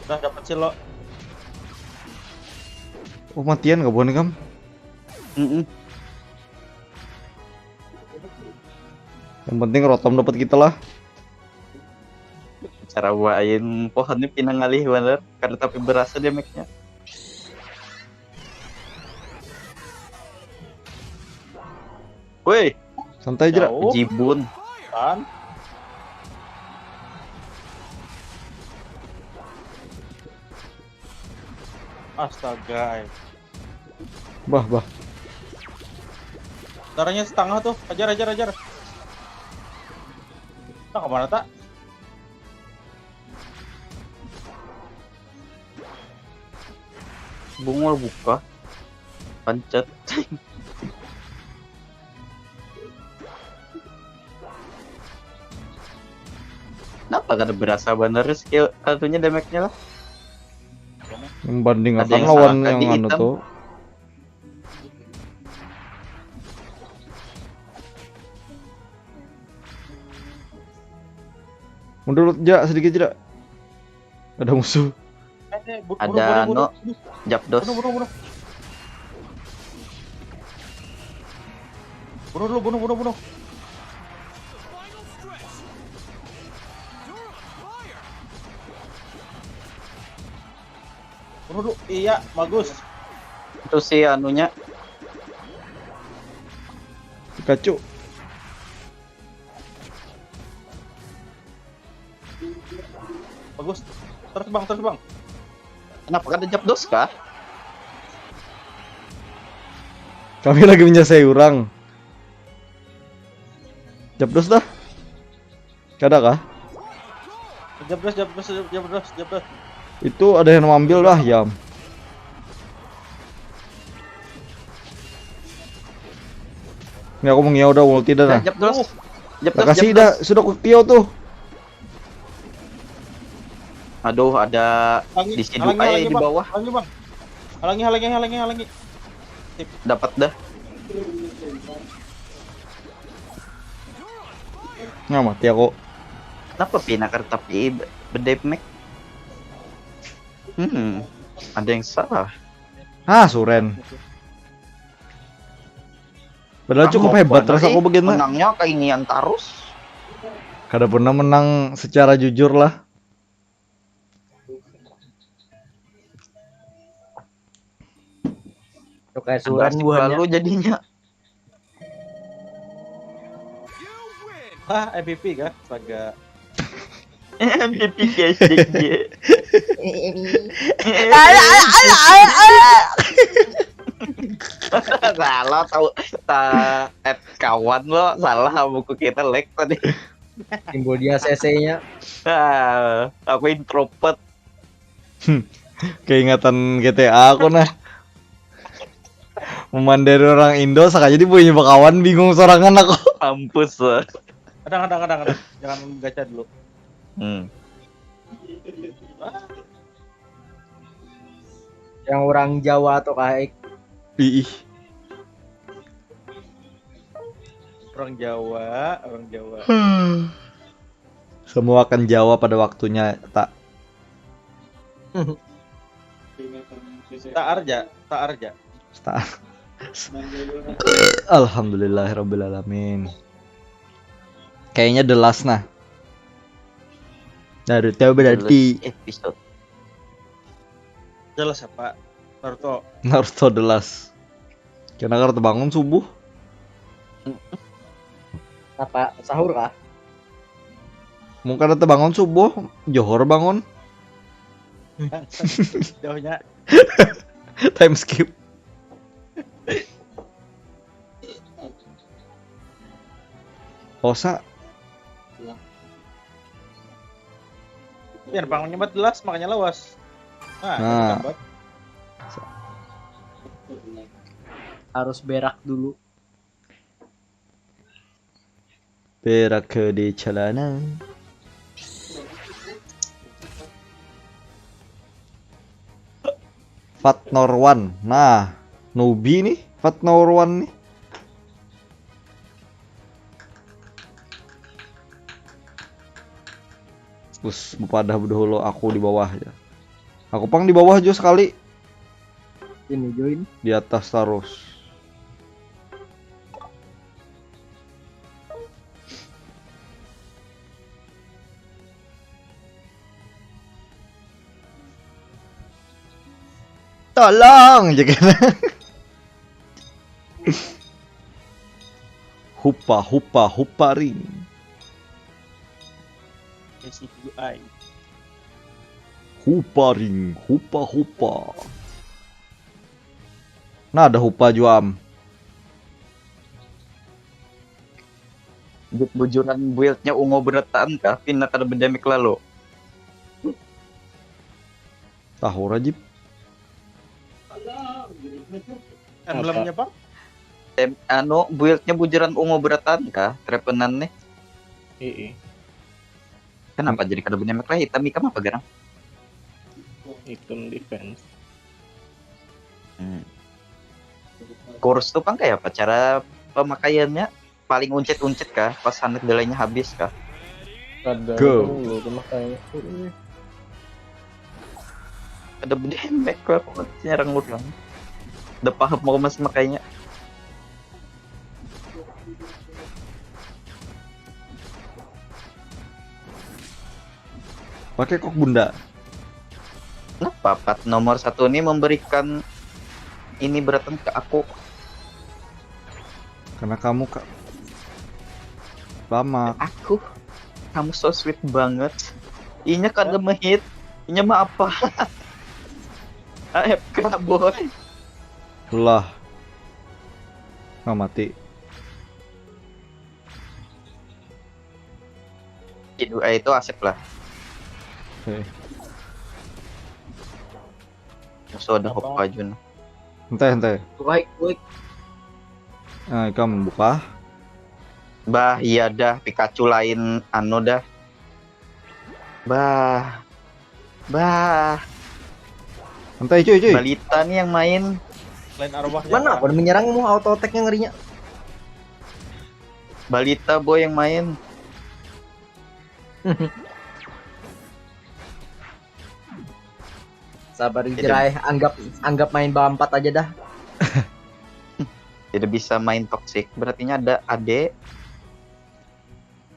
Udah dapat sih lo. Oh, matian kabuhannya, Kam. Mm-mm. Yang penting Rotom dapat kita lah. Cara buain pohonnya pinang ngalih bener. Kada tapi berasa damage-nya. Woi, Santai, jerak. Jauh. Jibun. Kan? Astaga, eh. Bah, bah. Darahnya setengah tuh. Ajar, ajar, ajar. Nah, kemana tak? Bungul buka. Pancet. Kenapa kada berasa bener skill atunya damage-nya lah? Membandingkan Ada yang lawan salah, yang tadi anu hitam. Tuh. Mundur ja sedikit ja. Ada musuh. Eh, eh, bu- bunuh, Ada bunuh, bunuh, no bunuh. Japdos. Bunuh, bunuh, bunuh. Bunuh dulu, bunuh, bunuh, bunuh. Bunuh dulu. Iya, bagus. Itu si anunya. Pikachu. Bagus. Terus, Bang, terus, Bang. Kenapa kada Japdos kah? Kami lagi menyelesai orang. Japdos dah. Kada kah? Japdos, Japdos, Japdos, Japdos. Itu ada yang mau ambil lah, Yam. Ini aku mengiau dah, ulti dah, nah. Japdos. Japdos, kasih dah, sudah ku kiau tuh. Aduh, ada halangi, di situ halangi, aja halangi, di Bang. Bawah. Halangi, Bang. Halangi, halangi, halangi, halangi. Sip. Dapat dah. Nah, mati aku. Kenapa pina kertap i be- bedep mek? Hmm, ada yang salah. Ah, suren. Padahal cukup hebat rasa aku begini. Menangnya kainian tarus. Kada pernah menang secara jujur lah. Tuh kayak suran buahnya. Lalu jadinya. Ah, M V P kah? Astaga. M V P guys, J J. Salah tahu, ta- at kawan lo salah buku kita lag tadi. Timbul di A C C-nya. Ah, aku introvert. Keingatan G T A aku nah. Memandiri orang Indo sakali jadi punya bakawan bingung sorangan aku. Mampus lah. Kadang, kadang, kadang, kadang. Jangan gacha dulu. Hmm. Yang orang Jawa tuh kaik. Ih. Orang Jawa, orang Jawa. Semua akan Jawa pada waktunya, tak. Tak arja, tak arja. Star. Alhamdulillahirabbil alamin. Kayaknya the last nah. Naruto berarti. Episode. Jelas apa? Naruto. Naruto the last. Kena kada tebangun subuh. Apa sahur kah? Mun kada tebangun subuh, johor bangun. Jauhnya. Time skip. Osa. Ya, pang nyebat jelas makanya lawas. Nah, nah. Harus berak dulu. Berak ke di celana. Fat Norwan. Nah, Nubi nih, Fat Norwan nih. Us, bepadah bedahulu aku di bawah ya. Aku pang di bawah jo sekali. Ini join. Di atas terus. Tolong, jangan. Hupa, hupa, hupa ring. Hupa ring, hupa, hupa. Nah, ada hupa jua am. Bujuran build-nya ungu berataan kah? Pina kada bedamik lalu. Tahu Rajib. Emblemnya, Pak? Tem, anu, build-nya bujuran ungu berataan kah? Trevenan nih. Iya. Kenapa jadi kada bedamik lah hitam ikam apa garang? Hitam defense. Hmm. Kurs tuh kan kayak apa cara pemakaiannya? Paling uncit-uncit kah? Pas anak delay-nya habis kah? Kada Go. dulu makanya. Ada damage lah aku nyerang orang. Ada paham mau mas makanya. Pakai kok bunda. Kenapa pat nomor satu ini memberikan ini beratan ke aku? Karena kamu kak lama. Aku, kamu so sweet banget. Inya kada mehit, inya mah apa? A F K boy. Lah. Nggak mati. Itu, eh, itu Asep lah. Oke. Musuh ada Hokage. Ente, ente. Baik, baik. Nah, ikam buka. Bah, iya dah, Pikachu lain anu dah. Bah. Bah, Ente, cuy, cuy. Balita nih yang main. Lain arwahnya. Mana Pak. Aku menyerang mau auto attack-nya ngerinya. Balita boy yang main. Sabar Tidak. Jirai, anggap anggap main bawah empat aja dah. Tidak bisa main toxic. Berartinya ada ade.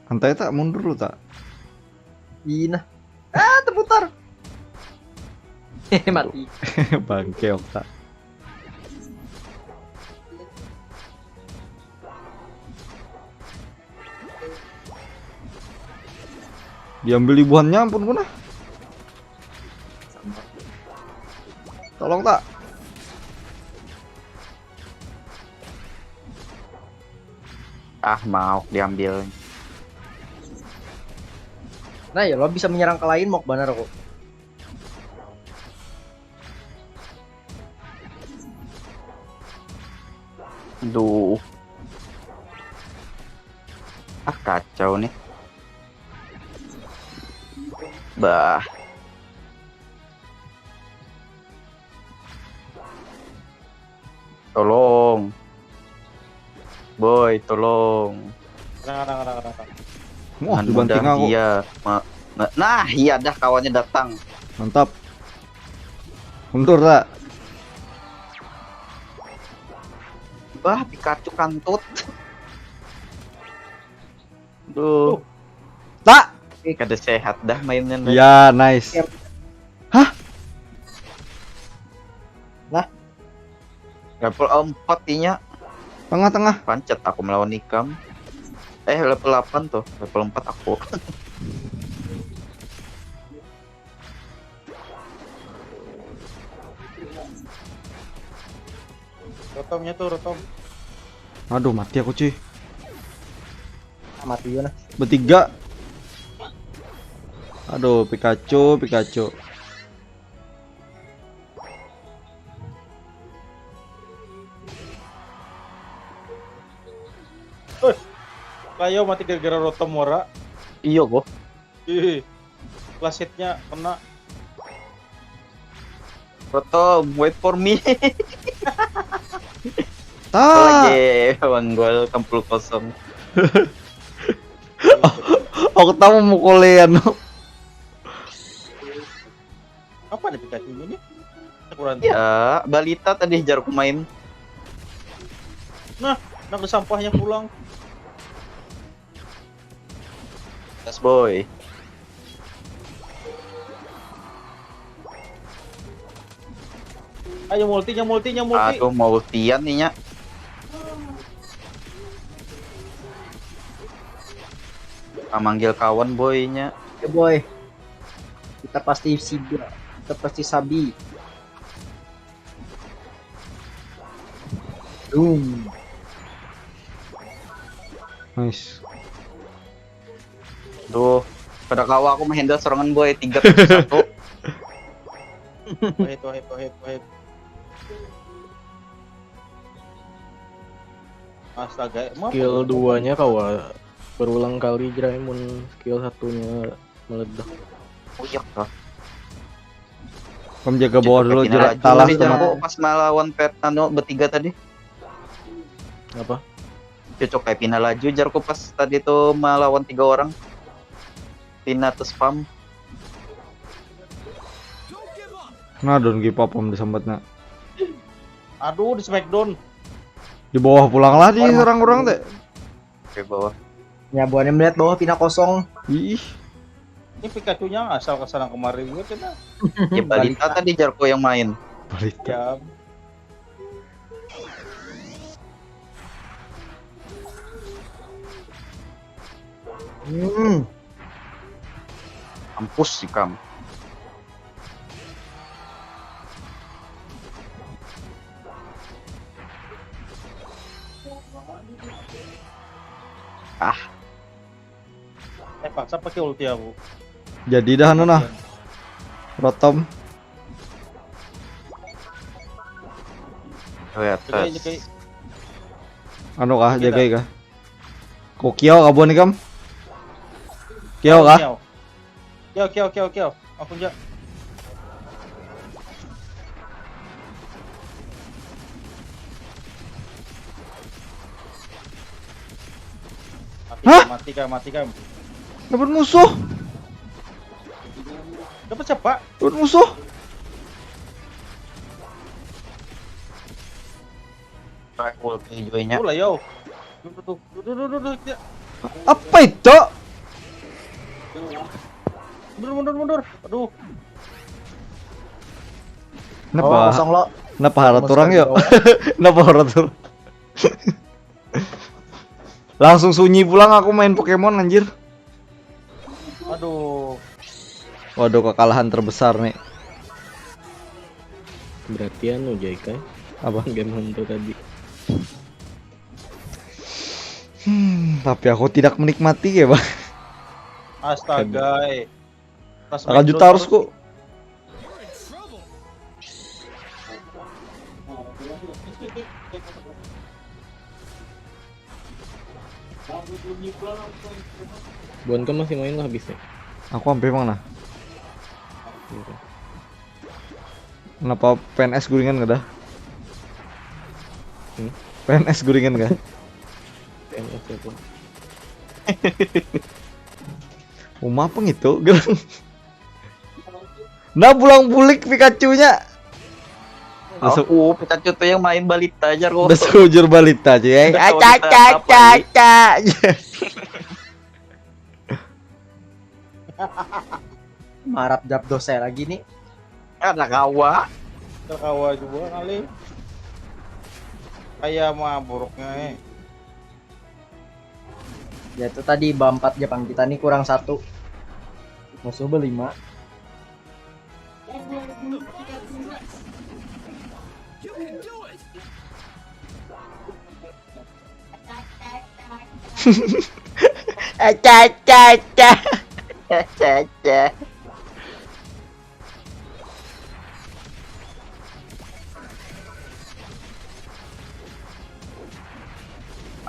Ente tak mundur lu tak. Ina. Ah, terputar. Mati. Bangke Okta. Diambil ibuannya ampun pun ah. Tolong tak. Ah, mau diambil. Nah ya lo bisa menyerang ke lain mau bener aku. Duh. Ah, kacau nih. Bah. Tolong. Boy, tolong. Rang, rang, rang, rang, rang. Wah, Dengan dibanting mudah aku. Dia ma- ma- nah, iya dah kawannya datang. Mantap. Mundur tak. Bah, Pikachu kantut. Duh, Tak. kada sehat dah mainnya dah. Ya, nice. Level empat inya. Tengah-tengah. Pancet aku melawan ikam. Eh, level delapan tuh, level empat aku. Rotomnya tuh, Rotom. Aduh, mati aku cuy. Mati juga nah. Bertiga. Aduh, Pikachu, Pikachu. Kayo mati gara-gara Rotom ora. Iya kok. Ih. Last hit-nya kena. Rotom, wait for me. Tak. Lagi, bang gol enam puluh kosong. Aku tahu mau kolean. Apa nih Pikachu ini? Kurang. Ya, Balita tadi jarku main. Nah, nang sampahnya pulang. Yes, boy. Ayo multi, nya multi, nya multi. Aduh, mau ultian nih, nya. Ah, manggil kawan, boy, nya. Ya boy. Kita pasti sida. Kita pasti sabi. Dung. Nice. Duh, kada kawa aku menghandle serangan, boy, tiga versus satu. Wahid, wahid, wahid, wahid. Astaga, emang Skill apa? duanya kawa berulang kali, Jrai, mun skill satunya meledak. Oh iya kah? Kamu jaga bawah dulu, Pina jelek laju talas tadi teman. Jarku pas melawan pet anu bertiga tadi. Apa? Cocok kayak Pina laju Jarku pas tadi tuh melawan tiga orang. Tina to spam. Nah, don't give up, om, disambatnya. Aduh, di smackdown. Di bawah pulang lah di orang-orang teh. Oke, bawah. Ya, buahnya melihat bawah pina kosong. Ih, Ini Pikachu-nya asal kesana kemari gitu nah. Ya, balita tadi jarko yang main. balita. Ya, Hmm. Mampus sih kamu. Ah, eh paksa pakai ulti aku. Jadi dah anu nah. Rotom. Lihat Jagai, tes. jagai. Anu kah, Kita- jagai kah? Kok kiau kabuan ikam? Kiau kah? Kiau. Kiau, kiau, kiau, kiau. Aku ja. Mati, Hah? Mati kam, mati kam. Dapat musuh. Dapat siapa? Dapat musuh. Pakai ulti joy-nya. Tuh lah yo. Tuh tuh tuh. Tuh tuh tuh tuh. Tuh, ya. Apa itu? Mundur mundur mundur. Aduh. Kenapa? Oh, kosong lo. Kenapa harap orang yuk? Kenapa harap orang? Langsung sunyi pulang aku main Pokemon anjir. Aduh. Waduh, kekalahan terbesar nih. Berarti anu Jai kai Apa? Game Hunter tadi. Hmm, tapi aku tidak menikmati ya, Bang. Astaga. Eh. Pas Akan main juta Dota harus ku. Buan kan masih main lah habisnya. Aku sampai emang nah. Gitu. Kenapa P N S guringan gak dah? Hmm? P N S guringan gak? M S apa? Uma apa gitu? Gerang. Nah, pulang bulik Pikachu-nya. Udah se- Aku Pikachu tuh yang main balita aja kok. Udah seujur balita aja ya. Udah Aca tahu aca kita aca apa aca. Marap jab dosa lagi nih. Ada kawa. Terkawa juga kali. Kayak mah buruknya eh. Ya itu tadi ba empat Jepang kita nih kurang satu. Musuh berlima. Aca aca aca. Caca.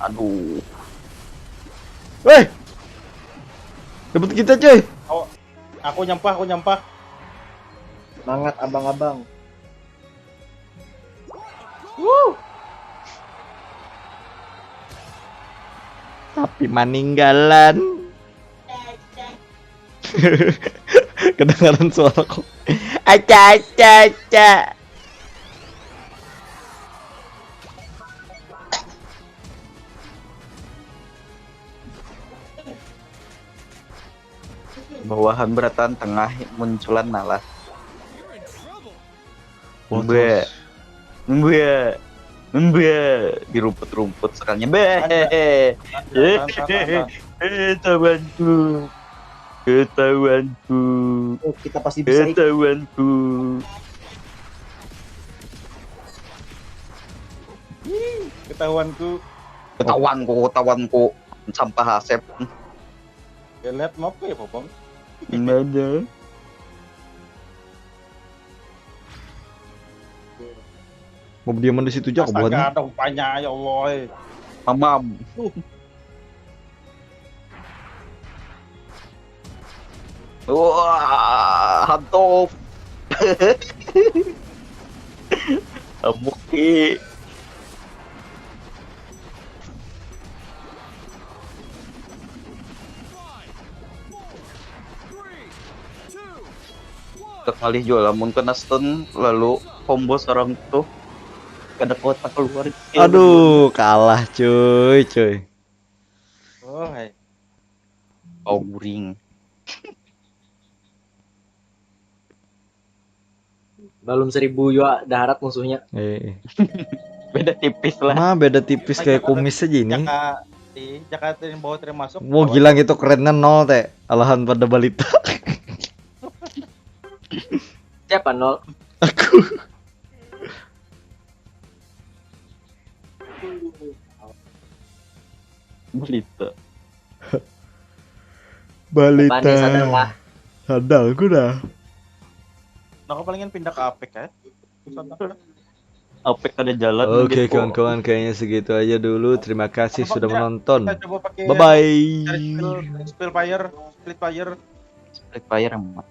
Aduh. Weh. Dapat kita, cuy. Aku, aku nyampah, aku nyampah. Semangat abang-abang. Tapi maninggalan. Kedengaran suara kok. Aca aca aca. Bawahan beratan tengah munculan nalas. Mbak. Mbak. Mbak. Di rumput-rumput sekalinya. Mbak. Tahan, tahan, tahan, tahan. Eh, tawanku. Ketahuanku. Oh, kita pasti bisa ikut. Ketahuanku. Ketahuanku. Ketahuanku, ketahuanku. Sampah Asep. Ya lihat map ya Popong. Gimana? Mau diaman di situ aja Astaga, buatnya. Ada upanya ya Allah. Eh. Mamam. Wah, hantom. Amuk ki. Kekalih jua lamun kena stun lalu combo seorang tuh kada kuat keluar. Aduh, kalah cuy, cuy. Oh, hai. Kau guring. Belum seribu jua daharat musuhnya. Eh, Beda tipis lah. Mah beda tipis kayak kumis aja ini. Jaka di Jakarta yang bawa termasuk. Wah, gila gitu, kerennya nol teh. Alahan pada balita. Siapa nol? Aku. Balita. Balita. Apaan nih, sadar kah? Sadar aku dah. Nah, aku palingan pindah ke Apek ya. Apek ada jalan. Oke, Ndepo. Kawan-kawan, kayaknya segitu aja dulu. Terima kasih Apa sudah kira- menonton. Kita coba pakai Bye bye. Cari spill, spill fire, split fire. Split fire amat.